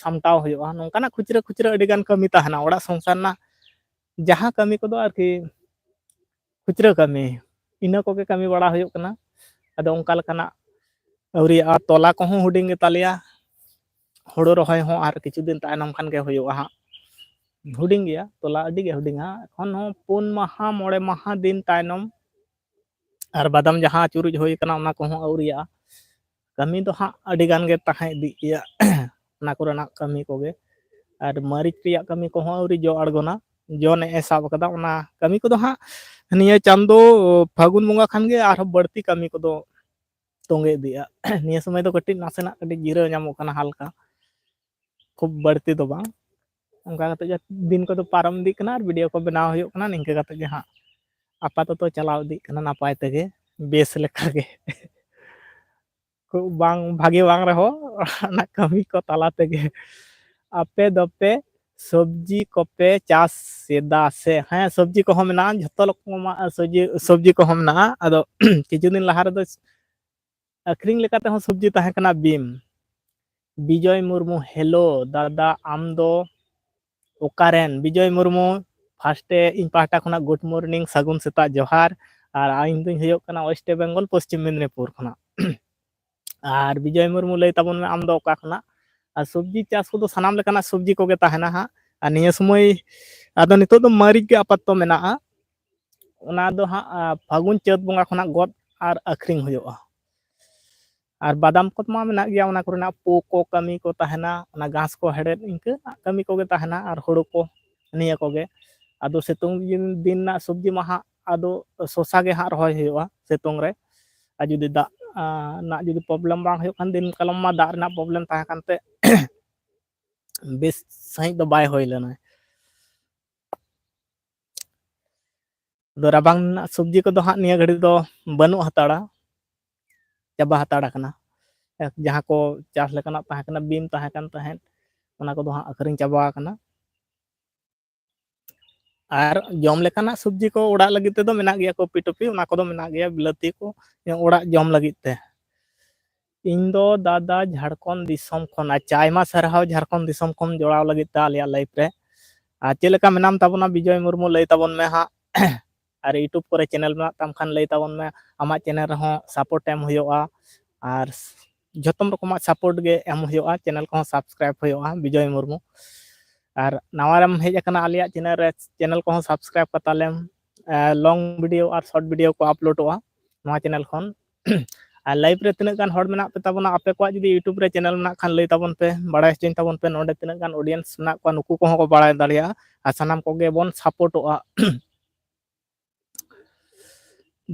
ᱥᱟᱢᱴᱟᱣ ᱦᱩᱭᱩᱜᱼᱟ᱾ ᱱᱚᱝᱠᱟᱱᱟᱜ ᱠᱷᱩᱪᱨᱟᱹ ᱠᱷᱩᱪᱨᱟᱹ ᱟᱹᱰᱤᱜᱟᱱ ᱠᱟᱹᱢᱤ ᱛᱟᱦᱮᱱᱟ ᱚᱲᱟᱜ ᱥᱚᱝᱥᱟᱨ ᱨᱮᱱᱟᱜ, ᱡᱟᱦᱟᱸ ᱠᱟᱹᱢᱤ ᱠᱚᱫᱚ ᱟᱨᱠᱤ ᱠᱷᱩᱪᱨᱟᱹ ᱠᱟᱹᱢᱤ, ᱤᱱᱟᱹ ᱠᱚᱜᱮ ᱠᱟᱹᱢᱤ ᱵᱟᱲᱟ ᱦᱩᱭᱩᱜ ᱠᱟᱱᱟ᱾ ᱟᱫᱚ ᱚᱱᱠᱟ ᱞᱮᱠᱟᱱᱟᱜ ᱟᱹᱣᱨᱤᱭᱟᱜᱼᱟ᱾ ᱛᱚᱞᱟ ᱠᱚᱦᱚᱸ ᱦᱩᱰᱤᱧ ᱜᱮᱛᱟᱞᱮᱭᱟ, ᱦᱳᱲᱳ ᱨᱚᱦᱚᱭ ᱦᱚᱸ ᱟᱨ ᱠᱤᱪᱷᱩ ᱫᱤᱱ ᱛᱟᱭᱱᱚᱢ ᱠᱷᱟᱱ ᱜᱮ ᱦᱩᱭᱩᱜᱼᱟ ᱦᱟᱸᱜ᱾ ᱦᱩᱰᱤᱧ ᱜᱮᱭᱟ, ᱛᱚᱞᱟ ᱟᱹᱰᱤ ᱜᱮ ᱦᱩᱰᱤᱧᱟ, ᱮᱠᱷᱚᱱ ᱦᱚᱸ ᱯᱩᱱ ᱢᱟᱦᱟ ᱢᱚᱬᱮ ᱢᱟᱦᱟ ᱫᱤᱱ ᱛᱟᱭᱱᱚᱢ᱾ ᱟᱨ ᱵᱟᱫᱟᱢ ᱡᱟᱦᱟᱸ ᱪᱩᱨᱩᱡ ᱦᱩᱭ ᱠᱟᱱᱟ, ᱚᱱᱟ ᱠᱚᱦᱚᱸ ᱟᱹᱣᱨᱤᱭᱟᱜᱼᱟ᱾ ᱠᱟᱹᱢᱤ ᱫᱚ ᱦᱟᱸᱜ ᱟᱹᱰᱤ ᱜᱟᱱ ᱜᱮ ᱛᱟᱦᱮᱸ ᱤᱫᱤᱜ ᱜᱮᱭᱟ, ᱚᱱᱟ ᱠᱚᱨᱮᱱᱟᱜ ᱠᱟᱹᱢᱤ ᱠᱚᱜᱮ᱾ ᱟᱨ ᱢᱟᱹᱨᱤᱪ ᱨᱮᱭᱟᱜ ᱠᱟᱹᱢᱤ ᱠᱚᱦᱚᱸ ᱟᱹᱣᱨᱤ ᱡᱚ ᱟᱬᱜᱚᱱᱟ, ᱡᱚ ᱱᱮᱜᱼᱮ ᱥᱟᱵ ᱟᱠᱟᱫᱟ᱾ ᱚᱱᱟ ᱠᱟᱹᱢᱤ ᱠᱚᱫᱚ ᱦᱟᱸᱜ ᱱᱤᱭᱟᱹ ᱪᱟᱸᱫᱳ ᱯᱷᱟᱹᱜᱩᱱ ᱵᱚᱸᱜᱟ ᱠᱷᱟᱱ ᱜᱮ ᱟᱨᱦᱚᱸ ᱵᱟᱹᱲᱛᱤ ᱠᱟᱹᱢᱤ ᱠᱚᱫᱚ ᱛᱚᱸᱜᱮ ᱤᱫᱤᱜᱼᱟ᱾ ᱱᱤᱭᱟᱹ ᱥᱚᱢᱚᱭ ᱫᱚ ᱠᱟᱹᱴᱤᱡ ᱱᱟᱥᱮᱱᱟᱜ ᱠᱟᱹᱴᱤᱡ ᱡᱤᱨᱟᱹᱣ ᱧᱟᱢᱚᱜ ᱠᱟᱱᱟ, ᱦᱟᱞᱠᱟ, ᱠᱷᱩᱵ ᱵᱟᱹᱲᱛᱤ ᱫᱚ ᱵᱟᱝ᱾ ᱚᱱᱠᱟ ᱠᱟᱛᱮ ᱜᱮ ᱫᱤᱱ ᱠᱚᱫᱚ ᱯᱟᱨᱚᱢ ᱤᱫᱤᱜ ᱠᱟᱱᱟ ᱟᱨ ᱵᱷᱤᱰᱤᱭᱳ ᱠᱚ ᱵᱮᱱᱟᱣ ᱦᱩᱭᱩᱜ ᱠᱟᱱᱟ᱾ ᱱᱤᱝᱠᱟᱹ ᱠᱟᱛᱮ ᱜᱮ ᱦᱟᱸᱜ ᱟᱯᱟᱛᱚᱛᱚ ᱪᱟᱞᱟᱣ ᱤᱫᱤᱜ ᱠᱟᱱᱟ ᱱᱟᱯᱟᱭ ᱛᱮᱜᱮ, ᱵᱮᱥ ᱞᱮᱠᱟ ᱜᱮ᱾ ᱠᱷᱩᱵ ᱵᱟᱝ ᱵᱷᱟᱜᱮ ᱵᱟᱝ ᱨᱮᱦᱚᱸ, ᱚᱲᱟᱜ ᱨᱮᱱᱟᱜ ᱠᱟᱹᱢᱤ ᱠᱚ ᱛᱟᱞᱟ ᱛᱮᱜᱮ᱾ ᱟᱯᱮ ᱫᱚᱯᱮ ᱥᱚᱵᱽᱡᱤ ᱠᱚᱯᱮ ᱪᱟᱥ ᱮᱫᱟ ᱥᱮ? ᱦᱮᱸ, ᱥᱚᱵᱽᱡᱤ ᱠᱚᱦᱚᱸ ᱢᱮᱱᱟᱜᱼᱟ, ᱡᱷᱚᱛᱚ ᱨᱚᱠᱚᱢᱟᱜ ᱥᱚᱵᱽᱡᱤ, ᱥᱚᱵᱽᱡᱤ ᱠᱚᱦᱚᱸ ᱢᱮᱱᱟᱜᱼᱟ᱾ ᱟᱫᱚ ᱠᱤᱪᱷᱩ ᱫᱤᱱ ᱞᱟᱦᱟ ᱨᱮᱫᱚ ᱟᱹᱠᱷᱨᱤᱧ ᱞᱮᱠᱟ ᱛᱮᱦᱚᱸ ᱥᱚᱵᱽᱡᱤ ᱛᱟᱦᱮᱸ ᱠᱟᱱᱟ ᱵᱤᱢ᱾ ᱵᱤᱡᱚᱭ ᱢᱩᱨᱢᱩ, ᱦᱮᱞᱳ ᱫᱟᱫᱟ, ᱟᱢ ᱫᱚ ᱚᱠᱟᱨᱮᱱ? ᱵᱤᱡᱚᱭ ᱢᱩᱨᱢᱩ, ᱯᱷᱟᱥᱴᱮ ᱤᱧ ᱯᱟᱦᱴᱟ ᱠᱷᱚᱱᱟᱜ ᱜᱩᱰ ᱢᱚᱨᱱᱤᱝ, ᱥᱟᱹᱜᱩᱱ ᱥᱮᱛᱟᱜ, ᱡᱚᱦᱟᱨ᱾ ᱟᱨ ᱤᱧ ᱫᱩᱧ ᱦᱩᱭᱩᱜ ᱠᱟᱱᱟ ᱳᱭᱮᱥᱴ ᱵᱮᱝᱜᱚᱞ, ᱯᱚᱥᱪᱤᱢ ᱢᱮᱫᱽᱱᱤᱯᱩᱨ ᱠᱷᱚᱱᱟᱜ᱾ ᱟᱨ ᱵᱤᱡᱚᱭ ᱢᱩᱨᱢᱩ, ᱞᱟᱹᱭ ᱛᱟᱵᱚᱱ ᱢᱮ, ᱟᱢ ᱫᱚ ᱚᱠᱟ ᱠᱷᱚᱱᱟᱜ? ᱟᱨ ᱥᱚᱵᱽᱡᱤ ᱪᱟᱥ ᱠᱚᱫᱚ ᱥᱟᱱᱟᱢ ᱞᱮᱠᱟᱱᱟᱜ ᱥᱚᱵᱽᱡᱤ ᱠᱚᱜᱮ ᱛᱟᱦᱮᱱᱟ ᱦᱟᱸᱜ᱾ ᱟᱨ ᱱᱤᱭᱟᱹ ᱥᱚᱢᱚᱭ ᱟᱫᱚ ᱱᱤᱛᱚᱜ ᱫᱚ ᱢᱟᱹᱨᱤᱪ ᱜᱮ ᱟᱯᱟᱛᱚᱛᱚ ᱢᱮᱱᱟᱜᱼᱟ, ᱚᱱᱟ ᱫᱚ ᱦᱟᱸᱜ, ᱟ, ᱯᱷᱟᱹᱜᱩᱱ ᱪᱟᱹᱛ ᱵᱚᱸᱜᱟ ᱠᱷᱚᱱᱟᱜ ᱜᱚᱫ ᱟᱨ ᱟᱹᱠᱷᱨᱤᱧ ᱦᱩᱭᱩᱜᱼᱟ᱾ ᱟᱨ ᱵᱟᱫᱟᱢ ᱠᱚᱢᱟ ᱢᱮᱱᱟᱜ ᱜᱮᱭᱟ, ᱚᱱᱟ ᱠᱚᱨᱮᱱᱟᱜ ᱯᱩ ᱠᱚ ᱠᱟᱹᱢᱤ ᱠᱚ ᱛᱟᱦᱮᱱᱟ, ᱚᱱᱟ ᱜᱷᱟᱥ ᱠᱚ ᱦᱮᱲᱦᱮᱫ, ᱤᱱᱠᱟᱹᱱᱟᱜ ᱠᱟᱹᱢᱤ ᱠᱚᱜᱮ ᱛᱟᱦᱮᱱᱟ, ᱟᱨ ᱦᱩᱲᱩ ᱠᱚ, ᱱᱤᱭᱟᱹ ᱠᱚᱜᱮ᱾ ᱟᱫᱚ ᱥᱤᱛᱩᱝ ᱫᱤᱱ ᱨᱮᱱᱟᱜ ᱥᱚᱵᱽᱡᱤ ᱢᱟ ᱦᱟᱸᱜ ᱟᱫᱚ ᱥᱚᱥᱟ ᱜᱮ ᱦᱟᱸᱜ ᱨᱚᱦᱚᱭ ᱦᱩᱭᱩᱜᱼᱟ ᱥᱤᱛᱩᱝ ᱨᱮ᱾ ᱟᱨ ᱡᱩᱫᱤ ᱫᱟᱜ ᱨᱮᱱᱟᱜ ᱡᱩᱫᱤ ᱯᱨᱚᱵᱞᱮᱢ ᱵᱟᱝ ᱦᱩᱭᱩᱜ ᱠᱷᱟᱱ, ᱫᱤᱱ ᱠᱟᱞᱚᱢ ᱢᱟ ᱫᱟᱜ ᱨᱮᱱᱟᱜ ᱯᱨᱚᱵᱞᱮᱢ ᱛᱟᱦᱮᱸ ᱠᱟᱱᱛᱮ ᱵᱮᱥ ᱥᱟᱺᱦᱤᱡ ᱫᱚ ᱵᱟᱭ ᱦᱩᱭ ᱞᱮᱱᱟ᱾ ᱟᱫᱚ ᱨᱟᱵᱟᱝ ᱨᱮᱱᱟᱜ ᱥᱚᱵᱽᱡᱤ ᱠᱚᱫᱚ ᱦᱟᱸᱜ ᱱᱤᱭᱟᱹ ᱜᱷᱟᱹᱲᱤᱡ ᱫᱚ ᱵᱟᱹᱱᱩᱜ ᱦᱟᱛᱟᱲᱟ, ᱪᱟᱵᱟ ᱦᱟᱛᱟᱲ ᱟᱠᱟᱱᱟ᱾ ᱡᱟᱦᱟᱸ ᱠᱚ ᱪᱟᱥ ᱞᱮᱠᱟᱱᱟᱜ ᱛᱟᱦᱮᱸ ᱠᱟᱱᱟ, ᱵᱤᱢ ᱛᱟᱦᱮᱸ ᱠᱟᱱ ᱛᱟᱦᱮᱸᱫ, ᱚᱱᱟ ᱠᱚᱫᱚ ᱦᱟᱸᱜ ᱟᱹᱠᱷᱨᱤᱧ ᱪᱟᱵᱟ ᱟᱠᱟᱱᱟ᱾ ᱟᱨ ᱡᱚᱢ ᱞᱮᱠᱟᱱᱟᱜ ᱥᱚᱵᱽᱡᱤ ᱠᱚ ᱚᱲᱟᱜ ᱞᱟᱹᱜᱤᱫ ᱛᱮᱫᱚ ᱢᱮᱱᱟᱜ ᱜᱮᱭᱟ, ᱠᱚᱯᱤ ᱴᱚᱯᱤ, ᱚᱱᱟ ᱠᱚᱫᱚ ᱢᱮᱱᱟᱜ ᱜᱮᱭᱟ, ᱵᱤᱞᱟᱹᱛᱤ ᱠᱚ ᱚᱲᱟᱜ ᱡᱚᱢ ᱞᱟᱹᱜᱤᱫ ᱛᱮ᱾ ᱤᱧ ᱫᱚ ᱫᱟᱫᱟ ᱡᱷᱟᱲᱠᱷᱚᱸᱰ ᱫᱤᱥᱚᱢ ᱠᱷᱚᱱ, ᱟᱪᱪᱷᱟ, ᱟᱭᱢᱟ ᱥᱟᱨᱦᱟᱣ ᱡᱷᱟᱲᱠᱷᱚᱸᱰ ᱫᱤᱥᱚᱢ ᱠᱷᱚᱱ ᱡᱚᱲᱟᱣ ᱞᱟᱹᱜᱤᱫ ᱛᱮ ᱟᱞᱮᱭᱟᱜ ᱞᱟᱭᱤᱯᱷ ᱨᱮ᱾ ᱟᱨ ᱪᱮᱫ ᱞᱮᱠᱟ ᱢᱮᱱᱟᱢ ᱛᱟᱵᱚᱱᱟ ᱵᱤᱡᱚᱭ ᱢᱩᱨᱢᱩ, ᱞᱟᱹᱭ ᱛᱟᱵᱚᱱ ᱢᱮ ᱦᱟᱸᱜ᱾ ᱟᱨ YouTube ᱠᱚᱨᱮ ᱪᱮᱱᱮᱞ ᱢᱮᱱᱟᱜ ᱛᱟᱢ ᱠᱷᱟᱱ ᱞᱟᱹᱭ ᱛᱟᱵᱚᱱ ᱢᱮ, ᱟᱢᱟᱜ ᱪᱮᱱᱮᱞ ᱨᱮᱦᱚᱸ ᱥᱟᱯᱳᱨᱴ ᱮᱢ ᱦᱩᱭᱩᱜᱼᱟ᱾ ᱟᱨ ᱡᱷᱚᱛᱚᱢ ᱨᱚᱠᱚᱢᱟᱜ ᱥᱟᱯᱳᱨᱴ ᱜᱮ ᱮᱢ ᱦᱩᱭᱩᱜᱼᱟ, ᱪᱮᱱᱮᱞ ᱠᱚᱦᱚᱸ ᱥᱟᱵᱥᱠᱨᱟᱭᱤᱵ ᱦᱩᱭᱩᱜᱼᱟ ᱵᱤᱡᱚᱭ ᱢᱩᱨᱢᱩ᱾ ᱟᱨ ᱱᱟᱣᱟ ᱨᱮᱢ ᱦᱮᱡ ᱟᱠᱟᱱᱟ ᱟᱞᱮᱭᱟᱜ ᱪᱮᱱᱮᱞ ᱨᱮ, ᱪᱮᱱᱮᱞ ᱠᱚᱦᱚᱸ ᱥᱟᱵᱥᱠᱨᱟᱭᱤᱵ ᱠᱟᱛᱟᱞᱮᱢ᱾ ᱞᱚᱝ ᱵᱷᱤᱰᱤᱭᱳ ᱟᱨ ᱥᱚᱨᱴ ᱵᱷᱤᱰᱤᱭᱳ ᱠᱚ ᱟᱯᱞᱳᱰᱚᱜᱼᱟ ᱱᱚᱣᱟ ᱪᱮᱱᱮᱞ ᱠᱷᱚᱱ᱾ ᱟᱨ ᱞᱟᱭᱤᱵᱷ ᱨᱮ ᱛᱤᱱᱟᱹᱜ ᱜᱟᱱ ᱦᱚᱲ ᱢᱮᱱᱟᱜ ᱯᱮ ᱛᱟᱵᱚᱱᱟ, ᱟᱯᱮ ᱠᱚᱣᱟᱜ ᱡᱩᱫᱤ YouTube ᱨᱮ ᱪᱮᱱᱮᱞ ᱢᱮᱱᱟᱜ ᱠᱷᱟᱱ ᱞᱟᱹᱭ ᱛᱟᱵᱚᱱ ᱯᱮ, ᱵᱟᱲᱟᱭ ᱦᱚᱪᱚᱧ ᱛᱟᱵᱚᱱ ᱯᱮ ᱱᱚᱰᱮ ᱛᱤᱱᱟᱹᱜ ᱜᱟᱱ ᱚᱰᱤᱭᱮᱱᱥ ᱢᱮᱱᱟᱜ ᱠᱚᱣᱟ, ᱱᱩᱠᱩ ᱠᱚᱦᱚᱸ ᱠᱚ ᱵᱟᱲᱟᱭ ᱫᱟᱲᱮᱭᱟᱜᱼᱟ᱾ ᱟᱨ ᱥᱟᱱᱟᱢ ᱠᱚᱜᱮ ᱵᱚᱱ ᱥᱟᱯᱳᱨᱴᱚᱜᱼᱟ᱾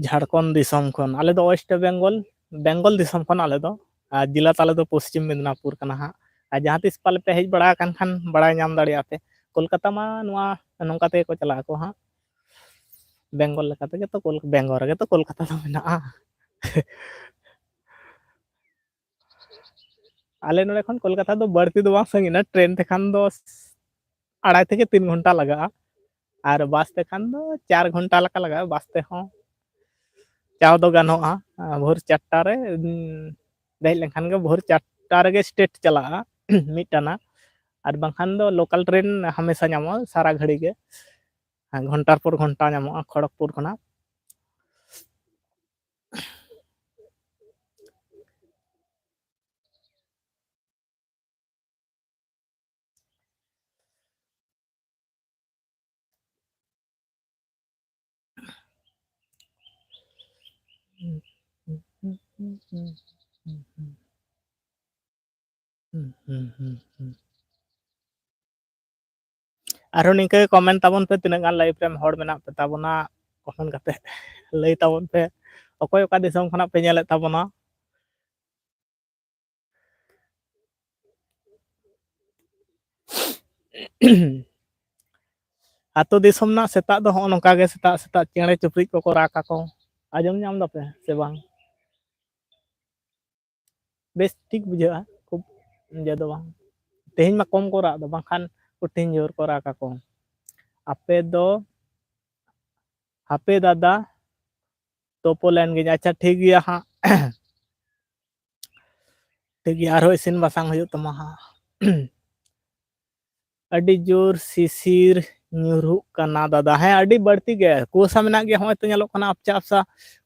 ᱡᱷᱟᱲᱠᱷᱚᱸᱰ ᱫᱤᱥᱚᱢ ᱠᱷᱚᱱ ᱟᱞᱮ ᱫᱚ ᱳᱭᱮᱥᱴ ᱵᱮᱝᱜᱚᱞ, ᱵᱮᱝᱜᱚᱞ ᱫᱤᱥᱚᱢ ᱠᱷᱚᱱ ᱟᱞᱮ ᱫᱚ᱾ ᱟᱨ ᱡᱮᱞᱟ ᱛᱟᱞᱮ ᱫᱚ ᱯᱚᱥᱪᱤᱢ ᱢᱮᱫᱽᱱᱟᱯᱩᱨ ᱠᱟᱱᱟ ᱦᱟᱸᱜ᱾ ᱟᱨ ᱡᱟᱦᱟᱸ ᱛᱤᱥ ᱯᱟᱞᱮ ᱯᱮ ᱦᱮᱡ ᱵᱟᱲᱟ ᱟᱠᱟᱱ ᱠᱷᱟᱱ ᱵᱟᱲᱟᱭ ᱧᱟᱢ ᱫᱟᱲᱮᱭᱟᱜᱼᱟ ᱯᱮ, ᱠᱳᱞᱠᱟᱛᱟ ᱢᱟ ᱱᱚᱣᱟ ᱱᱚᱝᱠᱟ ᱛᱮᱜᱮ ᱠᱚ ᱪᱟᱞᱟᱜ ᱟᱠᱚ ᱦᱟᱸᱜ, ᱵᱮᱝᱜᱚᱞ ᱞᱮᱠᱟ ᱛᱮᱜᱮ ᱛᱚ ᱠᱳᱞ-, ᱵᱮᱝᱜᱚᱞ ᱨᱮᱜᱮ ᱛᱚ ᱠᱳᱞᱠᱟᱛᱟ ᱫᱚ ᱢᱮᱱᱟᱜᱼᱟ᱾ ᱟᱞᱮ ᱱᱚᱰᱮ ᱠᱷᱚᱱ ᱠᱳᱞᱠᱟᱛᱟ ᱫᱚ ᱵᱟᱹᱲᱛᱤ ᱫᱚ ᱵᱟᱝ ᱥᱟᱺᱜᱤᱧᱟ, ᱴᱨᱮᱱ ᱛᱮᱠᱷᱟᱱ ᱫᱚ ᱟᱲᱟᱭ ᱛᱷᱮᱠᱮ ᱛᱤᱱ ᱜᱷᱚᱱᱴᱟ ᱞᱟᱜᱟᱜᱼᱟ, ᱟᱨ ᱵᱟᱥ ᱛᱮᱠᱷᱟᱱ ᱫᱚ ᱪᱟᱨ ᱜᱷᱚᱱᱴᱟ ᱞᱮᱠᱟ ᱞᱟᱜᱟᱜᱼᱟ ᱵᱟᱥ ᱛᱮᱦᱚᱸ᱾ ᱪᱟᱣ ᱫᱚ ᱜᱟᱱᱚᱜᱼᱟ᱾ ᱟᱨ ᱵᱷᱳᱨ ᱪᱟᱨᱴᱟ ᱨᱮ, ᱩᱸ, ᱫᱮᱡ ᱞᱮᱱᱠᱷᱟᱱ ᱜᱮ ᱵᱷᱳᱨ ᱪᱟᱨᱴᱟ ᱨᱮᱜᱮ ᱥᱴᱮᱴ ᱪᱟᱞᱟᱜᱼᱟ ᱢᱤᱫ ᱴᱟᱱᱟ᱾ ᱟᱨ ᱵᱟᱝᱠᱷᱟᱱ ᱫᱚ ᱞᱳᱠᱟᱞ ᱴᱨᱮᱱ ᱦᱟᱢᱮᱥᱟ ᱧᱟᱢᱚᱜᱼᱟ ᱥᱟᱨᱟ ᱜᱷᱟᱹᱲᱤ ᱜᱮ, ᱦᱮᱸ, ᱜᱷᱚᱱᱴᱟᱨ ᱯᱚᱨ ᱜᱷᱚᱱᱴᱟ ᱧᱟᱢᱚᱜᱼᱟ ᱠᱷᱚᱲᱚᱜᱽᱯᱩᱨ ᱠᱷᱚᱱᱟᱜ᱾ ᱟᱨᱦᱚᱸ ᱱᱤᱝᱠᱟᱹ ᱜᱮ comment ᱛᱟᱵᱚᱱ ᱯᱮ, ᱛᱤᱱᱟᱹᱜ ᱜᱟᱱ live ᱨᱮᱱ ᱦᱚᱲ ᱢᱮᱱᱟᱜ ᱯᱮ ᱛᱟᱵᱚᱱᱟ, comment ᱠᱟᱛᱮ ᱞᱟᱹᱭ ᱛᱟᱵᱚᱱ ᱯᱮ, ᱚᱠᱚᱭ ᱚᱠᱟ ᱫᱤᱥᱚᱢ ᱠᱷᱚᱱᱟᱜ ᱯᱮ ᱧᱮᱞᱮᱫ ᱛᱟᱵᱚᱱᱟ᱾ ᱟᱹᱛᱩ ᱫᱤᱥᱚᱢ ᱨᱮᱱᱟᱜ ᱥᱮᱛᱟᱜ ᱫᱚ ᱦᱚᱸᱜᱼᱚ ᱱᱚᱝᱠᱟ ᱜᱮ, ᱥᱮᱛᱟᱜ ᱥᱮᱛᱟᱜ ᱪᱮᱬᱮ ᱪᱩᱯᱲᱤᱡ ᱠᱚᱠᱚ ᱨᱟᱜ ᱟᱠᱚ᱾ ᱟᱸᱡᱚᱢ ᱧᱟᱢ ᱫᱟᱯᱮ ᱥᱮ ᱵᱟᱝ? ᱵᱮᱥ ᱴᱷᱤᱠ ᱵᱩᱡᱷᱟᱹᱜᱼᱟ, ᱠᱷᱩᱵ ᱤᱭᱟᱹ ᱫᱚ ᱵᱟᱝ᱾ ᱛᱮᱦᱮᱧ ᱢᱟ ᱠᱚᱢ ᱠᱚ ᱨᱟᱜ ᱫᱚ, ᱵᱟᱝᱠᱷᱟᱱ ᱠᱚᱴᱷᱤᱱ ᱡᱳᱨ ᱠᱚ ᱨᱟᱜ ᱟᱠᱚ᱾ ᱟᱯᱮ ᱫᱚ ᱦᱟᱯᱮ ᱫᱟᱫᱟ, ᱛᱳᱯᱳ ᱞᱮᱱ ᱜᱤᱧ᱾ ᱟᱪᱪᱷᱟ, ᱴᱷᱤᱠ ᱜᱮᱭᱟ ᱦᱟᱸᱜ᱾ ᱴᱷᱤᱠ ᱜᱮᱭᱟ, ᱟᱨᱦᱚᱸ ᱤᱥᱤᱱ ᱵᱟᱥᱟᱝ ᱦᱩᱭᱩᱜ ᱛᱟᱢᱟ ᱦᱟᱸᱜ᱾ ᱟᱹᱰᱤ ᱡᱳᱨ ᱥᱤᱥᱤᱨ ᱧᱩᱨᱦᱩᱜ ᱠᱟᱱᱟ ᱫᱟᱫᱟ᱾ ᱦᱮᱸ, ᱟᱹᱰᱤ ᱵᱟᱹᱲᱛᱤ ᱜᱮ᱾ ᱠᱩᱣᱟᱥᱟ ᱢᱮᱱᱟᱜ ᱜᱮᱭᱟ, ᱦᱚᱸᱜᱼᱚᱭ ᱛᱚ ᱧᱮᱞᱚᱜ ᱠᱟᱱᱟ ᱟᱯᱪᱷᱟ ᱟᱯᱥᱟ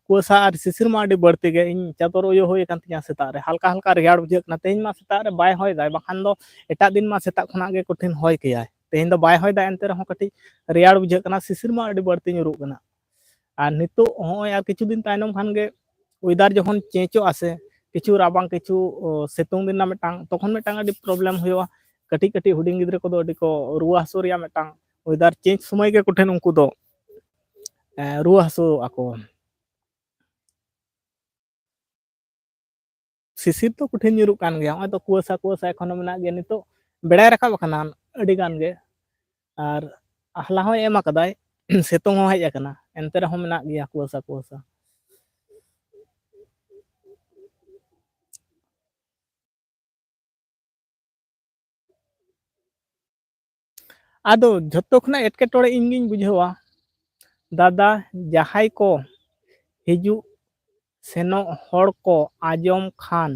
ᱠᱩᱣᱟᱥᱟ ᱟᱨ ᱥᱤᱥᱤᱨ ᱢᱟ ᱟᱹᱰᱤ ᱵᱟᱹᱲᱛᱤ ᱜᱮ᱾ ᱤᱧ ᱪᱟᱫᱚᱨ ᱩᱭᱩ ᱦᱩᱭ ᱟᱠᱟᱱ ᱛᱤᱧᱟ ᱥᱮᱛᱟᱜ ᱨᱮ, ᱦᱟᱞᱠᱟ ᱦᱟᱞᱠᱟ ᱨᱮᱭᱟᱲ ᱵᱩᱡᱷᱟᱹᱜ ᱠᱟᱱᱟ᱾ ᱛᱮᱦᱮᱧ ᱢᱟ ᱥᱮᱛᱟᱜ ᱨᱮ ᱵᱟᱭ ᱦᱚᱭ ᱫᱟᱭ, ᱵᱟᱠᱷᱟᱱ ᱫᱚ ᱮᱴᱟᱜ ᱫᱤᱱ ᱢᱟ ᱥᱮᱛᱟᱜ ᱠᱷᱚᱱᱟᱜ ᱜᱮ ᱠᱚᱴᱷᱤᱱ ᱦᱚᱭ ᱠᱮᱭᱟᱭ᱾ ᱛᱮᱦᱮᱧ ᱫᱚ ᱵᱟᱭ ᱦᱚᱭ ᱫᱟ, ᱮᱱᱛᱮ ᱨᱮᱦᱚᱸ ᱠᱟᱹᱴᱤᱡ ᱨᱮᱭᱟᱲ ᱵᱩᱡᱷᱟᱹᱜ ᱠᱟᱱᱟ᱾ ᱥᱤᱥᱤᱨ ᱢᱟ ᱟᱹᱰᱤ ᱵᱟᱹᱲᱛᱤ ᱧᱩᱨᱩᱜ ᱠᱟᱱᱟ᱾ ᱟᱨ ᱱᱤᱛᱚᱜ ᱦᱚᱸᱜᱼᱚᱭ ᱟᱨ ᱠᱤᱪᱷᱩ ᱫᱤᱱ ᱛᱟᱭᱱᱚᱢ ᱠᱷᱟᱱ ᱜᱮ weather ᱡᱚᱠᱷᱚᱱ ᱪᱮᱧᱡᱚᱜᱼᱟ ᱥᱮ, ᱠᱤᱪᱷᱩ ᱨᱟᱵᱟᱝ, ᱠᱤᱪᱷᱩ, ᱚ, ᱥᱤᱛᱩᱝ ᱫᱤᱱ ᱨᱮᱱᱟᱜ ᱢᱤᱫᱴᱟᱝ, ᱛᱚᱠᱷᱚᱱ ᱢᱤᱫᱴᱟᱝ ᱟᱹᱰᱤ problem ᱦᱩᱭᱩᱜᱼᱟ᱾ ᱠᱟᱹᱴᱤᱡ ᱠᱟᱹᱴᱤᱡ ᱦᱩᱰᱤᱧ ᱜᱤᱫᱽᱨᱟᱹ ᱠᱚᱫᱚ ᱟᱹᱰᱤ ᱠᱚ ᱨᱩᱣᱟᱹ ᱦᱟᱹᱥᱩ ᱨᱮᱭᱟᱜ ᱢᱤᱫᱴᱟᱝ, weather change ᱥᱚᱢᱚᱭ ᱜᱮ ᱠᱚᱴᱷᱤᱱ ᱩᱱᱠᱩ ᱫᱚ, ᱮ, ᱨᱩᱣᱟᱹ ᱦᱟᱹᱥᱩ ᱟᱠᱚ᱾ ᱥᱤᱥᱤᱨ ᱫᱚ ᱠᱚᱴᱷᱤᱱ ᱧᱩᱨᱩᱜ ᱠᱟᱱ ᱜᱮᱭᱟ᱾ ᱱᱚᱜᱼᱚᱭ ᱛᱚ ᱠᱩᱣᱟᱹᱥᱟ, ᱠᱩᱣᱟᱹᱥᱟ ᱮᱠᱷᱚᱱᱳ ᱢᱮᱱᱟᱜ ᱜᱮᱭᱟ᱾ ᱱᱤᱛᱚᱜ ᱵᱮᱲᱟᱭ ᱨᱟᱠᱟᱵ ᱟᱠᱟᱱᱟ ᱟᱹᱰᱤ ᱜᱟᱱ ᱜᱮ, ᱟᱨ ᱟᱦᱞᱟ ᱦᱚᱸᱭ ᱮᱢ ᱟᱠᱟᱫᱟᱭ, ᱥᱤᱛᱩᱝ ᱦᱚᱸ ᱦᱮᱡ ᱟᱠᱟᱱᱟ, ᱮᱱᱛᱮ ᱨᱮᱦᱚᱸ ᱢᱮᱱᱟᱜ ᱜᱮᱭᱟ ᱠᱩᱣᱟᱹᱥᱟ, ᱠᱩᱣᱟᱹᱥᱟ᱾ ᱟᱫᱚ ᱡᱷᱚᱛᱚ ᱠᱷᱚᱱᱟᱜ ᱮᱴᱠᱮᱴᱚᱬᱮ ᱤᱧ ᱜᱤᱧ ᱵᱩᱡᱷᱟᱹᱣᱟ, ᱫᱟᱫᱟ, ᱡᱟᱦᱟᱸᱭ ᱠᱚ ᱦᱤᱡᱩᱜ ᱥᱮᱱᱚᱜ ᱦᱚᱲ ᱠᱚ ᱟᱸᱡᱚᱢ ᱠᱷᱟᱱ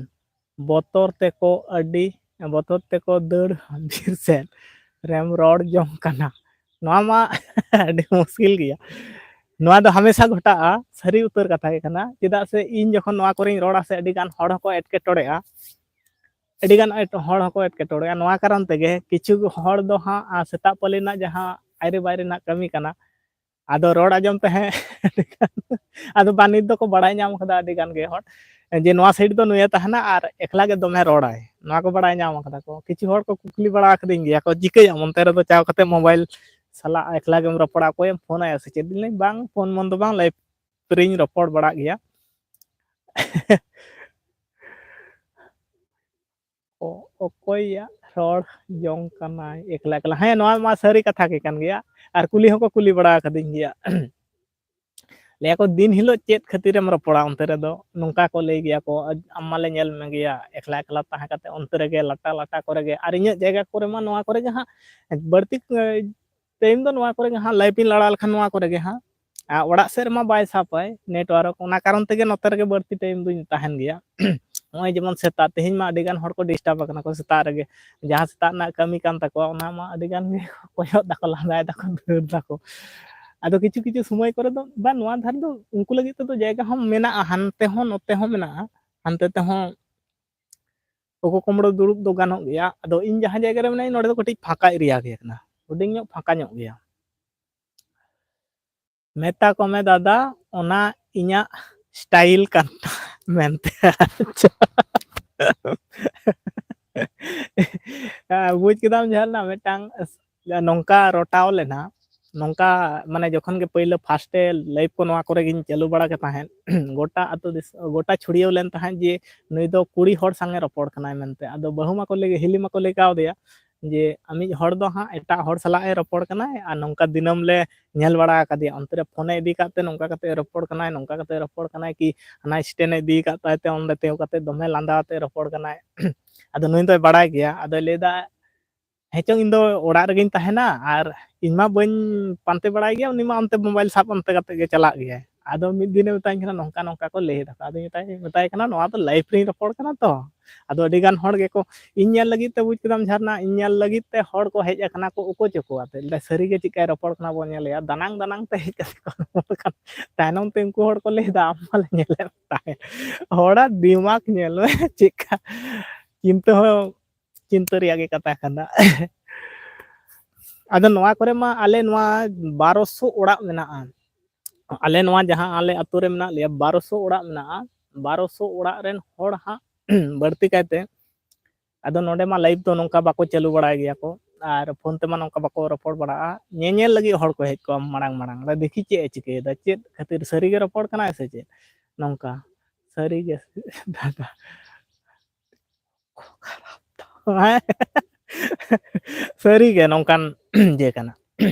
ᱵᱚᱛᱚᱨ ᱛᱮᱠᱚ ᱟᱹᱰᱤ, ᱵᱚᱛᱚᱨ ᱛᱮᱠᱚ ᱫᱟᱹᱲ ᱵᱤᱨ ᱥᱮᱫ ᱨᱮᱢ ᱨᱚᱲ ᱡᱚᱝ ᱠᱟᱱᱟ᱾ ᱱᱚᱣᱟ ᱢᱟ ᱟᱹᱰᱤ ᱢᱩᱥᱠᱤᱞ ᱜᱮᱭᱟ᱾ ᱱᱚᱣᱟ ᱫᱚ ᱦᱟᱢᱮᱥᱟ ᱜᱷᱚᱴᱟᱜᱼᱟ, ᱥᱟᱹᱨᱤ ᱩᱛᱟᱹᱨ ᱠᱟᱛᱷᱟ ᱜᱮ ᱠᱟᱱᱟ᱾ ᱪᱮᱫᱟᱜ ᱥᱮ ᱤᱧ ᱡᱚᱠᱷᱚᱱ ᱱᱚᱣᱟ ᱠᱚᱨᱮᱧ ᱨᱚᱲᱟ ᱥᱮ, ᱟᱹᱰᱤ ᱜᱟᱱ ᱦᱚᱲ ᱦᱚᱸᱠᱚ ᱮᱴᱠᱮᱴᱚᱬᱮᱜᱼᱟ, ᱟᱹᱰᱤ ᱜᱟᱱ ᱮᱴ-, ᱦᱚᱲ ᱦᱚᱸᱠᱚ ᱮᱴᱠᱮᱴᱚᱬᱮᱜᱼᱟ᱾ ᱱᱚᱣᱟ ᱠᱟᱨᱚᱱ ᱛᱮᱜᱮ ᱠᱤᱪᱷᱩ ᱦᱚᱲ ᱫᱚ ᱦᱟᱸᱜ, ᱟ, ᱥᱮᱛᱟᱜ ᱯᱟᱹᱞᱤ ᱨᱮᱱᱟᱜ ᱡᱟᱦᱟᱸ ᱟᱭᱨᱮ ᱵᱟᱭᱨᱮ ᱨᱮᱱᱟᱜ ᱠᱟᱹᱢᱤ ᱠᱟᱱᱟ, ᱟᱫᱚ ᱨᱚᱲ ᱟᱸᱡᱚᱢ ᱛᱮ ᱦᱮᱸ ᱟᱫᱚ ᱵᱟ ᱱᱤᱛ ᱫᱚᱠᱚ ᱵᱟᱲᱟᱭ ᱧᱟᱢ ᱠᱟᱫᱟ ᱟᱹᱰᱤ ᱜᱟᱱ ᱜᱮ ᱦᱚᱲ ᱡᱮ ᱱᱚᱣᱟ ᱥᱟᱭᱤᱰ ᱫᱚ ᱱᱩᱭᱮ ᱛᱟᱦᱮᱱᱟ ᱟᱨ ᱮᱠᱞᱟ ᱜᱮ ᱫᱚᱢᱮ ᱨᱚᱲᱟᱭ, ᱱᱚᱣᱟ ᱠᱚ ᱵᱟᱲᱟᱭ ᱧᱟᱢ ᱠᱟᱫᱟ ᱠᱚ᱾ ᱠᱤᱪᱷᱩ ᱦᱚᱲ ᱠᱚ ᱠᱩᱠᱞᱤ ᱵᱟᱲᱟ ᱟᱠᱟᱫᱤᱧ ᱜᱮᱭᱟ ᱠᱚ, ᱪᱤᱠᱟᱹᱭᱟᱢ ᱚᱱᱛᱮ ᱨᱮᱫᱚ ᱪᱟᱣ ᱠᱟᱛᱮ ᱢᱳᱵᱟᱭᱤᱞ ᱥᱟᱞᱟᱜ ᱮᱠᱞᱟ ᱜᱮᱢ ᱨᱚᱯᱚᱲᱟ, ᱚᱠᱚᱭᱮᱢ ᱯᱷᱳᱱ ᱟᱭᱟ ᱥᱮ ᱪᱮᱫ? ᱤᱧ ᱞᱟᱹᱭ, ᱵᱟᱝ, ᱯᱷᱳᱱ ᱢᱳᱱ ᱫᱚ ᱵᱟᱝ, ᱞᱟᱭᱤᱵᱷ ᱨᱤᱧ ᱨᱚᱯᱚᱲ ᱵᱟᱲᱟᱜ ᱜᱮᱭᱟ᱾ ᱚ- ᱚᱠᱚᱭᱟᱜ ᱨᱚᱲ ᱡᱚᱝ ᱠᱟᱱᱟᱭ ᱮᱠᱞᱟ ᱮᱠᱞᱟ? ᱦᱮᱸ, ᱱᱚᱣᱟ ᱢᱟ ᱥᱟᱹᱨᱤ ᱠᱟᱛᱷᱟ ᱜᱮ ᱠᱟᱱ ᱜᱮᱭᱟ᱾ ᱟᱨ ᱠᱩᱞᱤ ᱦᱚᱸᱠᱚ ᱠᱩᱞᱤ ᱵᱟᱲᱟ ᱟᱠᱟᱫᱤᱧ ᱜᱮᱭᱟ᱾ ᱞᱟᱹᱭᱟ ᱠᱚ, "ᱫᱤᱱ ᱦᱤᱞᱳᱜ ᱪᱮᱫ ᱠᱷᱟᱹᱛᱤᱨᱮᱢ ᱨᱚᱯᱚᱲᱟ ᱚᱱᱛᱮ ᱨᱮᱫᱚ?" ᱱᱚᱝᱠᱟ ᱠᱚ ᱞᱟᱹᱭ ᱜᱮᱭᱟ ᱠᱚ, "ᱟᱢ ᱢᱟᱞᱮ ᱧᱮᱞ ᱢᱮᱜᱮᱭᱟ ᱮᱠᱞᱟ ᱮᱠᱞᱟ ᱛᱟᱦᱮᱸ ᱠᱟᱛᱮ ᱚᱱᱛᱮ ᱨᱮᱜᱮ ᱞᱟᱴᱟ ᱞᱟᱴᱟ ᱠᱚᱨᱮ ᱜᱮ, ᱟᱨ ᱤᱧᱟᱹᱜ ᱡᱟᱭᱜᱟ ᱠᱚᱨᱮ ᱢᱟ ᱱᱚᱣᱟ ᱠᱚᱨᱮ ᱜᱮ ᱦᱟᱸᱜ ᱵᱟᱹᱲᱛᱤ ᱴᱟᱭᱤᱢ ᱫᱚ ᱱᱚᱣᱟ ᱠᱚᱨᱮ ᱜᱮ ᱦᱟᱸᱜ ᱞᱟᱭᱤᱵᱷ ᱤᱧ ᱞᱟᱲᱟ ᱞᱮᱠᱷᱟᱱ ᱱᱚᱣᱟ ᱠᱚᱨᱮ ᱜᱮ ᱦᱟᱸᱜ, ᱟᱨ ᱚᱲᱟᱜ ᱥᱮᱫ ᱨᱮᱢᱟ ᱵᱟᱭ ᱥᱟᱵᱟᱭ ᱱᱮᱴᱣᱟᱨᱠ, ᱚᱱᱟ ᱠᱟᱨᱚᱱ ᱛᱮᱜᱮ ᱱᱚᱛᱮ ᱨᱮᱜᱮ ᱵᱟᱹᱲᱛᱤ ᱴᱟᱭᱤᱢ ᱫᱩᱧ ᱛᱟᱦᱮᱱ ᱜᱮᱭᱟ᱾ ᱱᱚᱜᱼᱚᱭ ᱡᱮᱢᱚᱱ ᱥᱮᱛᱟᱜ, ᱛᱮᱦᱮᱧ ᱢᱟ ᱟᱹᱰᱤ ᱜᱟᱱ ᱦᱚᱲ ᱠᱚ ᱰᱤᱥᱴᱟᱵ ᱟᱠᱟᱱᱟ ᱠᱚ ᱥᱮᱛᱟᱜ ᱨᱮᱜᱮ, ᱡᱟᱦᱟᱸ ᱥᱮᱛᱟᱜ ᱨᱮᱱᱟᱜ ᱠᱟᱹᱢᱤ ᱠᱟᱱ ᱛᱟᱠᱚᱣᱟ ᱚᱱᱟ ᱢᱟ ᱟᱹᱰᱤ ᱜᱟᱱ ᱜᱮ ᱠᱚᱭᱚᱜ ᱫᱟᱠᱚ, ᱞᱟᱸᱫᱟᱭ ᱫᱟᱠᱚ, ᱫᱟᱹᱲ ᱫᱟᱠᱚ᱾ ᱟᱫᱚ ᱠᱤᱪᱷᱩ ᱠᱤᱪᱷᱩ ᱥᱚᱢᱚᱭ ᱠᱚᱨᱮ ᱫᱚ ᱵᱟ ᱱᱚᱣᱟ ᱫᱷᱟᱨᱮ ᱫᱚ ᱩᱱᱠᱩ ᱞᱟᱹᱜᱤᱫ ᱛᱮᱫᱚ ᱡᱟᱭᱜᱟ ᱦᱚᱸ ᱢᱮᱱᱟᱜᱼᱟ, ᱦᱟᱱᱛᱮ ᱦᱚᱸ ᱱᱚᱛᱮ ᱦᱚᱸ ᱢᱮᱱᱟᱜᱼᱟ, ᱦᱟᱱᱛᱮ ᱛᱮᱦᱚᱸ ᱩᱠᱩ ᱠᱩᱢᱵᱽᱲᱩ ᱫᱩᱲᱩᱵ ᱫᱚ ᱜᱟᱱᱚᱜ ᱜᱮᱭᱟ᱾ ᱟᱫᱚ ᱤᱧ ᱡᱟᱦᱟᱸ ᱡᱟᱭᱜᱟ ᱨᱮ ᱢᱮᱱᱟᱹᱧ ᱱᱚᱰᱮ ᱫᱚ ᱠᱟᱹᱴᱤᱡ ᱯᱷᱟᱸᱠᱟ ᱮᱨᱤᱭᱟ ᱜᱮ ᱠᱟᱱᱟ, ᱦᱩᱰᱤᱧ ᱧᱚᱜ ᱯᱷᱟᱸᱠᱟ ᱧᱚᱜ ᱜᱮᱭᱟ᱾ ᱢᱮᱛᱟ ᱠᱚᱢᱮ ᱫᱟᱫᱟ, ᱚᱱᱟ ᱤᱧᱟᱹᱜ ᱥᱴᱟᱭᱤᱞ ᱠᱟᱱ ᱢᱮᱱᱛᱮ᱾ ᱟᱪᱪᱷᱟ᱾ ᱵᱩᱡᱽ ᱠᱮᱫᱟᱢ ᱡᱟᱦᱟᱸ ᱨᱮᱱᱟᱜ ᱢᱤᱫᱴᱟᱝ ᱱᱚᱝᱠᱟ ᱨᱚᱴᱟᱣ ᱞᱮᱱᱟ, ᱱᱚᱝᱠᱟ ᱢᱟᱱᱮ ᱡᱚᱠᱷᱚᱱ ᱜᱮ ᱯᱳᱭᱞᱳ ᱯᱷᱟᱥᱴ ᱮ ᱞᱟᱭᱤᱵᱷ ᱠᱚ ᱱᱚᱣᱟ ᱠᱚᱨᱮ ᱜᱤᱧ ᱪᱟᱹᱞᱩ ᱵᱟᱲᱟ ᱠᱮᱫ ᱛᱟᱦᱮᱸᱫ, ᱜᱚᱴᱟ ᱟᱹᱛᱩ ᱫᱤᱥ-, ᱜᱚᱴᱟ ᱪᱷᱩᱲᱭᱟᱹᱣ ᱞᱮᱱ ᱛᱟᱦᱮᱸᱫ ᱡᱮ ᱱᱩᱭ ᱫᱚ ᱠᱩᱲᱤ ᱦᱚᱲ ᱥᱟᱝ ᱮ ᱨᱚᱯᱚᱲ ᱠᱟᱱᱟᱭ ᱢᱮᱱᱛᱮ᱾ ᱟᱫᱚ ᱵᱟᱹᱦᱩ ᱢᱟᱠᱚ ᱞᱟᱹᱭ, ᱦᱤᱞᱤ ᱢᱟᱠᱚ ᱞᱟᱹᱭ ᱠᱟᱣᱫᱮᱭᱟ ᱡᱮ ᱟᱢᱤᱡ ᱦᱚᱲ ᱫᱚ ᱦᱟᱸᱜ ᱮᱴᱟᱜ ᱦᱚᱲ ᱥᱟᱞᱟᱜ ᱮ ᱨᱚᱯᱚᱲ ᱠᱟᱱᱟᱭ ᱟᱨ ᱱᱚᱝᱠᱟ ᱫᱤᱱᱟᱹᱢ ᱞᱮ ᱧᱮᱞ ᱵᱟᱲᱟ ᱟᱠᱟᱫᱮᱭᱟ, ᱚᱱᱛᱮ ᱨᱮ ᱯᱷᱳᱱ ᱮ ᱤᱫᱤ ᱠᱟᱜ ᱛᱮ ᱱᱚᱝᱠᱟ ᱠᱟᱛᱮ ᱮ ᱨᱚᱯᱚᱲ ᱠᱟᱱᱟᱭ, ᱱᱚᱝᱠᱟ ᱠᱟᱛᱮ ᱮ ᱨᱚᱯᱚᱲ ᱠᱟᱱᱟᱭ, ᱠᱤ ᱦᱟᱱᱟ ᱥᱴᱮᱱ ᱮ ᱤᱫᱤ ᱠᱟᱜ ᱛᱟᱭ ᱛᱮ ᱚᱸᱰᱮ ᱛᱤᱸᱜᱩ ᱠᱟᱛᱮ ᱫᱚᱢᱮ ᱞᱟᱸᱫᱟ ᱟᱛᱮ ᱮ ᱨᱚᱯᱚᱲ ᱠᱟᱱᱟᱭ᱾ ᱟᱫᱚ ᱱᱩᱭ ᱫᱚᱭ ᱵᱟᱲᱟᱭ ᱜᱮᱭᱟ, ᱟᱫᱚᱭ ᱞᱟᱹᱭ ᱮᱫᱟ, ᱦᱮᱸ ᱪᱚᱝ, ᱤᱧ ᱫᱚ ᱚᱲᱟᱜ ᱨᱮᱜᱮᱧ ᱛᱟᱦᱮᱱᱟ ᱟᱨ ᱤᱧ ᱢᱟ ᱵᱟᱹᱧ ᱯᱟᱱᱛᱮ ᱵᱟᱲᱟᱭ ᱜᱮᱭᱟ, ᱩᱱᱤ ᱢᱟ ᱚᱱᱛᱮ ᱢᱳᱵᱟᱭᱤᱞ ᱥᱟᱵ ᱚᱱᱛᱮ ᱠᱟᱛᱮ ᱜᱮ ᱪᱟᱞᱟᱜ ᱜᱮᱭᱟᱭ᱾ ᱟᱫᱚ ᱢᱤᱫ ᱫᱤᱱᱮ ᱢᱮᱛᱟᱧ ᱠᱟᱱᱟ, "ᱱᱚᱝᱠᱟ ᱱᱚᱝᱠᱟ ᱠᱚ ᱞᱟᱹᱭ ᱮᱫᱟ ᱠᱚ", ᱟᱫᱚᱧ ᱢᱮᱛᱟᱭ, ᱢᱮᱛᱟᱭ ᱠᱟᱱᱟ, "ᱱᱚᱣᱟ ᱫᱚ ᱞᱟᱭᱤᱵᱷ ᱨᱤᱧ ᱨᱚᱯᱚᱲ ᱠᱟᱱᱟ ᱛᱚ", ᱟᱫᱚ ᱟᱹᱰᱤ ᱜᱟᱱ ᱦᱚᱲ ᱜᱮᱠᱚ ᱤᱧ ᱧᱮᱞ ᱞᱟᱹᱜᱤᱫ ᱛᱮ, ᱵᱩᱡᱽ ᱠᱮᱫᱟᱢ ᱡᱷᱟᱨᱱᱟ, ᱤᱧ ᱧᱮᱞ ᱞᱟᱹᱜᱤᱫ ᱛᱮ ᱦᱚᱲ ᱠᱚ ᱦᱮᱡ ᱟᱠᱟᱱᱟ ᱠᱚ, ᱚᱠᱚᱭ ᱪᱚ ᱠᱚ ᱟᱛᱮ, ᱞᱟᱹᱭ ᱫᱟ, "ᱥᱟᱹᱨᱤ ᱜᱮ ᱪᱮᱫᱠᱟᱭ ᱨᱚᱯᱚᱲ ᱠᱟᱱᱟ ᱵᱚᱱ ᱧᱮᱞᱮᱭᱟ", ᱫᱟᱱᱟᱝ ᱫᱟᱱᱟᱝ ᱛᱮ ᱦᱮᱡ ᱠᱟᱛᱮ ᱠᱚ ᱨᱚᱯᱚᱲ ᱠᱟᱱᱟ᱾ ᱛᱟᱭᱱᱚᱢ ᱛᱮ ᱩᱱᱠᱩ ᱦᱚᱲ ᱠᱚ ᱞᱟᱹᱭ ᱫᱟ, "ᱟᱢ ᱢᱟᱞᱮ ᱧᱮᱞᱮᱫ ᱛᱟᱦᱮᱸᱫ", ᱦᱚᱲᱟᱜ ᱫᱤᱢᱟᱜᱽ ᱧᱮᱞ ᱢᱮ ᱪᱮᱫᱠᱟ, ᱪᱤᱱᱛᱟᱹ ᱦᱚᱸ ᱪᱤᱱᱛᱟᱹ ᱨᱮᱭᱟᱜ ᱜᱮ ᱠᱟᱛᱷᱟ ᱠᱟᱱᱟ᱾ ᱟᱫᱚ ᱱᱚᱣᱟ ᱠᱚᱨᱮ ᱢᱟ ᱟᱞᱮ ᱱᱚᱣᱟ ᱵᱟᱨᱚᱥᱚ ᱚᱲᱟᱜ ᱢᱮᱱᱟᱜᱼᱟ᱾ ᱟᱞᱮ ᱱᱚᱣᱟ ᱡᱟᱦᱟᱸ ᱟᱞᱮ ᱟᱹᱛᱩ ᱨᱮ ᱢᱮᱱᱟᱜ ᱞᱮᱭᱟ, ᱵᱟᱨᱚᱥᱚ ᱚᱲᱟᱜ ᱢᱮᱱᱟᱜᱼᱟ᱾ ᱵᱟᱨᱚᱥᱚ ᱚᱲᱟᱜ ᱨᱮᱱ ᱦᱚᱲ ᱦᱟᱸᱜ ᱵᱟᱹᱲᱛᱤ ᱠᱟᱭᱛᱮ, ᱟᱫᱚ ᱱᱚᱰᱮ ᱢᱟ live ᱫᱚ ᱱᱚᱝᱠᱟ ᱵᱟᱠᱚ ᱪᱟᱹᱞᱩ ᱵᱟᱲᱟᱭ ᱜᱮᱭᱟ ᱠᱚ, ᱟᱨ phone ᱛᱮᱢᱟ ᱱᱚᱝᱠᱟ ᱵᱟᱠᱚ ᱨᱚᱯᱚᱲ ᱵᱟᱲᱟᱜᱼᱟ᱾ ᱧᱮᱧᱮᱞ ᱞᱟᱹᱜᱤᱫ ᱦᱚᱲ ᱠᱚ ᱦᱮᱡ ᱠᱚᱜᱼᱟ ᱢᱟᱲᱟᱝ ᱢᱟᱲᱟᱝ ᱨᱮ, ᱫᱮᱠᱷᱤ ᱪᱮᱫ ᱮ ᱪᱤᱠᱟᱹᱭᱮᱫᱟ, ᱪᱮᱫ ᱠᱷᱟᱹᱛᱤᱨ ᱥᱟᱹᱨᱤᱜᱮ ᱨᱚᱯᱚᱲ ᱠᱟᱱᱟᱭ ᱥᱮ ᱪᱮᱫ ᱱᱚᱝᱠᱟ᱾ ᱥᱟᱹᱨᱤᱜᱮ ᱫᱟᱫᱟ᱾ ᱦᱮᱸ᱾ ᱥᱟᱹᱨᱤᱜᱮ ᱱᱚᱝᱠᱟᱱ ᱤᱭᱟᱹ ᱠᱟᱱᱟ᱾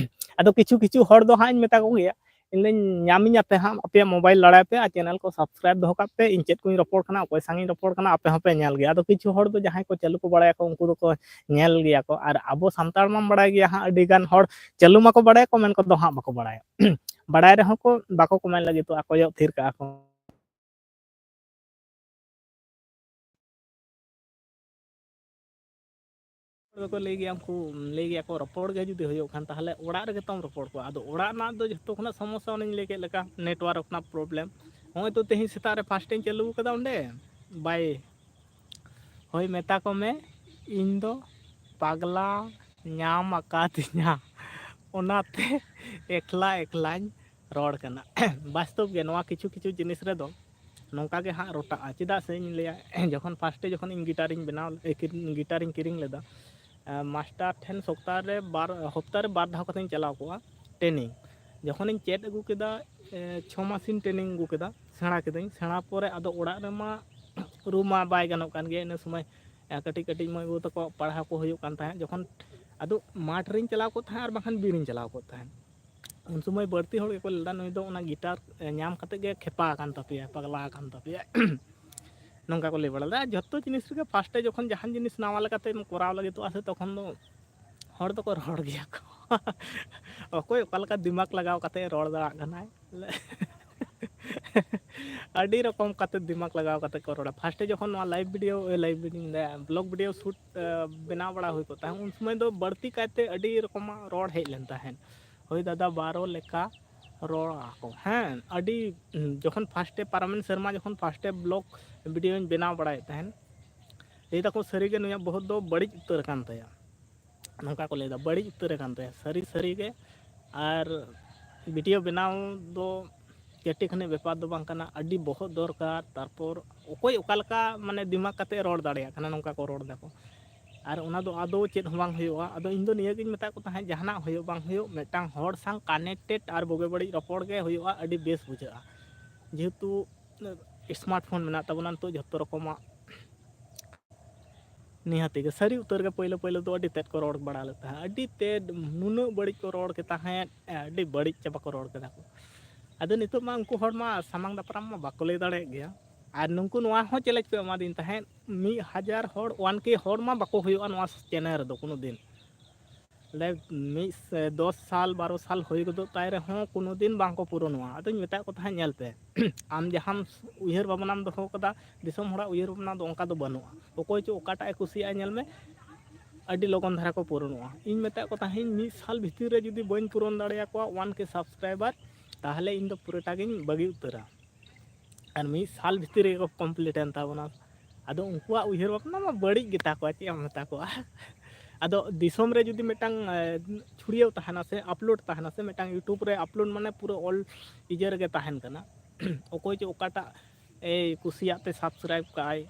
ᱟᱫᱚ ᱠᱤᱪᱷᱩ ᱠᱤᱪᱷᱩ ᱦᱚᱲ ᱫᱚ ᱦᱟᱸᱜ ᱤᱧ ᱢᱮᱛᱟ ᱠᱚ ᱜᱮᱭᱟ, ᱤᱧ ᱫᱚᱧ ᱧᱟᱢᱤᱧ ᱟᱯᱮ ᱦᱟᱸᱜ, ᱟᱯᱮᱭᱟᱜ mobile ᱞᱟᱲᱟᱭ ᱯᱮ ᱟᱨ channel ᱠᱚ subscribe ᱫᱚᱦᱚ ᱠᱟᱜ ᱯᱮ, ᱤᱧ ᱪᱮᱫ ᱠᱚᱧ ᱨᱚᱯᱚᱲ ᱠᱟᱱᱟ, ᱚᱠᱚᱭ ᱥᱟᱝ ᱤᱧ ᱨᱚᱯᱚᱲ ᱠᱟᱱᱟ, ᱟᱯᱮ ᱦᱚᱸᱯᱮ ᱧᱮᱞ ᱜᱮᱭᱟ᱾ ᱟᱫᱚ ᱠᱤᱪᱷᱩ ᱦᱚᱲ ᱫᱚ ᱡᱟᱦᱟᱸᱭ ᱠᱚ ᱪᱟᱹᱞᱩ ᱠᱚ ᱵᱟᱲᱟᱭᱟᱠᱚ, ᱩᱱᱠᱩ ᱫᱚᱠᱚ ᱧᱮᱞ ᱜᱮᱭᱟ ᱠᱚ᱾ ᱟᱨ ᱟᱵᱚ ᱥᱟᱱᱛᱟᱲ ᱢᱟᱢ ᱵᱟᱲᱟᱭ ᱜᱮᱭᱟ ᱦᱟᱸᱜ, ᱟᱹᱰᱤ ᱜᱟᱱ ᱦᱚᱲ ᱪᱟᱹᱞᱩ ᱢᱟᱠᱚ ᱵᱟᱲᱟᱭᱟᱠᱚ, ᱢᱮᱱ ᱠᱚᱫᱚ ᱦᱟᱸᱜ ᱵᱟᱠᱚ ᱵᱟᱲᱟᱭᱟ᱾ ᱵᱟᱲᱟᱭ ᱨᱮᱦᱚᱸ ᱠᱚ ᱵᱟᱠᱚ comment ᱞᱟᱹᱜᱤᱫᱚᱜᱼᱟ, ᱠᱚᱭᱚᱜ ᱛᱷᱤᱨ ᱠᱟᱜᱼᱟ ᱠᱚ᱾ ᱫᱚᱠᱚ ᱞᱟᱹᱭ ᱜᱮᱭᱟ, ᱩᱱᱠᱩ ᱞᱟᱹᱭ ᱜᱮᱭᱟ ᱠᱚ, ᱨᱚᱯᱚᱲ ᱜᱮ ᱡᱩᱫᱤ ᱦᱩᱭᱩᱜ ᱠᱷᱟᱱ, ᱛᱟᱦᱚᱞᱮ ᱚᱲᱟᱜ ᱨᱮᱜᱮ ᱛᱟᱢ ᱨᱚᱯᱚᱲ ᱠᱚᱣᱟ᱾ ᱟᱫᱚ ᱚᱲᱟᱜ ᱨᱮᱱᱟᱜ ᱫᱚ ᱡᱷᱚᱛᱚ ᱠᱷᱚᱱᱟᱜ ᱥᱚᱢᱚᱥᱥᱟ, ᱚᱱᱮᱧ ᱞᱟᱹᱭ ᱠᱮᱫ ᱞᱮᱠᱟ, network ᱨᱮᱱᱟᱜ problem᱾ ᱱᱚᱜᱼᱚᱭ ᱛᱚ ᱛᱮᱦᱮᱧ ᱥᱮᱛᱟᱜ ᱨᱮ first ᱤᱧ ᱪᱟᱹᱞᱩ ᱠᱟᱫᱟ ᱚᱸᱰᱮ, ᱵᱟᱭ, ᱦᱳᱭ, ᱢᱮᱛᱟ ᱠᱚᱢᱮ, ᱤᱧ ᱫᱚ ᱯᱟᱜᱽᱞᱟ ᱧᱟᱢ ᱟᱠᱟᱫᱤᱧᱟ, ᱚᱱᱟᱛᱮ ᱮᱠᱞᱟ ᱮᱠᱞᱟᱧ ᱨᱚᱲ ᱠᱟᱱᱟ᱾ ᱵᱟᱥᱛᱚᱵ ᱜᱮ ᱱᱚᱣᱟ ᱠᱤᱪᱷᱩ ᱠᱤᱪᱷᱩ ᱡᱤᱱᱤᱥ ᱨᱮᱫᱚ ᱱᱚᱝᱠᱟ ᱜᱮ ᱦᱟᱸᱜ ᱨᱚᱴᱟᱜᱼᱟ᱾ ᱪᱮᱫᱟᱜ ᱥᱮ ᱤᱧ ᱞᱟᱹᱭᱟ, ᱡᱚᱠᱷᱚᱱ first ᱮ ᱡᱚᱠᱷᱚᱱ ᱤᱧ guitar ᱤᱧ ᱵᱮᱱᱟᱣ, ᱮ, ᱠᱤᱨᱤᱧ, guitar ᱤᱧ ᱠᱤᱨᱤᱧ ᱞᱮᱫᱟ, ᱮ, master ᱴᱷᱮᱱ ᱥᱚᱯᱛᱟ ᱨᱮ ᱵᱟᱨ, ᱦᱚᱯᱛᱟ ᱨᱮ ᱵᱟᱨ ᱫᱷᱟᱣ ᱠᱟᱛᱮᱧ ᱪᱟᱞᱟᱣ ᱠᱚᱜᱼᱟ training᱾ ᱡᱚᱠᱷᱚᱱᱤᱧ ᱪᱮᱫ ᱟᱹᱜᱩ ᱠᱮᱫᱟ, ᱮ, ᱪᱷᱚ ᱢᱟᱥᱤᱧ training ᱟᱹᱜᱩ ᱠᱮᱫᱟ, ᱥᱮᱬᱟ ᱠᱤᱫᱟᱹᱧ᱾ ᱥᱮᱬᱟ ᱯᱚᱨᱮ ᱟᱫᱚ ᱚᱲᱟᱜ ᱨᱮᱢᱟ ᱨᱩ ᱢᱟ ᱵᱟᱭ ᱜᱟᱱᱚᱜ ᱠᱟᱱ ᱜᱮᱭᱟ᱾ ᱤᱱᱟᱹ ᱥᱚᱢᱚᱭ, ᱮ, ᱠᱟᱹᱴᱤᱡ ᱠᱟᱹᱴᱤᱡ ᱢᱟᱹᱭ ᱵᱟᱹᱵᱩ ᱛᱟᱠᱚ ᱯᱟᱲᱦᱟᱣ ᱠᱚ ᱦᱩᱭᱩᱜ ᱠᱟᱱ ᱛᱟᱦᱮᱸᱫ᱾ ᱡᱚᱠᱷᱚᱱ ᱟᱫᱚ ᱢᱟᱴᱷ ᱨᱤᱧ ᱪᱟᱞᱟᱣ ᱠᱚᱜ ᱛᱟᱦᱮᱸᱫ ᱟᱨ ᱵᱟᱝᱠᱷᱟᱱ ᱵᱤᱨ ᱤᱧ ᱪᱟᱞᱟᱣ ᱠᱚᱜ ᱛᱟᱦᱮᱸᱫ᱾ ᱩᱱ ᱥᱚᱢᱚᱭ ᱵᱟᱹᱲᱛᱤ ᱦᱚᱲ ᱜᱮᱠᱚ ᱞᱟᱹᱭᱫᱟ, "ᱱᱩᱭ ᱫᱚ ᱚᱱᱟ guitar, ᱮ, ᱧᱟᱢ ᱠᱟᱛᱮᱫ ᱜᱮ ᱠᱷᱮᱯᱟ ᱟᱠᱟᱱ ᱛᱟᱯᱮᱭᱟ, ᱯᱟᱜᱽᱞᱟ ᱟᱠᱟᱱ ᱛᱟᱯᱮᱭᱟ᱾" ᱱᱚᱝᱠᱟ ᱠᱚ ᱞᱟᱹᱭ ᱵᱟᱲᱟ ᱞᱮᱫᱟ᱾ ᱟᱨ ᱡᱷᱚᱛᱚ ᱡᱤᱱᱤᱥ ᱨᱮᱜᱮ first ᱮ ᱡᱚᱠᱷᱚᱱ ᱡᱟᱦᱟᱱ ᱡᱤᱱᱤᱥ ᱱᱟᱣᱟ ᱞᱮᱠᱟᱛᱮᱢ ᱠᱚᱨᱟᱣ ᱞᱟᱹᱜᱤᱫᱚᱜᱼᱟ ᱥᱮ, ᱛᱚᱠᱷᱚᱱ ᱫᱚ ᱦᱚᱲ ᱫᱚᱠᱚ ᱨᱚᱲ ᱜᱮᱭᱟ ᱠᱚ᱾ ᱚᱠᱚᱭ ᱚᱠᱟ ᱞᱮᱠᱟ ᱫᱤᱢᱟᱜᱽ ᱞᱟᱜᱟᱣ ᱠᱟᱛᱮ ᱨᱚᱲ ᱫᱟᱲᱮᱭᱟᱜ ᱠᱟᱱᱟᱭ᱾ ᱟᱹᱰᱤ ᱨᱚᱠᱚᱢ ᱠᱟᱛᱮ ᱫᱤᱢᱟᱜᱽ ᱞᱟᱜᱟᱣ ᱠᱟᱛᱮ ᱠᱚ ᱨᱚᱲᱟ᱾ First ᱮ ᱡᱚᱠᱷᱚᱱ ᱱᱚᱣᱟ live video, ᱮ, live video, vlog video shoot, ᱮ, ᱵᱮᱱᱟᱣ ᱵᱟᱲᱟ ᱦᱩᱭ ᱠᱚᱜ ᱛᱟᱦᱮᱸᱫ, ᱩᱱ ᱥᱚᱢᱚᱭ ᱫᱚ ᱵᱟᱹᱲᱛᱤ ᱠᱟᱭᱛᱮ ᱟᱹᱰᱤ ᱨᱚᱠᱚᱢᱟᱜ ᱨᱚᱲ ᱦᱮᱡ ᱞᱮᱱ ᱛᱟᱦᱮᱸᱫ᱾ ᱦᱳᱭ ᱫᱟᱫᱟ, ᱵᱟᱨᱚ ᱞᱮᱠᱟ ᱨᱚᱲ ᱟᱠᱚ᱾ ᱦᱮᱸ, ᱟᱹᱰᱤ, ᱡᱚᱠᱷᱚᱱ first ᱮ ᱯᱟᱨᱚᱢᱮᱱ ᱥᱮᱨᱢᱟ, ᱡᱚᱠᱷᱚᱱ first ᱮ vlog videoᱧ ᱵᱮᱱᱟᱣ ᱵᱟᱲᱟᱭᱮᱫ ᱛᱟᱦᱮᱸᱫ, ᱞᱟᱹᱭ ᱫᱟᱠᱚ ᱥᱟᱹᱨᱤᱜᱮ ᱱᱩᱭᱟᱜ ᱵᱚᱦᱚᱜ ᱫᱚ ᱵᱟᱹᱲᱤᱡ ᱩᱛᱟᱹᱨ ᱟᱠᱟᱱ ᱛᱟᱭᱟ᱾ ᱱᱚᱝᱠᱟ ᱠᱚ ᱞᱟᱹᱭᱫᱟ, ᱵᱟᱹᱲᱤᱡ ᱩᱛᱟᱹᱨ ᱟᱠᱟᱱ ᱛᱟᱭᱟ ᱥᱟᱹᱨᱤ ᱥᱟᱹᱨᱤ ᱜᱮ᱾ ᱟᱨ ᱵᱷᱤᱰᱤᱭᱳ ᱵᱮᱱᱟᱣ ᱫᱚ ᱠᱟᱹᱴᱤᱡ ᱠᱷᱟᱱᱤᱡ ᱵᱮᱯᱟᱨ ᱫᱚ ᱵᱟᱝ ᱠᱟᱱᱟ, ᱟᱹᱰᱤ ᱵᱚᱦᱚᱜ ᱫᱚᱨᱠᱟᱨ᱾ ᱛᱟᱨᱯᱚᱨ ᱚᱠᱚᱭ ᱚᱠᱟ ᱞᱮᱠᱟ ᱢᱟᱱᱮ ᱫᱤᱢᱟᱜᱽ ᱠᱟᱛᱮ ᱨᱚᱲ ᱫᱟᱲᱮᱭᱟᱜ ᱠᱟᱱᱟ, ᱱᱚᱝᱠᱟ ᱠᱚ ᱨᱚᱲ ᱫᱟᱠᱚ᱾ ᱟᱨ ᱚᱱᱟ ᱫᱚ ᱟᱫᱚ ᱪᱮᱫ ᱦᱚᱸ ᱵᱟᱝ ᱦᱩᱭᱩᱜᱼᱟ᱾ ᱟᱫᱚ ᱤᱧ ᱫᱚ ᱱᱤᱭᱟᱹ ᱜᱤᱧ ᱢᱮᱛᱟᱫ ᱠᱚ ᱛᱟᱦᱮᱸᱫ, ᱡᱟᱦᱟᱱᱟᱜ ᱦᱩᱭᱩᱜ ᱵᱟᱝ ᱦᱩᱭᱩᱜ, ᱢᱤᱫᱴᱟᱝ ᱦᱚᱲ ᱥᱟᱶ ᱠᱟᱱᱮᱠᱴᱮᱰ ᱟᱨ ᱵᱩᱜᱤ ᱵᱟᱹᱲᱤᱡ ᱨᱚᱯᱚᱲ ᱜᱮ ᱦᱩᱭᱩᱜᱼᱟ, ᱟᱹᱰᱤ ᱵᱮᱥ ᱵᱩᱡᱷᱟᱹᱜᱼᱟ᱾ ᱡᱮᱦᱮᱛᱩ ᱥᱢᱟᱨᱴ ᱯᱷᱳᱱ ᱢᱮᱱᱟᱜ ᱛᱟᱵᱚᱱᱟ ᱱᱤᱛᱚᱜ, ᱡᱷᱚᱛᱚ ᱨᱚᱠᱚᱢᱟᱜ ᱱᱤᱦᱟᱹᱛᱤ ᱜᱮ ᱥᱟᱹᱨᱤ ᱩᱛᱟᱹᱨ ᱜᱮ ᱯᱳᱭᱞᱳ ᱯᱳᱭᱞᱳ ᱫᱚ ᱟᱹᱰᱤ ᱛᱮᱫ ᱠᱚ ᱨᱚᱲ ᱵᱟᱲᱟ ᱞᱮᱫ ᱛᱟᱦᱮᱸᱫ, ᱟᱹᱰᱤ ᱛᱮᱫ ᱱᱩᱱᱟᱹᱜ ᱵᱟᱹᱲᱤᱡ ᱠᱚ ᱨᱚᱲ ᱠᱮᱫ ᱛᱟᱦᱮᱸᱫ, ᱟᱹᱰᱤ ᱵᱟᱹᱲᱤᱡ ᱪᱟᱵᱟ ᱠᱚ ᱨᱚᱲ ᱠᱮᱫᱟ ᱠᱚ᱾ ᱟᱫᱚ ᱱᱤᱛᱚᱜ ᱢᱟ ᱩᱱᱠᱩ ᱦᱚᱲ ᱢᱟ ᱥᱟᱢᱟᱝ ᱫᱟᱯᱨᱟᱢ ᱢᱟ ᱵᱟᱠᱚ ᱞᱟᱹᱭ ᱫᱟᱲᱮᱭᱟᱜ ᱜᱮᱭᱟ᱾ ᱟᱨ ᱱᱩᱠᱩ ᱱᱚᱣᱟ ᱦᱚᱸ ᱪᱮᱞᱮᱧᱡᱽ ᱠᱚ ᱮᱢᱟᱫᱤᱧ ᱛᱟᱦᱮᱸᱫ, ᱢᱤᱫ ᱦᱟᱡᱟᱨ ᱦᱚᱲ ᱚᱣᱟᱱ ᱠᱮ ᱦᱚᱲ ᱢᱟ ᱵᱟᱠᱚ ᱦᱩᱭᱩᱜᱼᱟ ᱱᱚᱣᱟ ᱪᱮᱱᱮᱞ ᱨᱮᱫᱚ ᱠᱳᱱᱳ ᱫᱤᱱ᱾ ᱞᱮ ᱢᱤᱫ ᱥᱮ ᱫᱚᱥ ᱥᱟᱞ ᱵᱟᱨᱚ ᱥᱟᱞ ᱦᱩᱭ ᱜᱚᱫᱚᱜ ᱛᱟᱭ ᱨᱮᱦᱚᱸ ᱠᱳᱱᱳ ᱫᱤᱱ ᱵᱟᱝ ᱠᱚ ᱯᱩᱨᱚᱱᱚᱜᱼᱟ᱾ ᱟᱫᱚᱧ ᱢᱮᱛᱟᱫ ᱠᱚ ᱛᱟᱦᱮᱸᱫ, ᱧᱮᱞ ᱯᱮ, ᱟᱢ ᱡᱟᱦᱟᱸᱢ ᱩᱭᱦᱟᱹᱨ ᱵᱷᱟᱵᱽᱱᱟᱢ ᱫᱚᱦᱚ ᱠᱟᱫᱟ, ᱫᱤᱥᱚᱢ ᱦᱚᱲᱟᱜ ᱩᱭᱦᱟᱹᱨ ᱵᱷᱟᱵᱽᱱᱟ ᱫᱚ ᱚᱱᱠᱟ ᱫᱚ ᱵᱟᱹᱱᱩᱜᱼᱟ᱾ ᱚᱠᱚᱭ ᱪᱚ ᱚᱠᱟᱴᱟᱜ ᱮ ᱠᱩᱥᱤᱭᱟᱜᱼᱟ, ᱧᱮᱞ ᱢᱮ, ᱟᱹᱰᱤ ᱞᱚᱜᱚᱱ ᱫᱷᱟᱨᱟ ᱠᱚ ᱯᱩᱨᱚᱱᱚᱜᱼᱟ᱾ ᱤᱧ ᱢᱮᱛᱟᱫ ᱠᱚ ᱛᱟᱦᱮᱸᱫ, ᱢᱤᱫ ᱥᱟᱞ ᱵᱷᱤᱛᱤᱨ ᱨᱮ ᱡᱩᱫᱤ ᱵᱟᱹᱧ ᱯᱩᱨᱚᱱ ᱫᱟᱲᱮᱭᱟᱠᱚᱣᱟ ᱚᱣᱟᱱ ᱠᱮ ᱥᱟᱵᱥᱠᱨᱟᱭᱵᱟᱨ, ᱛᱟᱦᱚᱞᱮ ᱤᱧ ᱫᱚ ᱯᱩᱨᱟᱹᱴᱟ ᱜᱤᱧ ᱵᱟᱹᱜᱤ ᱩᱛᱟᱹᱨᱟ᱾ ᱟᱨ ᱢᱤᱫ ᱥᱟᱞ ᱵᱷᱤᱛᱤᱨ ᱨᱮᱜᱮ ᱠᱚ ᱠᱚᱢᱯᱞᱤᱴ ᱮᱱ ᱛᱟᱵᱚᱱᱟ᱾ ᱟᱫᱚ ᱩᱱᱠᱩᱣᱟᱜ ᱩᱭᱦᱟᱹᱨ ᱵᱷᱟᱵᱽᱱᱟ ᱢᱟ ᱵᱟᱹᱲᱤᱡ ᱜᱮᱛᱟ ᱠᱚᱣᱟ, ᱪᱮᱫ ᱮᱢ ᱢᱮᱛᱟ ᱠᱚᱣᱟ᱾ ᱟᱫᱚ ᱫᱤᱥᱚᱢ ᱨᱮ ᱡᱩᱫᱤ ᱢᱤᱫᱴᱟᱝ, ᱮ, ᱪᱷᱩᱲᱭᱟᱹᱣ ᱛᱟᱦᱮᱱᱟ ᱥᱮ, ᱟᱯᱞᱳᱰ ᱛᱟᱦᱮᱱᱟ ᱥᱮ, ᱢᱤᱫᱴᱟᱝ YouTube ᱨᱮ ᱟᱯᱞᱳᱰ ᱢᱟᱱᱮ ᱯᱩᱨᱟᱹ ᱚᱞ ᱤᱭᱟᱹ ᱨᱮᱜᱮ ᱛᱟᱦᱮᱱ ᱠᱟᱱᱟ᱾ ᱚᱠᱚᱭ ᱪᱚ ᱚᱠᱟᱴᱟᱜ ᱮᱭ ᱠᱩᱥᱤᱭᱟᱜ ᱛᱮ ᱥᱟᱵᱥᱠᱨᱟᱭᱤᱵᱽ ᱠᱟᱜᱼᱟᱭ᱾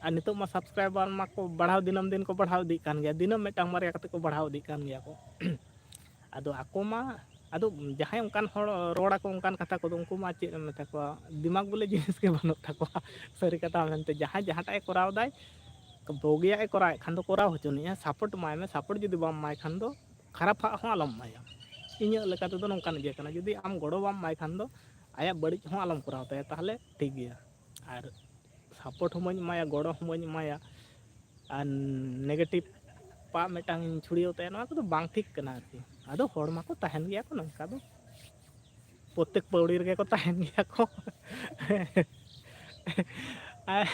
ᱟᱨ ᱱᱤᱛᱚᱜ ᱢᱟ ᱥᱟᱵᱥᱠᱨᱟᱭᱵᱟᱨ ᱢᱟ ᱠᱚ ᱵᱟᱲᱦᱟᱣ, ᱫᱤᱱᱟᱹᱢ ᱫᱤᱱ ᱠᱚ ᱵᱟᱲᱦᱟᱣ ᱤᱫᱤᱜ ᱠᱟᱱ ᱜᱮᱭᱟ, ᱫᱤᱱᱟᱹᱢ ᱢᱤᱫᱴᱟᱝ ᱵᱟᱨᱭᱟ ᱠᱟᱛᱮ ᱠᱚ ᱵᱟᱲᱦᱟᱣ ᱤᱫᱤᱜ ᱠᱟᱱ ᱜᱮᱭᱟ ᱠᱚ᱾ ᱟᱫᱚ ᱟᱠᱚ ᱢᱟ, ᱟᱫᱚ ᱡᱟᱦᱟᱸᱭ ᱚᱱᱠᱟᱱ ᱦᱚᱲ ᱨᱚᱲ ᱟᱠᱚ ᱚᱱᱠᱟᱱ ᱠᱟᱛᱷᱟ ᱠᱚᱫᱚ, ᱩᱱᱠᱩ ᱢᱟ ᱪᱮᱫ ᱮᱢ ᱢᱮᱛᱟ ᱠᱚᱣᱟ, ᱫᱤᱢᱟᱜᱽ ᱵᱚᱞᱮ ᱡᱤᱱᱤᱥ ᱜᱮ ᱵᱟᱹᱱᱩᱜ ᱛᱟᱠᱚᱣᱟ᱾ ᱥᱟᱹᱨᱤ ᱠᱟᱛᱷᱟ ᱢᱮᱱᱛᱮ, ᱡᱟᱦᱟᱸᱭ ᱡᱟᱦᱟᱸᱴᱟᱜ ᱮ ᱠᱚᱨᱟᱣ ᱫᱟᱭ, ᱵᱩᱜᱤᱭᱟᱜ ᱮ ᱠᱚᱨᱟᱣᱮᱫ ᱠᱷᱟᱱ ᱫᱚ ᱠᱚᱨᱟᱣ ᱦᱚᱪᱚᱱᱤᱡᱼᱟ, ᱥᱟᱯᱳᱨᱴ ᱮᱢᱟᱭ ᱢᱮ᱾ ᱥᱟᱯᱳᱨᱴ ᱡᱩᱫᱤ ᱵᱟᱢ ᱮᱢᱟᱭ ᱠᱷᱟᱱ ᱫᱚ ᱠᱷᱟᱨᱟᱯᱟᱜ ᱦᱚᱸ ᱟᱞᱚᱢ ᱮᱢᱟᱭᱟ᱾ ᱤᱧᱟᱹᱜ ᱞᱮᱠᱟ ᱛᱮᱫᱚ ᱱᱚᱝᱠᱟᱱ ᱤᱭᱟᱹ ᱠᱟᱱᱟ, ᱡᱩᱫᱤ ᱟᱢ ᱜᱚᱲᱚ ᱵᱟᱢ ᱮᱢᱟᱭ ᱠᱷᱟᱱ ᱫᱚ ᱟᱭᱟᱜ ᱵᱟᱹᱲᱤᱡ ᱦᱚᱸ ᱟᱞᱚᱢ ᱠᱚᱨᱟᱣ ᱛᱟᱭᱟ, ᱛᱟᱦᱚᱞᱮ ᱴᱷᱤᱠ ᱜᱮᱭᱟ᱾ ᱟᱨ ᱥᱟᱯᱳᱨᱴ ᱦᱚᱸ ᱵᱟᱹᱧ ᱮᱢᱟᱭᱟ, ᱜᱚᱲᱚ ᱦᱚᱸ ᱵᱟᱹᱧ ᱮᱢᱟᱭᱟ, ᱟᱨ ᱱᱮᱜᱮᱴᱤᱵᱷ ᱯᱟᱜ ᱢᱤᱫᱴᱟᱝ ᱤᱧ ᱪᱷᱩᱲᱭᱟᱹᱣ ᱛᱟᱭᱟ, ᱱᱚᱣᱟ ᱠᱚᱫᱚ ᱵᱟᱝ ᱴᱷᱤᱠ ᱠᱟᱱᱟ ᱟᱨᱠᱤ᱾ ᱟᱫᱚ ᱦᱚᱲ ᱢᱟᱠᱚ ᱛᱟᱦᱮᱱ ᱜᱮᱭᱟ ᱠᱚ ᱱᱚᱝᱠᱟ ᱫᱚ, ᱯᱨᱚᱛᱮᱠ ᱯᱟᱹᱣᱲᱤ ᱨᱮᱜᱮ ᱠᱚ ᱛᱟᱦᱮᱱ ᱜᱮᱭᱟ ᱠᱚ᱾ ᱟᱨ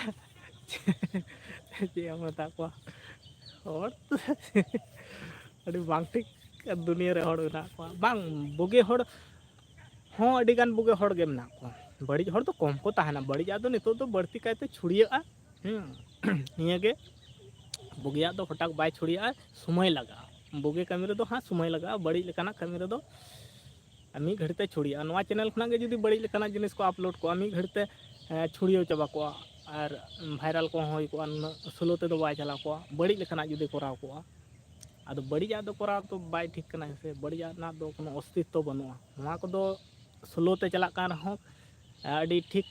ᱪᱮᱫ ᱮᱢ ᱢᱮᱛᱟ ᱠᱚᱣᱟ, ᱦᱚᱲ ᱫᱚ ᱟᱹᱰᱤ ᱵᱟᱝ ᱴᱷᱤᱠ ᱫᱩᱱᱤᱭᱟᱹ ᱨᱮ ᱦᱚᱲ ᱢᱮᱱᱟᱜ ᱠᱚᱣᱟ᱾ ᱵᱟᱝ, ᱵᱩᱜᱤ ᱦᱚᱲ ᱦᱚᱸ ᱟᱹᱰᱤ ᱜᱟᱱ ᱵᱩᱜᱤ ᱦᱚᱲ ᱜᱮ ᱢᱮᱱᱟᱜ ᱠᱚᱣᱟ, ᱵᱟᱹᱲᱤᱡ ᱦᱚᱲ ᱫᱚ ᱠᱚᱢ ᱠᱚ ᱛᱟᱦᱮᱱᱟ᱾ ᱵᱟᱹᱲᱤᱡ ᱟᱫᱚ ᱱᱤᱛᱚᱜ ᱫᱚ ᱵᱟᱹᱲᱛᱤ ᱠᱟᱭᱛᱮ ᱪᱷᱩᱲᱭᱟᱹᱜᱼᱟ᱾ ᱦᱩᱸ, ᱱᱤᱭᱟᱹ ᱜᱮ ᱵᱩᱜᱤᱭᱟᱜ ᱫᱚ ᱦᱚᱴᱟᱛ ᱵᱟᱭ ᱪᱷᱩᱲᱤᱭᱟᱜᱼᱟ, ᱥᱚᱢᱚᱭ ᱞᱟᱜᱟᱜᱼᱟ᱾ ᱵᱩᱜᱤ ᱠᱟᱹᱢᱤ ᱨᱮᱫᱚ ᱦᱟᱸᱜ ᱥᱚᱢᱚᱭ ᱞᱟᱜᱟᱜᱼᱟ, ᱵᱟᱹᱲᱤᱡ ᱞᱮᱠᱟᱱᱟᱜ ᱠᱟᱹᱢᱤ ᱨᱮᱫᱚ ᱢᱤᱫ ᱜᱷᱟᱹᱲᱤᱡ ᱛᱮ ᱪᱷᱩᱲᱤᱭᱟᱜᱼᱟ᱾ ᱱᱚᱣᱟ ᱪᱮᱱᱮᱞ ᱠᱷᱚᱱᱟᱜ ᱜᱮ ᱡᱩᱫᱤ ᱵᱟᱹᱲᱤᱡ ᱞᱮᱠᱟᱱᱟᱜ ᱡᱤᱱᱤᱥ ᱠᱚ ᱟᱯᱞᱳᱰ ᱠᱚᱜᱼᱟ, ᱢᱤᱫ ᱜᱷᱟᱹᱲᱤᱡ ᱛᱮ ᱮᱸ, ᱪᱷᱩᱲᱭᱟᱹᱣ ᱪᱟᱵᱟ ᱠᱚᱜᱼᱟ ᱟᱨ ᱵᱷᱟᱭᱨᱟᱞ ᱠᱚᱦᱚᱸ ᱦᱩᱭ ᱠᱚᱜᱼᱟ, ᱱᱩᱱᱟᱹᱜ ᱥᱞᱳ ᱛᱮᱫᱚ ᱵᱟᱭ ᱪᱟᱞᱟᱣ ᱠᱚᱜᱼᱟ᱾ ᱵᱟᱹᱲᱤᱡ ᱞᱮᱠᱟᱱᱟᱜ ᱡᱩᱫᱤ ᱠᱚᱨᱟᱣ ᱠᱚᱜᱼᱟ, ᱟᱫᱚ ᱵᱟᱹᱲᱤᱡᱟᱜ ᱫᱚ ᱠᱚᱨᱟᱣ ᱫᱚ ᱵᱟᱭ ᱴᱷᱤᱠ ᱠᱟᱱᱟ ᱥᱮ, ᱵᱟᱹᱲᱤᱡᱟᱜ ᱨᱮᱱᱟᱜ ᱫᱚ ᱠᱳᱱᱳ ᱚᱥᱛᱤᱛᱛᱚ ᱵᱟᱹᱱᱩᱜᱼᱟ᱾ ᱱᱚᱣᱟ ᱠᱚᱫᱚ ᱥᱞᱳ ᱛᱮ ᱪᱟᱞᱟᱜ ᱠᱟᱱ ᱨᱮᱦᱚᱸ ᱟᱹᱰᱤ ᱴᱷᱤᱠ,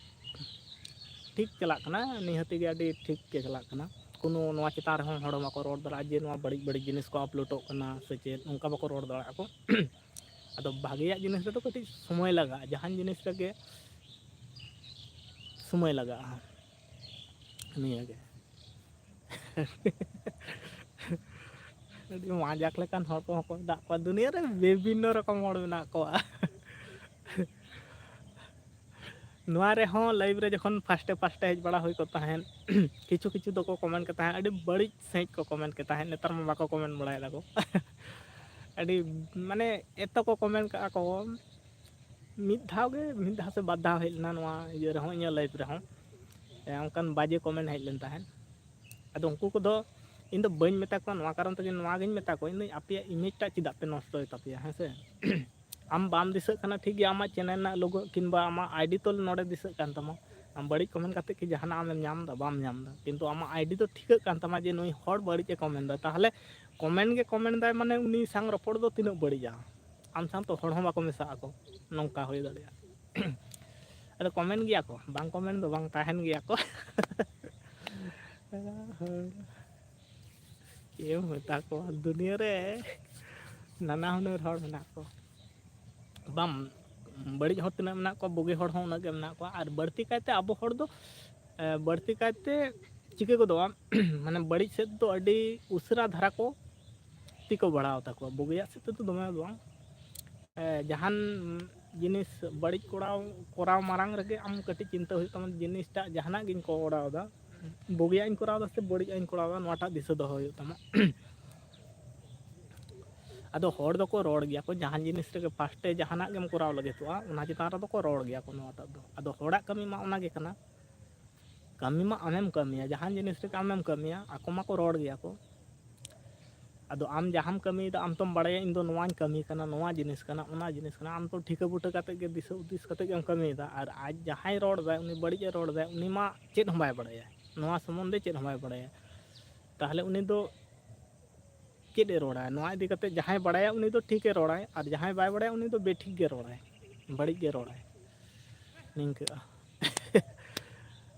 ᱴᱷᱤᱠ ᱪᱟᱞᱟᱜ ᱠᱟᱱᱟ, ᱱᱤᱦᱟᱹᱛᱤ ᱜᱮ ᱟᱹᱰᱤ ᱴᱷᱤᱠ ᱜᱮ ᱪᱟᱞᱟᱜ ᱠᱟᱱᱟ᱾ ᱠᱳᱱᱳ ᱱᱚᱣᱟ ᱪᱮᱛᱟᱱ ᱨᱮᱦᱚᱸ ᱦᱚᱲ ᱵᱟᱠᱚ ᱨᱚᱲ ᱫᱟᱲᱮᱭᱟᱜᱼᱟ ᱡᱮ ᱱᱚᱣᱟ ᱵᱟᱹᱲᱤᱡ ᱵᱟᱹᱲᱤᱡ ᱡᱤᱱᱤᱥ ᱠᱚ ᱟᱯᱞᱳᱰᱚᱜ ᱠᱟᱱᱟ ᱥᱮ ᱪᱮᱫ, ᱚᱱᱠᱟ ᱵᱟᱠᱚ ᱨᱚᱲ ᱫᱟᱲᱮᱭᱟᱜᱼᱟ ᱠᱚ᱾ ᱟᱫᱚ ᱵᱷᱟᱜᱮᱭᱟᱜ ᱡᱤᱱᱤᱥ ᱨᱮᱫᱚ ᱠᱟᱹᱴᱤᱡ ᱥᱚᱢᱚᱭ ᱞᱟᱜᱟᱜᱼᱟ, ᱡᱟᱦᱟᱱ ᱡᱤᱱᱤᱥ ᱨᱮᱜᱮ ᱥᱚᱢᱚᱭ ᱞᱟᱜᱟᱜᱼᱟ᱾ ᱱᱤᱭᱟᱹᱜᱮ ᱟᱹᱰᱤ ᱢᱟᱡᱟᱠ ᱞᱮᱠᱟᱱ ᱦᱚᱲ ᱠᱚᱦᱚᱸ ᱠᱚ ᱢᱮᱱᱟᱜ ᱠᱚᱣᱟ ᱫᱩᱱᱤᱭᱟᱹ ᱨᱮ, ᱵᱤᱵᱷᱤᱱᱱᱚ ᱨᱚᱠᱚᱢ ᱦᱚᱲ ᱢᱮᱱᱟᱜ ᱠᱚᱣᱟ᱾ ᱱᱚᱣᱟ ᱨᱮᱦᱚᱸ ᱞᱟᱭᱤᱵᱷ ᱨᱮ ᱡᱚᱠᱷᱚᱱ ᱯᱷᱟᱥᱴᱮ ᱯᱷᱟᱥᱴᱮ ᱦᱮᱡ ᱵᱟᱲᱟ ᱦᱩᱭ ᱠᱚᱜ ᱛᱟᱦᱮᱸᱫ, ᱠᱤᱪᱷᱩ ᱠᱤᱪᱷᱩ ᱫᱚᱠᱚ ᱠᱚᱢᱮᱱᱴ ᱠᱮᱫ ᱛᱟᱦᱮᱸᱫ, ᱟᱹᱰᱤ ᱵᱟᱹᱲᱤᱡ ᱥᱟᱺᱦᱤᱡ ᱠᱚ ᱠᱚᱢᱮᱱᱴ ᱠᱮᱫ ᱛᱟᱦᱮᱸᱫ᱾ ᱱᱮᱛᱟᱨ ᱢᱟ ᱵᱟᱠᱚ ᱠᱚᱢᱮᱱᱴ ᱵᱟᱲᱟᱭ ᱫᱟᱠᱚ᱾ ᱟᱹᱰᱤ ᱢᱟᱱᱮ ᱮᱛᱚ ᱠᱚ ᱠᱚᱢᱮᱱᱴ ᱠᱟᱜᱼᱟ ᱠᱚ, ᱢᱤᱫ ᱫᱷᱟᱣ ᱜᱮ, ᱢᱤᱫ ᱫᱷᱟᱣ ᱥᱮ ᱵᱟᱨ ᱫᱷᱟᱣ ᱦᱮᱡ ᱞᱮᱱᱟ ᱱᱚᱣᱟ ᱤᱭᱟᱹ ᱨᱮᱦᱚᱸ, ᱤᱧᱟᱹᱜ ᱞᱟᱭᱤᱵᱷ ᱨᱮᱦᱚᱸ ᱮ, ᱚᱱᱠᱟᱱ ᱵᱟᱡᱮ ᱠᱚᱢᱮᱱᱴ ᱦᱮᱡ ᱞᱮᱱ ᱛᱟᱦᱮᱸᱫ᱾ ᱟᱫᱚ ᱩᱱᱠᱩ ᱠᱚᱫᱚ ᱤᱧ ᱫᱚ ᱵᱟᱹᱧ ᱢᱮᱛᱟ ᱠᱚᱣᱟ, ᱱᱚᱣᱟ ᱠᱟᱨᱚᱱ ᱛᱮᱜᱮ ᱱᱚᱣᱟ ᱜᱤᱧ ᱢᱮᱛᱟ ᱠᱚᱣᱟ, ᱤᱧ ᱫᱚ ᱟᱯᱮᱭᱟᱜ ᱤᱢᱮᱡᱽ ᱴᱟᱜ ᱪᱮᱫᱟᱜ ᱯᱮ ᱱᱚᱥᱴᱚᱭ ᱛᱟᱯᱮᱭᱟ, ᱦᱮᱸ ᱥᱮ? ᱟᱢ ᱵᱟᱢ ᱫᱤᱥᱟᱹᱜ ᱠᱟᱱᱟ, ᱴᱷᱤᱠ ᱜᱮᱭᱟ, ᱟᱢᱟᱜ ᱪᱮᱱᱮᱞ ᱨᱮᱱᱟᱜ ᱞᱳᱜᱳ ᱠᱤᱝᱵᱟ ᱟᱢᱟᱜ ᱟᱭᱰᱤ ᱛᱚ ᱱᱚᱰᱮ ᱫᱤᱥᱟᱹᱜ ᱠᱟᱱ ᱛᱟᱢᱟ, ᱟᱢ ᱵᱟᱹᱲᱤᱡ ᱠᱚᱢᱮᱱᱴ ᱠᱟᱛᱮ ᱠᱤ ᱡᱟᱦᱟᱱᱟᱜ ᱟᱢᱮᱢ ᱧᱟᱢ ᱮᱫᱟ? ᱵᱟᱢ ᱧᱟᱢ ᱮᱫᱟ, ᱠᱤᱱᱛᱩ ᱟᱢᱟᱜ ᱟᱭᱰᱤ ᱫᱚ ᱴᱷᱤᱠᱟᱹᱜ ᱠᱟᱱ ᱛᱟᱢᱟ ᱡᱮ ᱱᱩᱭ ᱦᱚᱲ ᱵᱟᱹᱲᱤᱡ ᱮ ᱠᱚᱢᱮᱱᱴ ᱮᱫᱟ᱾ ᱛᱟᱦᱚᱞᱮ ᱠᱚᱢᱮᱱᱴ ᱜᱮ ᱠᱚᱢᱮᱱᱴ ᱮᱫᱟᱭ, ᱢᱟᱱᱮ ᱩᱱᱤ ᱥᱟᱝ ᱨᱚᱯᱚᱲ ᱫᱚ ᱛᱤᱱᱟᱹᱜ ᱵᱟᱹᱲᱤᱡᱟ? ᱟᱢ ᱥᱟᱶ ᱛᱚ ᱦᱚᱲ ᱦᱚᱸ ᱵᱟᱠᱚ ᱢᱮᱥᱟᱜ ᱟᱠᱚ, ᱱᱚᱝᱠᱟ ᱦᱩᱭ ᱫᱟᱲᱮᱭᱟᱜᱼᱟ᱾ ᱟᱫᱚ ᱠᱚᱢᱮᱱᱴ ᱜᱮᱭᱟ ᱠᱚ, ᱵᱟᱝ ᱠᱚᱢᱮᱱᱴ ᱫᱚ ᱵᱟᱝ, ᱛᱟᱦᱮᱱ ᱜᱮᱭᱟ ᱠᱚ᱾ ᱪᱮᱫ ᱮᱢ ᱢᱮᱛᱟ ᱠᱚᱣᱟ, ᱫᱩᱱᱤᱭᱟᱹ ᱨᱮ ᱱᱟᱱᱟ ᱦᱩᱱᱟᱹᱨ ᱦᱚᱲ ᱢᱮᱱᱟᱜ ᱠᱚᱣᱟ᱾ ᱵᱟᱝ, ᱵᱟᱹᱲᱤᱡ ᱦᱚᱲ ᱛᱤᱱᱟᱹᱜ ᱢᱮᱱᱟᱜ ᱠᱚᱣᱟ, ᱵᱩᱜᱤ ᱦᱚᱲ ᱦᱚᱸ ᱩᱱᱟᱹᱜ ᱜᱮ ᱢᱮᱱᱟᱜ ᱠᱚᱣᱟ᱾ ᱟᱨ ᱵᱟᱹᱲᱛᱤ ᱠᱟᱭᱛᱮ ᱟᱵᱚ ᱦᱚᱲ ᱫᱚ, ᱮ, ᱵᱟᱹᱲᱛᱤ ᱠᱟᱭᱛᱮ ᱪᱤᱠᱟᱹ ᱜᱚᱫᱚᱜᱼᱟ, ᱢᱟᱱᱮ ᱵᱟᱹᱲᱤᱡ ᱥᱮᱫ ᱫᱚ ᱟᱹᱰᱤ ᱩᱥᱟᱹᱨᱟ ᱫᱷᱟᱨᱟ ᱠᱚ ᱛᱤ ᱠᱚ ᱵᱟᱲᱦᱟᱣ ᱛᱟᱠᱚᱣᱟ, ᱵᱩᱜᱤᱭᱟᱜ ᱥᱮᱫ ᱛᱮᱫᱚ ᱫᱚᱢᱮ ᱫᱚ ᱵᱟᱝ᱾ ᱮ, ᱡᱟᱦᱟᱱ ᱡᱤᱱᱤᱥ ᱵᱟᱹᱲᱤᱡ ᱠᱚᱨᱟᱣ, ᱠᱚᱨᱟᱣ ᱢᱟᱲᱟᱝ ᱨᱮᱜᱮ ᱟᱢ ᱠᱟᱹᱴᱤᱡ ᱪᱤᱱᱛᱟᱹ ᱦᱩᱭᱩᱜ ᱛᱟᱢᱟ, ᱡᱤᱱᱤᱥᱴᱟᱜ ᱡᱟᱦᱟᱱᱟᱜ ᱜᱤᱧ ᱠᱚᱨᱟᱣ ᱮᱫᱟ, ᱵᱩᱜᱤᱭᱟᱜ ᱤᱧ ᱠᱚᱨᱟᱣ ᱮᱫᱟ ᱥᱮ ᱵᱟᱹᱲᱤᱡᱟᱜ ᱤᱧ ᱠᱚᱨᱟᱣ ᱮᱫᱟ, ᱱᱚᱣᱟᱴᱟᱜ ᱫᱤᱥᱟᱹ ᱫᱚᱦᱚ ᱦᱩᱭᱩᱜ ᱛᱟᱢᱟ᱾ ᱟᱫᱚ ᱦᱚᱲ ᱫᱚᱠᱚ ᱨᱚᱲ ᱜᱮᱭᱟ ᱠᱚ, ᱡᱟᱦᱟᱱ ᱡᱤᱱᱤᱥ ᱨᱮᱜᱮ ᱯᱷᱟᱥᱴᱮ ᱡᱟᱦᱟᱱᱟᱜ ᱜᱮᱢ ᱠᱚᱨᱟᱣ ᱞᱟᱹᱜᱤᱫᱚᱜᱼᱟ, ᱚᱱᱟ ᱪᱮᱛᱟᱱ ᱨᱮᱫᱚ ᱠᱚ ᱨᱚᱲ ᱜᱮᱭᱟ ᱠᱚ᱾ ᱱᱚᱣᱟᱴᱟᱜ ᱫᱚ ᱟᱫᱚ ᱦᱚᱲᱟᱜ ᱠᱟᱹᱢᱤ ᱢᱟ ᱚᱱᱟ ᱜᱮ ᱠᱟᱱᱟ᱾ ᱠᱟᱹᱢᱤ ᱢᱟ ᱟᱢᱮᱢ ᱠᱟᱹᱢᱤᱭᱟ, ᱡᱟᱦᱟᱱ ᱡᱤᱱᱤᱥ ᱨᱮᱜᱮ ᱟᱢᱮᱢ ᱠᱟᱹᱢᱤᱭᱟ, ᱟᱠᱚ ᱢᱟᱠᱚ ᱨᱚᱲ ᱜᱮᱭᱟ ᱠᱚ᱾ ᱟᱫᱚ ᱟᱢ ᱡᱟᱦᱟᱸᱢ ᱠᱟᱹᱢᱤᱭᱮᱫᱟ, ᱟᱢ ᱛᱚᱢ ᱵᱟᱲᱟᱭᱟ ᱤᱧ ᱫᱚ ᱱᱚᱣᱟᱧ ᱠᱟᱹᱢᱤ ᱠᱟᱱᱟ, ᱱᱚᱣᱟ ᱡᱤᱱᱤᱥ ᱠᱟᱱᱟ, ᱚᱱᱟ ᱡᱤᱱᱤᱥ ᱠᱟᱱᱟ, ᱟᱢ ᱛᱚ ᱴᱷᱤᱠᱟᱹ ᱵᱩᱴᱟᱹ ᱠᱟᱛᱮᱫ ᱜᱮ, ᱫᱤᱥᱟᱹ ᱦᱩᱫᱤᱥ ᱠᱟᱛᱮᱫ ᱜᱮᱢ ᱠᱟᱹᱢᱤᱭᱮᱫᱟ᱾ ᱟᱨ ᱟᱡ ᱡᱟᱦᱟᱸᱭ ᱨᱚᱲ ᱮᱫᱟᱭ, ᱩᱱᱤ ᱵᱟᱹᱲᱤᱡ ᱮ ᱨᱚᱲ ᱮᱫᱟᱭ, ᱩᱱᱤ ᱢᱟ ᱪᱮᱫ ᱦᱚᱸ ᱵᱟᱭ ᱵᱟᱲᱟᱭᱟ, ᱱᱚᱣᱟ ᱥᱚᱢᱵᱚᱱᱫᱷᱮ ᱪᱮᱫ ᱦᱚᱸ ᱵᱟᱭ ᱵᱟᱲᱟᱭᱟ᱾ ᱛᱟᱦᱚᱞᱮ ᱩᱱᱤ ᱫᱚ ᱪᱮᱫ ᱮ ᱨᱚᱲᱟ? ᱱᱚᱣᱟ ᱤᱫᱤ ᱠᱟᱛᱮ ᱡᱟᱦᱟᱸᱭ ᱵᱟᱲᱟᱭᱟ ᱩᱱᱤ ᱫᱚ ᱴᱷᱤᱠ ᱮ ᱨᱚᱲᱟᱭ, ᱟᱨ ᱡᱟᱦᱟᱸᱭ ᱵᱟᱭ ᱵᱟᱲᱟᱭᱟ ᱩᱱᱤ ᱫᱚ ᱵᱮᱴᱷᱤᱠ ᱜᱮ ᱨᱚᱲᱟᱭ, ᱵᱟᱹᱲᱤᱡ ᱜᱮ ᱨᱚᱲᱟᱭ, ᱱᱤᱝᱠᱟᱹᱜᱼᱟ᱾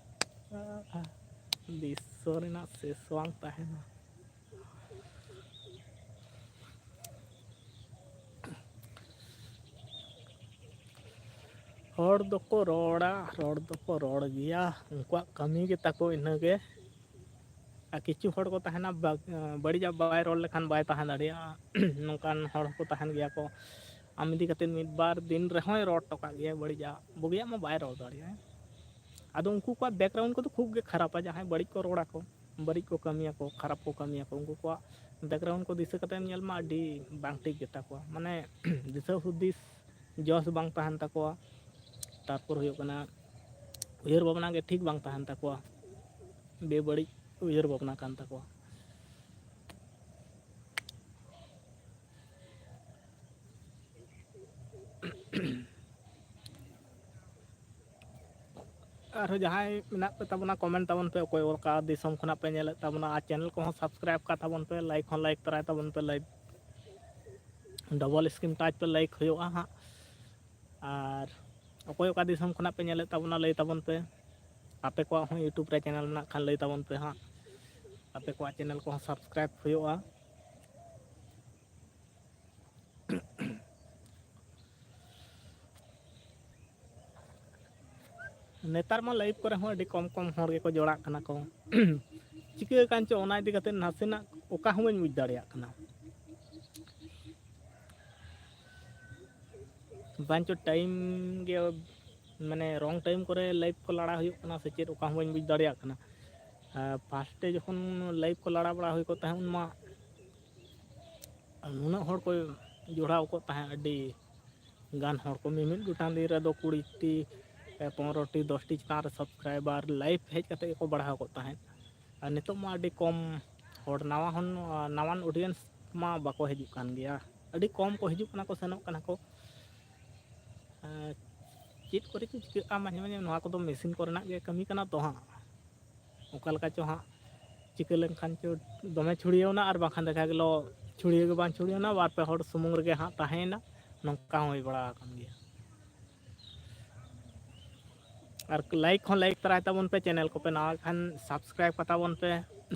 ᱫᱤᱥᱚ ᱨᱮᱱᱟᱜ ᱥᱮᱥ ᱵᱟᱝ ᱛᱟᱦᱮᱱᱟ᱾ ᱦᱚᱲ ᱫᱚᱠᱚ ᱨᱚᱲᱟ, ᱨᱚᱲ ᱫᱚᱠᱚ ᱨᱚᱲ ᱜᱮᱭᱟ, ᱩᱱᱠᱩᱣᱟᱜ ᱠᱟᱹᱢᱤ ᱜᱮ ᱛᱟᱠᱚ ᱤᱱᱟᱹᱜᱮ᱾ ᱟᱨ ᱠᱤᱪᱷᱩ ᱦᱚᱲ ᱠᱚ ᱛᱟᱦᱮᱱᱟ, ᱵᱟ-, ᱵᱟᱹᱲᱤᱡᱟᱜ ᱵᱟᱭ ᱨᱚᱲ ᱞᱮᱠᱷᱟᱱ ᱵᱟᱭ ᱛᱟᱦᱮᱸ ᱫᱟᱲᱮᱭᱟᱜᱼᱟ᱾ ᱱᱚᱝᱠᱟᱱ ᱦᱚᱲ ᱦᱚᱸᱠᱚ ᱛᱟᱦᱮᱱ ᱜᱮᱭᱟ ᱠᱚ, ᱟᱢ ᱤᱫᱤ ᱠᱟᱛᱮ ᱢᱤᱫ ᱵᱟᱨ ᱫᱤᱱ ᱨᱮᱦᱚᱸᱭ ᱨᱚᱲ ᱦᱚᱴᱚ ᱠᱟᱜ ᱜᱮᱭᱟ, ᱵᱟᱹᱲᱤᱡᱟᱜ, ᱵᱩᱜᱤᱭᱟᱜ ᱢᱟ ᱵᱟᱭ ᱨᱚᱲ ᱫᱟᱲᱮᱭᱟᱜᱼᱟ᱾ ᱟᱫᱚ ᱩᱱᱠᱩ ᱠᱚᱣᱟᱜ background ᱠᱚᱫᱚ ᱠᱷᱩᱵ ᱜᱮ ᱠᱷᱟᱨᱟᱯᱟ, ᱡᱟᱦᱟᱸᱭ ᱵᱟᱹᱲᱤᱡ ᱠᱚ ᱨᱚᱲ ᱟᱠᱚ, ᱵᱟᱹᱲᱤᱡ ᱠᱚ ᱠᱟᱹᱢᱤᱭᱟᱠᱚ, ᱠᱷᱟᱨᱟᱯ ᱠᱚ ᱠᱟᱹᱢᱤᱭᱟᱠᱚ, ᱩᱱᱠᱩ ᱠᱚᱣᱟᱜ background ᱠᱚ ᱫᱤᱥᱟᱹ ᱠᱟᱛᱮᱢ ᱧᱮᱞ ᱢᱟ, ᱟᱹᱰᱤ ᱵᱟᱝ ᱴᱷᱤᱠ ᱜᱮᱛᱟ ᱠᱚᱣᱟ, ᱢᱟᱱᱮ ᱫᱤᱥᱟᱹ ᱦᱩᱫᱤᱥ ᱡᱚᱥ ᱵᱟᱝ ᱛᱟᱦᱮᱱ ᱛᱟᱠᱚᱣᱟ᱾ ᱛᱟᱨᱯᱚᱨ ᱦᱩᱭᱩᱜ ᱠᱟᱱᱟ, ᱩᱭᱦᱟᱹᱨ ᱵᱷᱟᱵᱽᱱᱟ ᱜᱮ ᱴᱷᱤᱠ ᱵᱟᱝ ᱛᱟᱦᱮᱱ ᱛᱟᱠᱚᱣᱟ, ᱵᱮᱵᱟᱹᱲᱤᱡ ᱩᱭᱦᱟᱹᱨ ᱵᱷᱟᱵᱽᱱᱟ ᱠᱟᱱ ᱛᱟᱠᱚᱣᱟ᱾ ᱟᱨᱦᱚᱸ ᱡᱟᱦᱟᱸᱭ ᱢᱮᱱᱟᱜ ᱯᱮ ᱛᱟᱵᱚᱱᱟ, comment ᱛᱟᱵᱚᱱ ᱯᱮ, ᱚᱠᱚᱭ ᱚᱠᱟ ᱫᱤᱥᱚᱢ ᱠᱷᱚᱱᱟᱜ ᱯᱮ ᱧᱮᱞᱮᱫ ᱛᱟᱵᱚᱱᱟ, ᱟᱨ channel ᱠᱚᱦᱚᱸ subscribe ᱠᱟᱜ ᱛᱟᱵᱚᱱ ᱯᱮ, like ᱦᱚᱸ like ᱛᱚᱨᱟᱭ ᱛᱟᱵᱚᱱ ᱯᱮ, live double screen touch ᱯᱮ, like ᱦᱩᱭᱩᱜᱼᱟ ᱦᱟᱸᱜ᱾ ᱟᱨ ᱚᱠᱚᱭ ᱚᱠᱟ ᱫᱤᱥᱚᱢ ᱠᱷᱚᱱᱟᱜ ᱯᱮ ᱧᱮᱞᱮᱫ ᱛᱟᱵᱚᱱᱟ, ᱞᱟᱹᱭ ᱛᱟᱵᱚᱱ ᱯᱮ᱾ ᱟᱯᱮ ᱠᱚᱣᱟᱜ ᱦᱚᱸ YouTube ᱨᱮ channel ᱢᱮᱱᱟᱜ ᱠᱷᱟᱱ ᱞᱟᱹᱭ ᱛᱟᱵᱚᱱ ᱯᱮ ᱦᱟᱸᱜ, ᱟᱯᱮ ᱠᱚᱣᱟᱜ channel ᱠᱚᱦᱚᱸ subscribe ᱦᱩᱭᱩᱜᱼᱟ᱾ ᱱᱮᱛᱟᱨ ᱢᱟ live ᱠᱚᱨᱮ ᱦᱚᱸ ᱟᱹᱰᱤ ᱠᱚᱢ ᱠᱚᱢ ᱦᱚᱲ ᱜᱮᱠᱚ ᱡᱚᱲᱟᱜ ᱠᱟᱱᱟ ᱠᱚ᱾ ᱪᱤᱠᱟᱹ ᱟᱠᱟᱱ ᱪᱚ, ᱚᱱᱟ ᱤᱫᱤ ᱠᱟᱛᱮ ᱱᱟᱥᱮᱱᱟᱜ ᱚᱠᱟ ᱦᱚᱸ ᱵᱟᱹᱧ ᱵᱩᱡᱽ ᱫᱟᱲᱮᱭᱟᱜ ᱠᱟᱱᱟ᱾ ᱵᱟᱝ ᱪᱚ time ᱜᱮ, ᱢᱟᱱᱮ wrong time ᱠᱚᱨᱮ live ᱠᱚ ᱞᱟᱲᱟ ᱦᱩᱭᱩᱜ ᱠᱟᱱᱟ ᱥᱮ ᱪᱮᱫ, ᱚᱠᱟ ᱦᱚᱸ ᱵᱟᱹᱧ ᱵᱩᱡᱽ ᱫᱟᱲᱮᱭᱟᱜ ᱠᱟᱱᱟ᱾ ᱟᱨ first ᱮ ᱡᱚᱠᱷᱚᱱ live ᱠᱚ ᱞᱟᱲᱟ ᱵᱟᱲᱟ ᱦᱩᱭ ᱠᱚᱜ ᱛᱟᱦᱮᱸᱫ, ᱩᱱ ᱢᱟ ᱱᱩᱱᱟᱹᱜ ᱦᱚᱲ ᱠᱚ ᱡᱚᱲᱟᱣ ᱠᱚᱜ ᱛᱟᱦᱮᱸᱫ, ᱟᱹᱰᱤ ᱜᱟᱱ ᱦᱚᱲ ᱠᱚ, ᱢᱤᱢᱤᱫ ᱜᱚᱴᱟᱝ ᱫᱤᱱ ᱨᱮᱫᱚ ᱠᱩᱲᱤ ᱴᱤ, ᱯᱚᱱᱨᱚ ᱴᱤ ᱫᱚᱥ ᱴᱤ ᱪᱮᱛᱟᱱ ᱨᱮ ᱥᱟᱵᱥᱠᱨᱟᱭᱵᱟᱨ ᱞᱟᱭᱤᱵᱷ ᱦᱮᱡ ᱠᱟᱛᱮ ᱜᱮᱠᱚ ᱵᱟᱲᱦᱟᱣ ᱠᱚᱜ ᱛᱟᱦᱮᱸᱫ᱾ ᱟᱨ ᱱᱤᱛᱚᱜ ᱢᱟ ᱟᱹᱰᱤ ᱠᱚᱢ ᱦᱚᱲ, ᱱᱟᱣᱟ ᱦᱚᱸ ᱱᱟᱣᱟᱱ ᱚᱰᱤᱭᱮᱱᱥ ᱢᱟ ᱵᱟᱠᱚ ᱦᱤᱡᱩᱜ ᱠᱟᱱ ᱜᱮᱭᱟ, ᱟᱹᱰᱤ ᱠᱚᱢ ᱠᱚ ᱦᱤᱡᱩᱜ ᱠᱟᱱᱟ ᱠᱚ, ᱥᱮᱱᱚᱜ ᱠᱟᱱᱟ ᱠᱚ᱾ ᱟᱨ ᱪᱮᱫ ᱠᱚᱨᱮ ᱪᱚ ᱪᱤᱠᱟᱹᱜᱼᱟ ᱢᱟᱡᱷᱮ ᱢᱟᱡᱷᱮ, ᱱᱚᱣᱟ ᱠᱚᱫᱚ ᱢᱮᱥᱤᱱ ᱠᱚᱨᱮᱱᱟᱜ ᱜᱮ ᱠᱟᱹᱢᱤ ᱠᱟᱱᱟ ᱛᱚ ᱦᱟᱸᱜ, ᱚᱠᱟ ᱞᱮᱠᱟ ᱪᱚ ᱦᱟᱸᱜ ᱪᱤᱠᱟᱹ ᱞᱮᱱᱠᱷᱟᱱ ᱪᱚ ᱫᱚᱢᱮ ᱪᱷᱩᱲᱭᱟᱹᱣᱱᱟ, ᱟᱨ ᱵᱟᱝᱠᱷᱟᱱ ᱫᱮᱠᱷᱟ ᱜᱮᱞᱚ ᱪᱷᱩᱲᱭᱟᱹᱣ ᱜᱮ ᱵᱟᱝ ᱪᱷᱩᱲᱭᱟᱹᱣᱱᱟ, ᱵᱟᱨ ᱯᱮ ᱦᱚᱲ ᱥᱩᱢᱩᱝ ᱨᱮᱜᱮ ᱦᱟᱸᱜ ᱛᱟᱦᱮᱸᱭᱮᱱᱟ, ᱱᱚᱝᱠᱟ ᱦᱚᱸ ᱦᱩᱭ ᱵᱟᱲᱟ ᱟᱠᱟᱱ ᱜᱮᱭᱟ᱾ ᱟᱨ ᱞᱟᱭᱤᱠ ᱦᱚᱸ ᱞᱟᱭᱤᱠ ᱛᱟᱨᱟᱭ ᱛᱟᱵᱚᱱ ᱯᱮ, ᱪᱮᱱᱮᱞ ᱠᱚᱯᱮ ᱱᱟᱣᱟ ᱠᱷᱟᱱ ᱥᱟᱵᱥᱠᱨᱟᱭᱤᱵ ᱠᱟᱛᱟ ᱵᱚᱱ ᱯᱮ᱾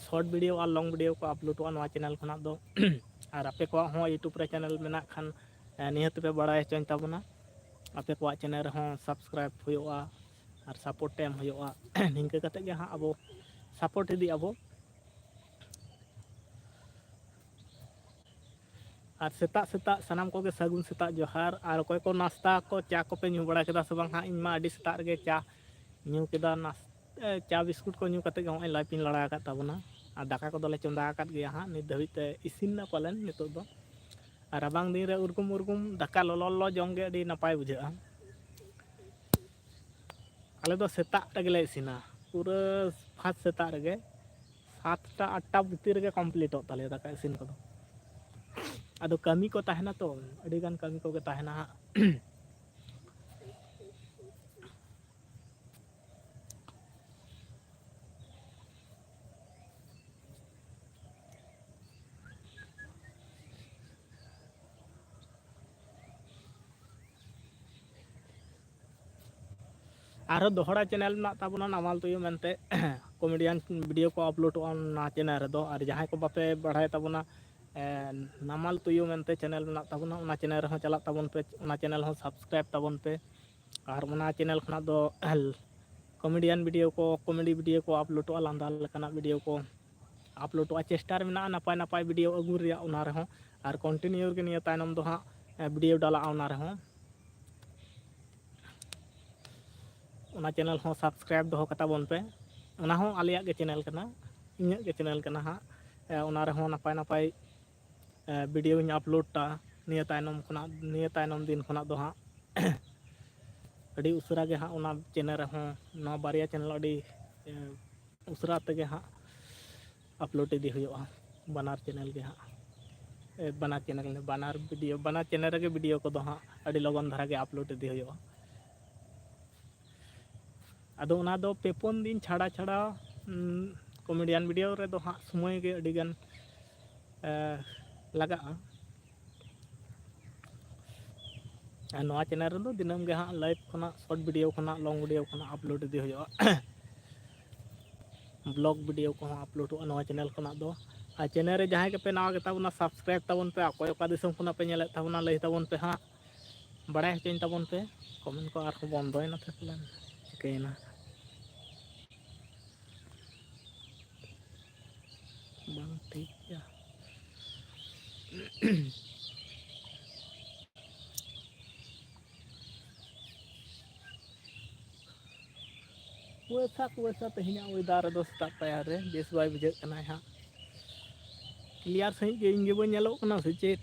ᱥᱚᱨᱴ ᱵᱷᱤᱰᱤᱭᱳ ᱟᱨ ᱞᱚᱝ ᱵᱷᱤᱰᱤᱭᱳ ᱠᱚ ᱟᱯᱞᱳᱰᱚᱜᱼᱟ ᱱᱚᱣᱟ ᱪᱮᱱᱮᱞ ᱠᱷᱚᱱᱟᱜ ᱫᱚ᱾ ᱟᱨ ᱟᱯᱮ ᱠᱚᱣᱟᱜ ᱦᱚᱸ ᱤᱭᱩᱴᱩᱵᱽ ᱨᱮ ᱪᱮᱱᱮᱞ ᱢᱮᱱᱟᱜ ᱠᱷᱟᱱ, ᱮ, ᱱᱤᱦᱟᱹᱛ ᱯᱮ ᱵᱟᱲᱟᱭ ᱦᱚᱪᱚᱧ ᱛᱟᱵᱚᱱᱟ᱾ ᱟᱯᱮ ᱠᱚᱣᱟᱜ ᱪᱮᱱᱮᱞ ᱨᱮᱦᱚᱸ ᱥᱟᱵᱥᱠᱨᱟᱭᱤᱵ ᱦᱩᱭᱩᱜᱼᱟ ᱟᱨ ᱥᱟᱯᱳᱨᱴ ᱮᱢ ᱦᱩᱭᱩᱜᱼᱟ᱾ ᱱᱤᱝᱠᱟᱹ ᱠᱟᱛᱮᱫ ᱜᱮ ᱦᱟᱸᱜ ᱟᱵᱚ ᱥᱟᱯᱳᱨᱴ ᱤᱫᱤᱜ ᱟᱵᱚ᱾ ᱟᱨ ᱥᱮᱛᱟᱜ ᱥᱮᱛᱟᱜ ᱥᱟᱱᱟᱢ ᱠᱚᱜᱮ ᱥᱟᱹᱜᱩᱱ ᱥᱮᱛᱟᱜ ᱡᱚᱦᱟᱨ᱾ ᱟᱨ ᱚᱠᱚᱭ ᱠᱚ ᱱᱟᱥᱛᱟ ᱠᱚ, ᱪᱟ ᱠᱚᱯᱮ ᱧᱩ ᱵᱟᱲᱟ ᱠᱮᱫᱟ ᱥᱮ ᱵᱟᱝ ᱦᱟᱸᱜ? ᱤᱧ ᱢᱟ ᱟᱹᱰᱤ ᱥᱮᱛᱟᱜ ᱨᱮᱜᱮ ᱪᱟ ᱧᱩ ᱠᱮᱫᱟ, ᱱᱟᱥ-, ᱮ, ᱪᱟ ᱵᱤᱥᱠᱩᱴ ᱠᱚ ᱧᱩ ᱠᱟᱛᱮᱫ ᱜᱮ ᱦᱚᱸᱜᱼᱚᱭ ᱞᱟᱭᱤᱵᱷ ᱤᱧ ᱞᱟᱲᱟ ᱟᱠᱟᱫ ᱛᱟᱵᱚᱱᱟ᱾ ᱟᱨ ᱫᱟᱠᱟ ᱠᱚᱫᱚᱞᱮ ᱪᱚᱸᱫᱟ ᱟᱠᱟᱫ ᱜᱮᱭᱟ ᱦᱟᱸᱜ, ᱱᱤᱛ ᱫᱷᱟᱹᱵᱤᱡ ᱛᱮ ᱤᱥᱤᱱ ᱱᱟ ᱯᱟᱞᱮᱱ ᱱᱤᱛᱚᱜ ᱫᱚ᱾ ᱟᱨ ᱨᱟᱵᱟᱝ ᱫᱤᱱ ᱨᱮ ᱩᱨᱜᱩᱢ ᱩᱨᱜᱩᱢ ᱫᱟᱠᱟ ᱞᱚᱞᱚ ᱞᱚᱞᱚ ᱡᱚᱢ ᱜᱮ ᱟᱹᱰᱤ ᱱᱟᱯᱟᱭ ᱵᱩᱡᱷᱟᱹᱜᱼᱟ᱾ ᱟᱞᱮ ᱫᱚ ᱥᱮᱛᱟᱜ ᱨᱮᱜᱮ ᱞᱮ ᱤᱥᱤᱱᱟ, ᱯᱩᱨᱟᱹ ᱯᱷᱟᱥᱴ ᱥᱮᱛᱟᱜ ᱨᱮᱜᱮ, ᱥᱟᱛᱴᱟ ᱟᱴᱴᱟ ᱵᱷᱤᱛᱤᱨ ᱨᱮᱜᱮ ᱠᱚᱢᱯᱞᱤᱴᱚᱜ ᱛᱟᱞᱮᱭᱟ ᱫᱟᱠᱟ ᱤᱥᱤᱱ ᱠᱚᱫᱚ᱾ ᱟᱫᱚ ᱠᱟᱹᱢᱤ ᱠᱚ ᱛᱟᱦᱮᱱᱟ ᱛᱚ, ᱟᱹᱰᱤᱜᱟᱱ ᱠᱟᱹᱢᱤ ᱠᱚᱜᱮ ᱛᱟᱦᱮᱱᱟ ᱦᱟᱸᱜ᱾ ᱟᱨᱦᱚᱸ ᱫᱚᱦᱲᱟ ᱪᱮᱱᱮᱞ ᱢᱮᱱᱟᱜ ᱛᱟᱵᱚᱱᱟ ᱱᱟᱢᱟᱞ ᱛᱩᱭᱩ ᱢᱮᱱᱛᱮ, ᱠᱚᱢᱮᱰᱤᱭᱟᱱ ᱵᱷᱤᱰᱤᱭᱳ ᱠᱚ ᱟᱯᱞᱳᱰᱚᱜᱼᱟ ᱚᱱᱟ ᱪᱮᱱᱮᱞ ᱨᱮᱫᱚ᱾ ᱟᱨ ᱡᱟᱦᱟᱸᱭ ᱠᱚ ᱵᱟᱯᱮ ᱵᱟᱲᱟᱭ ᱛᱟᱵᱚᱱᱟ, ᱮ, ᱱᱟᱢᱟᱞ ᱛᱩᱭᱩ ᱢᱮᱱᱛᱮ ᱪᱮᱱᱮᱞ ᱢᱮᱱᱟᱜ ᱛᱟᱵᱚᱱᱟ, ᱚᱱᱟ ᱪᱮᱱᱮᱞ ᱨᱮᱦᱚᱸ ᱪᱟᱞᱟᱜ ᱛᱟᱵᱚᱱ ᱯᱮ, ᱚᱱᱟ ᱪᱮᱱᱮᱞ ᱦᱚᱸ ᱥᱟᱵᱥᱠᱨᱟᱭᱤᱵ ᱛᱟᱵᱚᱱ ᱯᱮ᱾ ᱟᱨ ᱚᱱᱟ ᱪᱮᱱᱮᱞ ᱠᱷᱚᱱᱟᱜ ᱫᱚ ᱠᱚᱢᱮᱰᱤᱭᱟᱱ ᱵᱷᱤᱰᱤᱭᱳ ᱠᱚ, ᱠᱚᱢᱮᱰᱤ ᱵᱷᱤᱰᱤᱭᱳ ᱠᱚ ᱟᱯᱞᱳᱰᱚᱜᱼᱟ, ᱞᱟᱸᱫᱟ ᱞᱮᱠᱟᱱᱟᱜ ᱵᱷᱤᱰᱤᱭᱳ ᱠᱚ ᱟᱯᱞᱳᱰᱚᱜᱼᱟ᱾ ᱪᱮᱥᱴᱟ ᱨᱮ ᱢᱮᱱᱟᱜᱼᱟ ᱱᱟᱯᱟᱭ ᱱᱟᱯᱟᱭ ᱵᱷᱤᱰᱤᱭᱳ ᱟᱹᱜᱩ ᱨᱮᱭᱟᱜ ᱚᱱᱟ ᱨᱮᱦᱚᱸ, ᱟᱨ ᱠᱚᱱᱴᱤᱱᱤᱭᱩ ᱜᱮ ᱱᱤᱭᱟᱹ ᱛᱟᱭᱱᱚᱢ ᱫᱚ ᱦᱟᱸᱜ, ᱮ, ᱵᱷᱤᱰᱤᱭᱳ ᱰᱟᱞᱟᱜᱼᱟ ᱚᱱᱟ ᱨᱮᱦᱚᱸ᱾ ᱚᱱᱟ ᱪᱮᱱᱮᱞ ᱦᱚᱸ ᱥᱟᱵᱥᱠᱨᱟᱭᱤᱵ ᱫᱚᱦᱚ ᱠᱟᱛᱟ ᱵᱚᱱ ᱯᱮ᱾ ᱚᱱᱟ ᱦᱚᱸ ᱟᱞᱮᱭᱟᱜ ᱜᱮ ᱪᱮᱱᱮᱞ ᱠᱟᱱᱟ, ᱤᱧᱟᱹᱜ ᱜᱮ ᱪᱮᱱᱮᱞ ᱠᱟᱱᱟ ᱦᱟᱸᱜ᱾ ᱮ, ᱚᱱᱟ ᱨᱮᱦᱚᱸ ᱱᱟᱯᱟᱭ ᱱᱟᱯᱟᱭ, ᱮ, ᱵᱷᱤᱰᱤᱭᱳᱧ ᱟᱯᱞᱳᱰᱟ ᱱᱤᱭᱟᱹ ᱛᱟᱭᱱᱚᱢ ᱠᱷᱚᱱᱟᱜ, ᱱᱤᱭᱟᱹ ᱛᱟᱭᱱᱚᱢ ᱫᱤᱱ ᱠᱷᱚᱱᱟᱜ ᱫᱚ ᱦᱟᱸᱜ᱾ ᱟᱹᱰᱤ ᱩᱥᱟᱹᱨᱟ ᱜᱮ ᱦᱟᱸᱜ ᱚᱱᱟ ᱪᱮᱱᱮᱞ ᱨᱮᱦᱚᱸ, ᱱᱚᱣᱟ ᱵᱟᱨᱭᱟ ᱪᱮᱱᱮᱞ ᱟᱹᱰᱤ ᱩᱥᱟᱹᱨᱟ ᱛᱮᱜᱮ ᱦᱟᱸᱜ ᱟᱯᱞᱳᱰ ᱤᱫᱤ ᱦᱩᱭᱩᱜᱼᱟ, ᱵᱟᱱᱟᱨ ᱪᱮᱱᱮᱞ ᱜᱮ ᱦᱟᱸᱜ, ᱵᱟᱱᱟᱨ ᱪᱮᱱᱮᱞ, ᱵᱟᱱᱟᱨ ᱵᱷᱤᱰᱤᱭᱳ, ᱵᱟᱱᱟᱨ ᱪᱮᱱᱮᱞ ᱨᱮᱜᱮ ᱵᱷᱤᱰᱤᱭᱳ ᱠᱚᱫᱚ ᱦᱟᱸᱜ ᱟᱹᱰᱤ ᱞᱚᱜᱚᱱ ᱫᱷᱟᱨᱟ ᱜᱮ ᱟᱯᱞᱳᱰ ᱤᱫᱤ ᱦᱩᱭᱩᱜᱼᱟ᱾ ᱟᱫᱚ ᱚᱱᱟ ᱫᱚ ᱯᱮ ᱯᱩᱱ ᱫᱤᱱ ᱪᱷᱟᱲᱟ ᱪᱷᱟᱲᱟ ᱠᱚᱢᱮᱰᱤᱭᱟᱱ ᱵᱷᱤᱰᱤᱭᱳ ᱨᱮᱫᱚ ᱦᱟᱸᱜ ᱥᱚᱢᱚᱭ ᱜᱮ ᱟᱹᱰᱤᱜᱟᱱ ᱞᱟᱜᱟᱜᱼᱟ᱾ ᱟᱨ ᱱᱚᱣᱟ ᱪᱮᱱᱮᱞ ᱨᱮᱫᱚ ᱫᱤᱱᱟᱹᱢ ᱜᱮ ᱦᱟᱸᱜ ᱞᱟᱭᱤᱵᱷ ᱠᱷᱚᱱᱟᱜ, ᱥᱚᱨᱴ ᱵᱷᱤᱰᱤᱭᱳ ᱠᱷᱚᱱᱟᱜ, ᱞᱚᱝ ᱵᱷᱤᱰᱤᱭᱳ ᱠᱷᱚᱱᱟᱜ ᱟᱯᱞᱳᱰ ᱤᱫᱤ ᱦᱩᱭᱩᱜᱼᱟ᱾ ᱵᱞᱚᱜ ᱵᱷᱤᱰᱤᱭᱳ ᱠᱚᱦᱚᱸ ᱟᱯᱞᱳᱰᱚᱜᱼᱟ ᱱᱚᱣᱟ ᱪᱮᱱᱮᱞ ᱠᱷᱚᱱᱟᱜ ᱫᱚ᱾ ᱟᱨ ᱪᱮᱱᱮᱞ ᱨᱮ ᱡᱟᱦᱟᱸᱭ ᱜᱮᱯᱮ ᱱᱟᱣᱟ ᱜᱮᱛᱟ ᱵᱚᱱᱟ, ᱥᱟᱵᱥᱠᱨᱟᱭᱤᱵᱽ ᱛᱟᱵᱚᱱ ᱯᱮ᱾ ᱚᱠᱚᱭ ᱚᱠᱟ ᱫᱤᱥᱚᱢ ᱠᱷᱚᱱᱟᱜ ᱯᱮ ᱧᱮᱞᱮᱫ ᱛᱟᱵᱚᱱᱟ, ᱞᱟᱹᱭ ᱛᱟᱵᱚᱱ ᱯᱮ ᱦᱟᱸᱜ, ᱵᱟᱲᱟᱭ ᱦᱚᱪᱚᱧ ᱛᱟᱵᱚᱱ ᱯᱮ᱾ ᱠᱚᱢᱮᱱᱴ ᱠᱚ ᱟᱨᱦᱚᱸ ᱵᱚᱱᱫᱚᱭᱮᱱᱟ ᱥᱮ ᱯᱟᱞᱮᱱ ᱪᱤᱠᱟᱹᱭᱮᱱᱟ? ᱵᱟᱝ ᱴᱷᱤᱠ ᱜᱮᱭᱟ᱾ ᱠᱩᱣᱟᱹᱥᱟ ᱠᱩᱣᱟᱹᱥᱟ ᱛᱮᱦᱮᱧᱟᱜ ᱚᱭᱮᱫᱟᱨ ᱨᱮᱫᱚ ᱥᱮᱛᱟᱜ ᱯᱟᱭᱟᱨ ᱨᱮ ᱵᱮᱥ ᱵᱟᱭ ᱵᱩᱡᱷᱟᱹᱜ ᱠᱟᱱᱟ ᱦᱟᱸᱜ᱾ ᱠᱞᱤᱭᱟᱨ ᱥᱟᱺᱦᱤᱡ ᱜᱮ ᱤᱧ ᱜᱮ ᱵᱟᱹᱧ ᱧᱮᱞᱚᱜ ᱠᱟᱱᱟ ᱥᱮ ᱪᱮᱫ?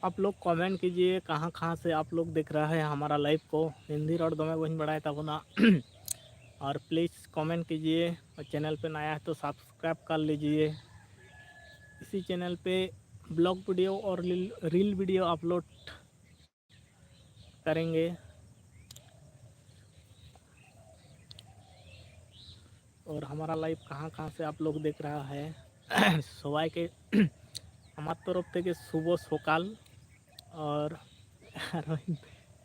आप लोग कमेंट कीजिए, कहाँ कहाँ से आप लोग देख रहा है हमारा लाइव को। हिंदी ᱨᱚᱲ ᱫᱚᱢᱮ ᱵᱟᱹᱧ ᱵᱟᱲᱟᱭ ᱛᱟᱵᱚᱱᱟ᱾ और प्लीज़ कमेंट कीजिए, और चैनल पे नया है तो सब्सक्राइब कर लीजिए। इसी चैनल पे ब्लॉग वीडियो और रील, रील वीडियो अपलोड करेंगे। और हमारा लाइव कहाँ कहाँ से आप लोग देख रहा है। সবাইকে আমার তরফ থেকে শুভ সকাল। और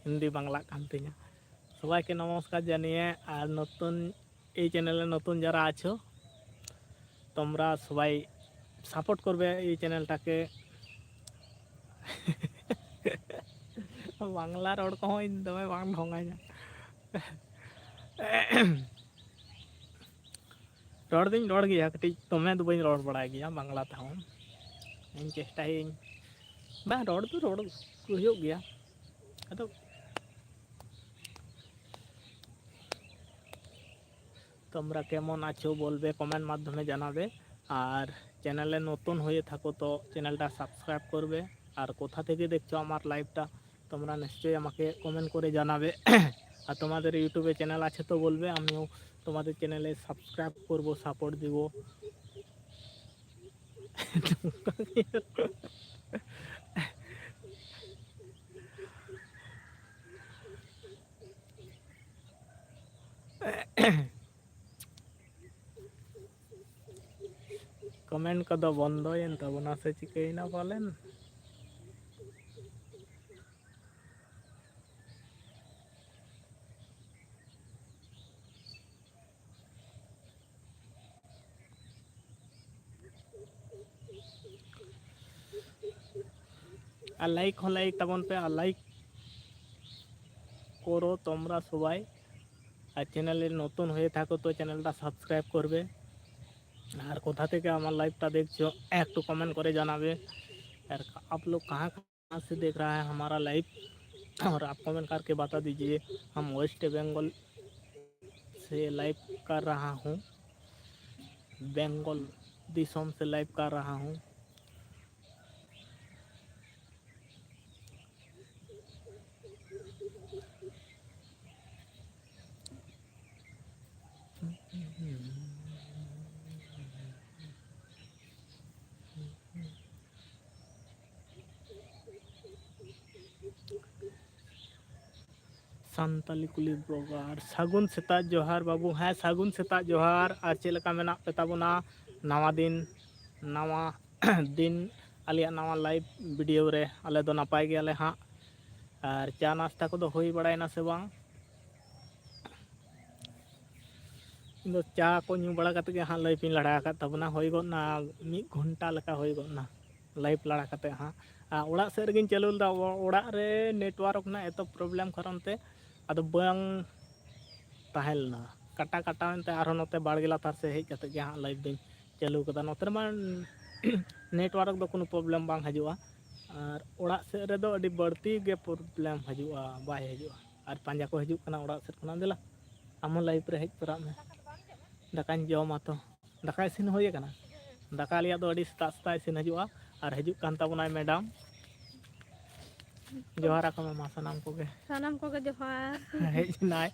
হিন্দি বাংলা কান তিᱧᱟ। সবাইকে নমস্কার জানিয়ে আর নতুন এই চ্যানেলে নতুন যারা আছো তোমরা সবাই সাপোর্ট করবে এই চ্যানেলটাকে। ᱵᱟᱝᱞᱟ ᱨᱚᱲ ᱠᱚᱦᱚᱸ ᱤᱧ ᱫᱚᱢᱮ ᱵᱟᱝ ᱰᱷᱚᱝᱟᱧᱟ᱾ ᱨᱚᱲ ᱫᱚᱧ ᱨᱚᱲ ᱜᱮᱭᱟ, ᱠᱟᱹᱴᱤᱡ ᱫᱚᱢᱮ ᱫᱚ ᱵᱟᱹᱧ ᱨᱚᱲ ᱵᱟᱲᱟᱭ ᱜᱮᱭᱟ ᱵᱟᱝᱞᱟ ᱛᱮᱦᱚᱸ᱾ ᱤᱧ ᱪᱮᱥᱴᱟᱭᱟᱹᱧ, ᱵᱟᱝ ᱨᱚᱲ ᱫᱚ ᱨᱚᱲ ᱦᱩᱭᱩᱜ ᱜᱮᱭᱟ᱾ ᱟᱫᱚ তোমরা কেমন আছো বলবে, কমেন্ট মাধ্যমে জানাবে। আর চ্যানেলে নতুন হয়ে থাকো তো চ্যানেলটা সাবস্ক্রাইব করবে। আর কোথা থেকে দেখছো আমার লাইভটা তোমরা নিশ্চয়ই আমাকে কমেন্ট করে জানাবে। আর তোমাদের ইউটিউবে চ্যানেল আছে তো বলবে, আমিও তোমাদের চ্যানেলে সাবস্ক্রাইব করব, সাপোর্ট দিব। ᱠᱚᱢᱮᱱᱴ ᱠᱚᱫᱚ ᱵᱚᱱᱫᱚᱭᱮᱱ ᱛᱟᱵᱚᱱᱟ ᱥᱮ ᱪᱤᱠᱟᱹᱭᱮᱱᱟ ᱯᱟᱞᱮᱱ? ᱟᱨ ᱞᱟᱭᱤᱠ ᱦᱚᱸ ᱞᱟᱭᱤᱠ ᱛᱟᱵᱚᱱ ᱯᱮ, ᱟᱨ ᱞᱟᱭᱤᱠ করো তোমরা সবাই। আর চ্যানেলে নতুন হয়ে থাকো তো চ্যানেলটা সাবস্ক্রাইব করবে। আর কোথা থেকে আমার লাইভটা দেখছো একটু কমেন্ট করে জানাবে। আর आप लोग कहाँ कहाँ से देख रहा है हमारा लाइव, और आप कमेंट करके बता दीजिए। हम वेस्ट बंगाल से लाइव कर रहा हूँ, बंगाल दिसोम से लाइव कर रहा हूँ। ᱥᱟᱱᱛᱟᱞᱤ ᱠᱩᱞᱤ ᱵᱞᱚᱜᱟᱨ, ᱥᱟᱹᱜᱩᱱ ᱥᱮᱛᱟᱜ ᱡᱚᱦᱟᱨ ᱵᱟᱹᱵᱩ᱾ ᱦᱮᱸ, ᱥᱟᱹᱜᱩᱱ ᱥᱮᱛᱟᱜ ᱡᱚᱦᱟᱨ᱾ ᱟᱨ ᱪᱮᱫ ᱞᱮᱠᱟ ᱢᱮᱱᱟᱜ ᱯᱮ ᱛᱟᱵᱚᱱᱟ? ᱱᱟᱣᱟ ᱫᱤᱱ, ᱱᱟᱣᱟ ᱫᱤᱱ, ᱟᱞᱮᱭᱟᱜ ᱱᱟᱣᱟ ᱞᱟᱭᱤᱵᱷ ᱵᱷᱤᱰᱤᱭᱳ ᱨᱮ᱾ ᱟᱞᱮ ᱫᱚ ᱱᱟᱯᱟᱭ ᱜᱮᱭᱟᱞᱮ ᱦᱟᱸᱜ᱾ ᱟᱨ ᱪᱟ ᱱᱟᱥᱛᱟ ᱠᱚᱫᱚ ᱦᱩᱭ ᱵᱟᱲᱟᱭᱮᱱᱟ ᱥᱮ ᱵᱟᱝ? ᱤᱧ ᱫᱚ ᱪᱟ ᱠᱚ ᱧᱩ ᱵᱟᱲᱟ ᱠᱟᱛᱮ ᱜᱮ ᱦᱟᱸᱜ ᱞᱟᱭᱤᱵᱷ ᱤᱧ ᱞᱟᱲᱟ ᱟᱠᱟᱫ ᱛᱟᱵᱚᱱᱟ᱾ ᱦᱩᱭ ᱜᱚᱫ ᱱᱟ ᱢᱤᱫ ᱜᱷᱚᱱᱴᱟ ᱞᱮᱠᱟ ᱦᱩᱭ ᱜᱚᱫ ᱱᱟ ᱞᱟᱭᱤᱵᱷ ᱞᱟᱲᱟ ᱠᱟᱛᱮ ᱦᱟᱸᱜ᱾ ᱟᱨ ᱚᱲᱟᱜ ᱥᱮᱫ ᱨᱮᱜᱮᱧ ᱪᱟᱹᱞᱩ ᱞᱮᱫᱟ᱾ ᱚ-, ᱚᱲᱟᱜ ᱨᱮ ᱱᱮᱴᱣᱟᱨᱠ ᱨᱮᱱᱟᱜ ᱮᱛᱚ ᱯᱨᱚᱵᱞᱮᱢ ᱠᱟᱨᱚᱱ ᱛᱮ ᱟᱫᱚ ᱵᱟᱝ ᱛᱟᱦᱮᱸ ᱞᱮᱱᱟ, ᱠᱟᱴᱟ ᱠᱟᱴᱟᱣ ᱮᱱᱛᱮ ᱟᱨᱦᱚᱸ ᱱᱚᱛᱮ ᱵᱟᱲᱜᱮ ᱞᱟᱛᱟᱨ ᱥᱮᱫ ᱦᱮᱡ ᱠᱟᱛᱮ ᱜᱮ ᱦᱟᱸᱜ ᱞᱟᱭᱤᱵᱷ ᱫᱚᱧ ᱪᱟᱹᱞᱩ ᱠᱟᱫᱟ᱾ ᱱᱚᱛᱮ ᱨᱮᱢᱟ ᱱᱮᱴᱣᱟᱨᱠ ᱫᱚ ᱠᱳᱱᱳ ᱯᱨᱚᱵᱞᱮᱢ ᱵᱟᱝ ᱦᱤᱡᱩᱜᱼᱟ, ᱟᱨ ᱚᱲᱟᱜ ᱥᱮᱫ ᱨᱮᱫᱚ ᱟᱹᱰᱤ ᱵᱟᱹᱲᱛᱤ ᱜᱮ ᱯᱨᱚᱵᱞᱮᱢ ᱦᱤᱡᱩᱜᱼᱟ, ᱵᱟᱭ ᱦᱤᱡᱩᱜᱼᱟ᱾ ᱟᱨ ᱯᱟᱸᱡᱟ ᱠᱚ ᱦᱤᱡᱩᱜ ᱠᱟᱱᱟ ᱚᱲᱟᱜ ᱥᱮᱫ ᱠᱷᱚᱱᱟᱜ, "ᱫᱮᱞᱟ ᱟᱢ ᱦᱚᱸ ᱞᱟᱭᱤᱵᱷ ᱨᱮ ᱦᱮᱡ ᱛᱚᱨᱟᱜ ᱢᱮ, ᱫᱟᱠᱟᱧ ᱡᱚᱢᱟ ᱛᱚ᱾" ᱫᱟᱠᱟ ᱤᱥᱤᱱ ᱦᱩᱭ ᱟᱠᱟᱱᱟ? ᱫᱟᱠᱟ ᱟᱞᱮᱭᱟᱜ ᱫᱚ ᱟᱹᱰᱤ ᱥᱮᱛᱟᱜ ᱥᱮᱛᱟᱜ ᱤᱥᱤᱱ ᱦᱤᱡᱩᱜᱼᱟ᱾ ᱟᱨ ᱦᱤᱡᱩᱜ ᱠᱟᱱ ᱛᱟᱵᱚᱱᱟᱭ ᱢᱮᱰᱟᱢ᱾ ᱡᱚᱦᱟᱨ ᱟᱠᱚ ᱢᱮ ᱢᱟ ᱥᱟᱱᱟᱢ ᱠᱚᱜᱮ᱾ ᱥᱟᱱᱟᱢ ᱠᱚᱜᱮ ᱡᱚᱦᱟᱨ᱾ ᱦᱮᱡ ᱮᱱᱟᱭ,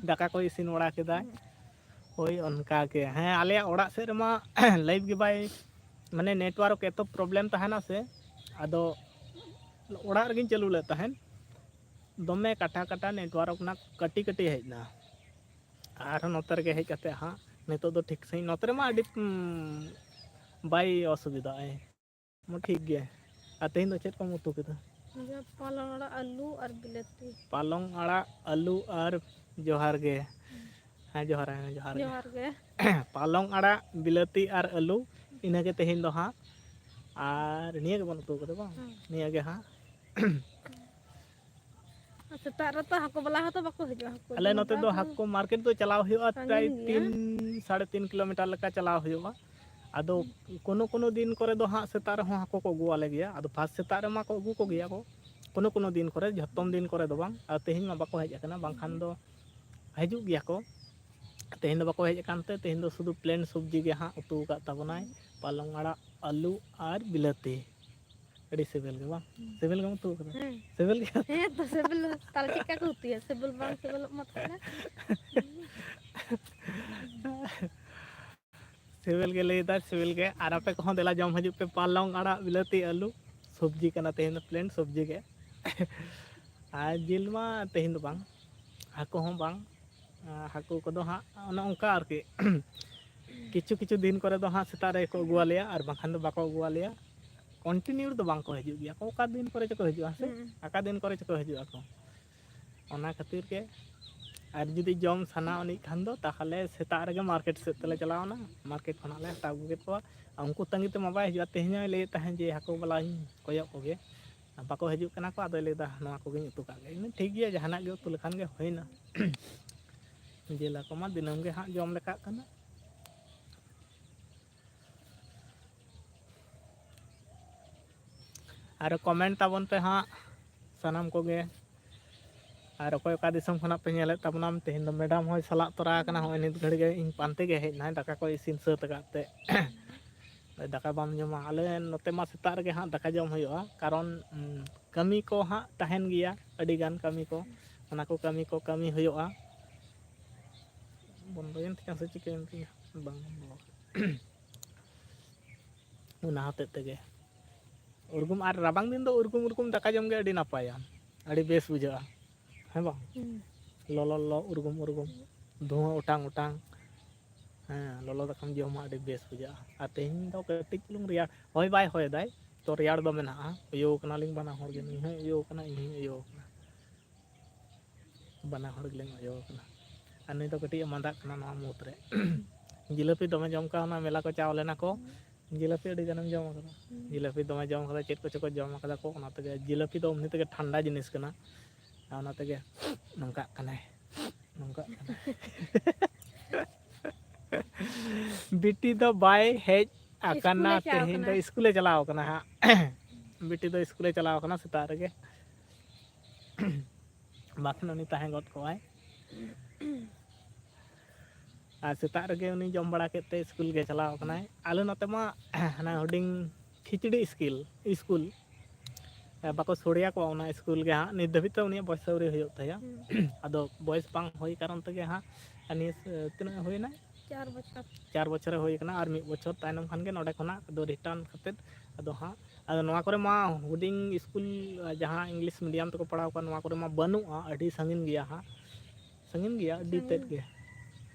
ᱫᱟᱠᱟ ᱠᱚᱭ ᱤᱥᱤᱱ ᱵᱟᱲᱟ ᱠᱮᱫᱟᱭ᱾ ᱦᱳᱭ, ᱚᱱᱠᱟ ᱜᱮ᱾ ᱦᱮᱸ, ᱟᱞᱮᱭᱟᱜ ᱚᱲᱟᱜ ᱥᱮᱫ ᱨᱮᱢᱟ ᱞᱟᱭᱤᱵᱷ ᱜᱮ ᱵᱟᱭ, ᱢᱟᱱᱮ, ᱱᱮᱴᱣᱟᱨᱠ ᱮᱛᱚ ᱯᱨᱚᱵᱞᱮᱢ ᱛᱟᱦᱮᱱᱟ ᱥᱮ, ᱟᱫᱚ ᱚᱲᱟᱜ ᱨᱮᱜᱮᱧ ᱪᱟᱹᱞᱩ ᱞᱮᱫ ᱛᱟᱦᱮᱸᱫ᱾ ᱫᱚᱢᱮ ᱠᱟᱴᱟ ᱠᱟᱴᱟ ᱱᱮᱴᱣᱟᱨᱠ ᱨᱮᱱᱟᱜ ᱠᱟᱹᱴᱤᱡ ᱠᱟᱹᱴᱤᱡ ᱦᱮᱡ ᱮᱱᱟ᱾ ᱟᱨᱦᱚᱸ ᱱᱚᱛᱮ ᱨᱮᱜᱮ ᱦᱮᱡ ᱠᱟᱛᱮ ᱦᱟᱸᱜ ᱱᱤᱛᱚᱜ ᱫᱚ ᱴᱷᱤᱠ ᱥᱟᱺᱦᱤᱡ, ᱱᱚᱛᱮ ᱨᱮᱢᱟ ᱟᱹᱰᱤ, ᱩᱸ, ᱵᱟᱭ ᱚᱥᱩᱵᱤᱫᱷᱟᱜᱼᱟᱭ᱾ ᱢᱟ ᱴᱷᱤᱠ ᱜᱮ᱾ ᱟᱨ ᱛᱮᱦᱮᱧ ᱫᱚ ᱪᱮᱫ ᱠᱚᱢ ᱩᱛᱩ ᱠᱮᱫᱟ? ᱤᱭᱟᱹ, ᱯᱟᱞᱚᱝ ᱟᱲᱟᱜ, ᱟᱹᱞᱩ ᱟᱨ ᱵᱤᱞᱟᱹᱛᱤ᱾ ᱯᱟᱞᱚᱝ ᱟᱲᱟᱜ, ᱟᱹᱞᱩ ᱟᱨ ᱡᱚᱦᱟᱨ ᱜᱮ᱾ ᱦᱮᱸ, ᱡᱚᱦᱟᱨ, ᱦᱮᱸ, ᱡᱚᱦᱟᱨ ᱜᱮ᱾ ᱡᱚᱦᱟᱨ ᱜᱮ᱾ ᱯᱟᱞᱚᱝ ᱟᱲᱟᱜ, ᱵᱤᱞᱟᱹᱛᱤ ᱟᱨ ᱟᱹᱞᱩ, ᱤᱱᱟᱹᱜᱮ ᱛᱮᱦᱮᱧ ᱫᱚ ᱦᱟᱸᱜ᱾ ᱟᱨ ᱱᱤᱭᱟᱹ ᱜᱮᱵᱚᱱ ᱩᱛᱩ ᱠᱟᱫᱟ ᱵᱟᱝ? ᱦᱩᱸ᱾ ᱱᱤᱭᱟᱹ ᱜᱮ ᱦᱟᱸᱜ᱾ ᱟᱨ ᱥᱮᱛᱟᱜ ᱨᱮᱛᱚ ᱦᱟᱹᱠᱩ ᱵᱟᱞᱟ ᱦᱚᱸᱛᱚ ᱵᱟᱠᱚ ᱦᱤᱡᱩᱜᱼᱟ, ᱦᱟᱹᱠᱩ ᱟᱞᱮ ᱫᱚ ᱱᱚᱛᱮ ᱱᱚᱝᱠᱟ ᱫᱚ ᱠᱚ ᱦᱟᱹᱠᱩ ᱢᱟᱨᱠᱮᱴ ᱫᱚ ᱪᱟᱞᱟᱣ ᱦᱩᱭᱩᱜᱼᱟ, ᱯᱨᱟᱭ ᱥᱟᱺᱜᱤᱧ ᱜᱮᱭᱟ᱾ ᱛᱤᱱ, ᱥᱟᱲᱮ ᱛᱤᱱ ᱠᱤᱞᱳᱢᱤᱴᱟᱨ ᱞᱮᱠᱟ ᱪᱟᱞᱟᱣ ᱦᱩᱭᱩᱜᱼᱟ᱾ ᱟᱫᱚ ᱠᱳᱱᱳ ᱠᱳᱱᱳ ᱫᱤᱱ ᱠᱚᱨᱮ ᱫᱚ ᱦᱟᱸᱜ ᱥᱮᱛᱟᱜ ᱨᱮᱦᱚᱸ ᱦᱟᱹᱠᱩ ᱠᱚ ᱟᱹᱜᱩᱣᱟᱞᱮ ᱜᱮᱭᱟ᱾ ᱟᱫᱚ ᱯᱷᱟᱥᱴ ᱥᱮᱛᱟᱜ ᱨᱮᱢᱟ ᱠᱚ ᱟᱹᱜᱩ ᱠᱚᱜᱮᱭᱟ ᱠᱚ, ᱠᱳᱱᱳ ᱠᱳᱱᱳ ᱫᱤᱱ ᱠᱚᱨᱮ, ᱡᱷᱚᱛᱚᱢ ᱫᱤᱱ ᱠᱚᱨᱮ ᱫᱚ ᱵᱟᱝ᱾ ᱟᱨ ᱛᱮᱦᱮᱧ ᱢᱟ ᱵᱟᱠᱚ ᱦᱮᱡ ᱟᱠᱟᱱᱟ, ᱵᱟᱝᱠᱷᱟᱱ ᱫᱚ ᱦᱤᱡᱩᱜ ᱜᱮᱭᱟ ᱠᱚ᱾ ᱛᱮᱦᱮᱧ ᱫᱚ ᱵᱟᱠᱚ ᱦᱮᱡ ᱟᱠᱟᱱ ᱛᱮ ᱛᱮᱦᱮᱧ ᱫᱚ ᱥᱩᱫᱷᱩ ᱯᱞᱮᱱ ᱥᱚᱵᱽᱡᱤ ᱜᱮ ᱦᱟᱸᱜ ᱩᱛᱩ ᱟᱠᱟᱫ ᱛᱟᱵᱚᱱᱟᱭ, ᱯᱟᱞᱚᱝ ᱟᱲᱟᱜ, ᱟᱹᱞᱩ ᱟᱨ ᱵᱤᱞᱟᱹᱛᱤ᱾ ᱟᱹᱰᱤ ᱥᱤᱵᱤᱞ ᱜᱮ ᱵᱟᱝ? ᱦᱩᱸ᱾ ᱥᱤᱵᱤᱞ ᱜᱮᱢ ᱩᱛᱩ ᱟᱠᱟᱫᱟ? ᱦᱮᱸ᱾ ᱥᱤᱵᱤᱞ ᱜᱮᱭᱟ? ᱦᱮᱸ ᱛᱚ, ᱥᱤᱵᱤᱞ᱾ ᱛᱟᱦᱞᱮ ᱪᱮᱫ ᱞᱮᱠᱟ ᱠᱚ ᱩᱛᱩᱭᱟ? ᱥᱤᱵᱤᱞ ᱵᱟᱝ ᱥᱤᱵᱤᱞᱚᱜ ᱢᱟ ᱛᱟᱦᱞᱮ᱾ ᱥᱤᱵᱤᱞ ᱜᱮ ᱞᱟᱹᱭᱫᱟ, ᱥᱤᱵᱤᱞ ᱜᱮ᱾ ᱟᱨ ᱟᱯᱮ ᱠᱚᱦᱚᱸ ᱫᱮᱞᱟ ᱡᱚᱢ ᱦᱤᱡᱩᱜ ᱯᱮ, ᱯᱟᱞᱚᱝ ᱟᱲᱟᱜ, ᱵᱤᱞᱟᱹᱛᱤ, ᱟᱹᱞᱩ, ᱥᱚᱵᱽᱡᱤ ᱠᱟᱱᱟ ᱛᱮᱦᱮᱧ ᱫᱚ, ᱯᱞᱮᱱ ᱥᱚᱵᱽᱡᱤ ᱜᱮ᱾ ᱟᱨ ᱡᱤᱞ ᱢᱟ ᱛᱮᱦᱮᱧ ᱫᱚ ᱵᱟᱝ, ᱦᱟᱹᱠᱩ ᱦᱚᱸ ᱵᱟᱝ᱾ ᱟᱨ ᱦᱟᱹᱠᱩ ᱠᱚᱫᱚ ᱦᱟᱸᱜ ᱚᱱᱮ ᱚᱱᱠᱟ ᱟᱨᱠᱤ᱾ ᱠᱤᱪᱷᱩ ᱠᱤᱪᱷᱩ ᱫᱤᱱ ᱠᱚᱨᱮ ᱫᱚ ᱦᱟᱸᱜ ᱥᱮᱛᱟᱜ ᱨᱮᱠᱚ ᱟᱹᱜᱩᱣᱟᱞᱮᱭᱟ, ᱟᱨ ᱵᱟᱝᱠᱷᱟᱱ ᱫᱚ ᱵᱟᱠᱚ ᱟᱹᱜᱩᱣᱟᱞᱮᱭᱟ᱾ ᱠᱚᱱᱴᱤᱱᱤᱭᱩ ᱫᱚ ᱵᱟᱝ ᱠᱚ ᱦᱤᱡᱩᱜ ᱜᱮᱭᱟ ᱠᱚ᱾ ᱚᱠᱟ ᱫᱤᱱ ᱠᱚᱨᱮ ᱪᱚᱠᱚ ᱦᱤᱡᱩᱜᱼᱟ, ᱦᱮᱸ ᱥᱮ? ᱦᱩᱸ᱾ ᱚᱠᱟ ᱫᱤᱱ ᱠᱚᱨᱮ ᱪᱚᱠᱚ ᱦᱤᱡᱩᱜ ᱟᱠᱚ᱾ ᱚᱱᱟ ᱠᱷᱟᱹᱛᱤᱨ ᱜᱮ᱾ ᱟᱨ ᱡᱩᱫᱤ ᱡᱚᱢ ᱥᱟᱱᱟ ᱟᱹᱱᱤᱡ ᱠᱷᱟᱱ ᱫᱚ, ᱛᱟᱦᱚᱞᱮ ᱥᱮᱛᱟᱜ ᱨᱮᱜᱮ ᱢᱟᱨᱠᱮᱴ ᱥᱮᱫ ᱛᱮᱞᱮ ᱪᱟᱞᱟᱣᱱᱟ᱾ ᱢᱟᱨᱠᱮᱴ ᱠᱷᱚᱱᱟᱜ ᱞᱮ ᱦᱟᱛᱟᱣ ᱟᱹᱜᱩ ᱠᱮᱫ ᱠᱚᱣᱟ᱾ ᱟᱨ ᱩᱱᱠᱩ ᱛᱟᱺᱜᱤ ᱛᱮ ᱢᱟ ᱵᱟᱭ ᱦᱤᱡᱩᱜᱼᱟ᱾ ᱛᱮᱦᱮᱧ ᱦᱚᱸᱭ ᱞᱟᱹᱭᱮᱫ ᱛᱟᱦᱮᱸᱫ ᱡᱮ, "ᱦᱟᱹᱠᱩ ᱵᱟᱞᱟᱧ ᱠᱚᱭᱚᱜ ᱠᱚᱜᱮ, ᱵᱟᱠᱚ ᱦᱤᱡᱩᱜ ᱠᱟᱱᱟ ᱠᱚ, ᱟᱫᱚᱭ ᱞᱟᱹᱭᱫᱟ ᱱᱚᱣᱟ ᱠᱚᱜᱮᱧ ᱩᱛᱩ ᱠᱟᱜ ᱜᱮ᱾" ᱤᱧ ᱴᱷᱤᱠ ᱜᱮᱭᱟ, ᱡᱟᱦᱟᱱᱟᱜ ᱜᱮ ᱩᱛᱩ ᱞᱮᱠᱷᱟᱱ ᱜᱮ ᱦᱩᱭᱱᱟ᱾ ᱡᱤᱞ ᱦᱟᱹᱠᱩ ᱢᱟ ᱫᱤᱱᱟᱹᱢ ᱜᱮ ᱦᱟᱸᱜ ᱡᱚᱢ ᱞᱮᱠᱟᱜ ᱠᱟᱱᱟ᱾ ᱟᱨ ᱠᱚᱢᱮᱱᱴ ᱛᱟᱵᱚᱱ ᱯᱮ ᱦᱟᱸᱜ ᱥᱟᱱᱟᱢ ᱠᱚᱜᱮ᱾ ᱟᱨ ᱚᱠᱚᱭ ᱚᱠᱟ ᱫᱤᱥᱚᱢ ᱠᱷᱚᱱᱟᱜ ᱯᱮ ᱧᱮᱞᱮᱫ ᱛᱟᱵᱚᱱᱟ, ᱛᱮᱦᱮᱧ ᱫᱚ ᱢᱮᱰᱟᱢ ᱦᱚᱸᱭ ᱥᱟᱞᱟᱜ ᱛᱚᱨᱟ ᱟᱠᱟᱱᱟ᱾ ᱦᱚᱸᱜᱼᱚᱭ ᱱᱤᱛ ᱜᱷᱟᱹᱲᱤᱡ ᱜᱮ ᱤᱧ ᱯᱟᱱᱛᱮ ᱜᱮ ᱦᱮᱡ ᱮᱱᱟᱭ, ᱫᱟᱠᱟ ᱠᱚ ᱤᱥᱤᱱ ᱥᱟᱹᱛ ᱟᱠᱟᱫ ᱛᱮ᱾ ᱫᱟᱠᱟ ᱵᱟᱢ ᱡᱚᱢᱟ? ᱟᱞᱮ ᱱᱚᱛᱮ ᱢᱟ ᱥᱮᱛᱟᱜ ᱨᱮᱜᱮ ᱦᱟᱸᱜ ᱫᱟᱠᱟ ᱡᱚᱢ ᱦᱩᱭᱩᱜᱼᱟ, ᱠᱟᱨᱚᱱ, ᱩᱸ, ᱠᱟᱹᱢᱤ ᱠᱚ ᱦᱟᱸᱜ ᱛᱟᱦᱮᱱ ᱜᱮᱭᱟ, ᱟᱹᱰᱤ ᱜᱟᱱ ᱠᱟᱹᱢᱤ ᱠᱚ, ᱚᱱᱟ ᱠᱚ ᱠᱟᱹᱢᱤ ᱠᱚ ᱠᱟᱹᱢᱤ ᱦᱩᱭᱩᱜᱼᱟ᱾ ᱵᱚᱱᱫᱚᱭᱮᱱ ᱛᱤᱧᱟ ᱥᱮ ᱪᱤᱠᱟᱹᱭᱮᱱ ᱛᱤᱧᱟ? ᱵᱟᱝ ᱵᱚᱱᱫᱚ ᱟᱠᱟᱱᱟ᱾ ᱚᱱᱟ ᱦᱚᱛᱮᱡ ᱛᱮᱜᱮ ᱩᱨᱜᱩᱢ, ᱟᱨ ᱨᱟᱵᱟᱝ ᱫᱤᱱ ᱫᱚ ᱩᱨᱜᱩᱢ ᱩᱨᱜᱩᱢ ᱫᱟᱠᱟ ᱡᱚᱢ ᱜᱮ ᱟᱹᱰᱤ ᱱᱟᱯᱟᱭᱟ, ᱟᱹᱰᱤ ᱵᱮᱥ ᱵᱩᱡᱷᱟᱹᱜᱼᱟ, ᱦᱮᱸ ᱵᱟᱝ? ᱦᱩᱸ᱾ ᱞᱚᱞᱚ ᱞᱚᱞᱚ ᱩᱨᱜᱩᱢ ᱩᱨᱜᱩᱢ ᱫᱷᱩᱶᱟᱹ ᱚᱴᱟᱝ ᱚᱴᱟᱝ, ᱦᱮᱸ, ᱞᱚᱞᱚ ᱫᱟᱠᱟᱢ ᱡᱚᱢᱟ, ᱟᱹᱰᱤ ᱵᱮᱥ ᱵᱩᱡᱷᱟᱹᱜᱼᱟ᱾ ᱟᱨ ᱛᱮᱦᱮᱧ ᱫᱚ ᱠᱟᱹᱴᱤᱡ ᱪᱩᱞᱩᱝ ᱨᱮᱭᱟᱲ, ᱦᱚᱭ ᱵᱟᱭ ᱦᱚᱭ ᱫᱟᱭ, ᱛᱚ ᱨᱮᱭᱟᱲ ᱫᱚ ᱢᱮᱱᱟᱜᱼᱟ᱾ ᱩᱭᱩ ᱠᱟᱱᱟᱞᱤᱧ ᱵᱟᱱᱟ ᱦᱚᱲ ᱜᱮ, ᱱᱩᱭ ᱦᱚᱸᱭ ᱩᱭᱩ ᱠᱟᱱᱟ, ᱤᱧ ᱦᱚᱸᱧ ᱩᱭᱩ ᱠᱟᱱᱟ᱾ ᱵᱟᱱᱟ ᱦᱚᱲ ᱜᱮᱞᱤᱧ ᱩᱭᱩ ᱠᱟᱱᱟ᱾ ᱟᱨ ᱱᱩᱭ ᱫᱚ ᱠᱟᱹᱴᱤᱡ ᱮ ᱢᱟᱸᱫᱟᱜ ᱠᱟᱱᱟ ᱱᱚᱣᱟ ᱢᱩᱫᱽ ᱨᱮ᱾ ᱡᱤᱞᱟᱹᱯᱤ ᱫᱚᱢᱮ ᱡᱚᱢ ᱠᱟᱣᱱᱟ, ᱢᱮᱞᱟ ᱠᱚ ᱪᱟᱣ ᱞᱮᱱᱟ ᱠᱚ᱾ ᱡᱤᱞᱟᱹᱯᱤ ᱟᱹᱰᱤ ᱜᱟᱱᱮᱢ ᱡᱚᱢ ᱠᱟᱫᱟ᱾ ᱦᱩᱸ᱾ ᱡᱤᱞᱟᱹᱯᱤ ᱫᱚᱢᱮ ᱡᱚᱢ ᱠᱟᱫᱟ, ᱪᱮᱫ ᱠᱚᱪᱚ ᱠᱚ ᱡᱚᱢ ᱠᱟᱫᱟ ᱠᱚ, ᱚᱱᱟ ᱛᱮᱜᱮ ᱡᱤᱞᱟᱹᱯᱤ ᱫᱚ ᱮᱢᱱᱤ ᱛᱮᱜᱮ ᱴᱷᱟᱱᱰᱟ ᱡᱤᱱᱤᱥ ᱠᱟᱱᱟ᱾ ᱟᱨ ᱚᱱᱟ ᱛᱮᱜᱮ ᱱᱚᱝᱠᱟᱜ ᱠᱟᱱᱟᱭ, ᱱᱚᱝᱠᱟᱜ ᱠᱟᱱᱟᱭ᱾ ᱵᱤᱴᱤ ᱫᱚ ᱵᱟᱭ ᱦᱮᱡ ᱟᱠᱟᱱᱟ, ᱤᱥᱠᱩᱞᱮ ᱪᱟᱞᱟᱣ ᱛᱮᱦᱮᱧ ᱫᱚ ᱠᱟᱱᱟ᱾ ᱤᱥᱠᱩᱞᱮ ᱪᱟᱞᱟᱣ ᱠᱟᱱᱟ ᱦᱟᱸᱜ᱾ ᱵᱤᱴᱤ ᱫᱚ ᱤᱥᱠᱩᱞᱮ ᱪᱟᱞᱟᱣ ᱠᱟᱱᱟ ᱥᱮᱛᱟᱜ ᱨᱮᱜᱮ᱾ ᱵᱟᱠᱷᱟᱱ ᱩᱱᱤ ᱛᱟᱦᱮᱸ ᱜᱚᱫ ᱠᱚᱜᱼᱟᱭ᱾ ᱟᱨ ᱥᱮᱛᱟᱜ ᱨᱮᱜᱮ ᱩᱱᱤ ᱡᱚᱢ ᱵᱟᱲᱟ ᱠᱮᱫ ᱛᱮ ᱤᱥᱠᱩᱞ ᱜᱮ ᱪᱟᱞᱟᱣ ᱠᱟᱱᱟᱭ᱾ ᱟᱞᱮ ᱱᱚᱛᱮ ᱢᱟ ᱦᱟᱱᱟ ᱦᱩᱰᱤᱧ ᱠᱷᱤᱪᱲᱤ ᱤᱥᱠᱤᱞ, ᱤᱥᱠᱩᱞ, ᱵᱟᱠᱚ ᱥᱚᱲᱮᱭᱟ ᱠᱚᱣᱟ ᱚᱱᱟ ᱤᱥᱠᱩᱞ ᱜᱮ ᱦᱟᱸᱜ᱾ ᱱᱤᱛ ᱫᱷᱟᱹᱵᱤᱡ ᱛᱮ ᱩᱱᱤᱭᱟᱜ ᱵᱚᱭᱮᱥ ᱟᱹᱣᱨᱤ ᱦᱩᱭᱩᱜ ᱛᱟᱭᱟ᱾ ᱦᱩᱸ᱾ ᱟᱫᱚ ᱵᱚᱭᱮᱥ ᱵᱟᱝ ᱦᱩᱭ ᱠᱟᱨᱚᱱ ᱛᱮᱜᱮ ᱦᱟᱸᱜ, ᱟᱨ ᱱᱤᱭᱟᱹ ᱥ-, ᱛᱤᱱᱟᱹᱜ ᱦᱩᱭᱱᱟ? ᱪᱟᱨ ᱵᱚᱪᱷᱚᱨ᱾ ᱪᱟᱨ ᱵᱚᱪᱷᱚᱨᱮ ᱦᱩᱭ ᱠᱟᱱᱟ, ᱟᱨ ᱢᱤᱫ ᱵᱚᱪᱷᱚᱨ ᱛᱟᱭᱱᱚᱢ ᱠᱷᱟᱱ ᱜᱮ ᱱᱚᱸᱰᱮ ᱠᱷᱚᱱᱟᱜ ᱟᱫᱚ ᱨᱤᱴᱟᱨᱱ ᱠᱟᱛᱮᱫ ᱟᱫᱚ ᱦᱟᱸᱜ, ᱟᱫᱚ ᱱᱚᱣᱟ ᱠᱚᱨᱮ ᱢᱟ ᱦᱩᱰᱤᱧ ᱤᱥᱠᱩᱞ, ᱡᱟᱦᱟᱸ ᱤᱝᱞᱤᱥ ᱢᱤᱰᱤᱭᱟᱢ ᱛᱮᱠᱚ ᱯᱟᱲᱦᱟᱣ ᱠᱚᱣᱟ, ᱱᱚᱣᱟ ᱠᱚᱨᱮ ᱢᱟ ᱵᱟᱹᱱᱩᱜᱼᱟ, ᱟᱹᱰᱤ ᱥᱟᱺᱜᱤᱧ ᱜᱮᱭᱟ ᱦᱟᱸᱜ᱾ ᱥᱟᱺᱜᱤᱧ ᱜᱮᱭᱟ ᱟᱹᱰᱤ ᱛᱮᱫ ᱜᱮ᱾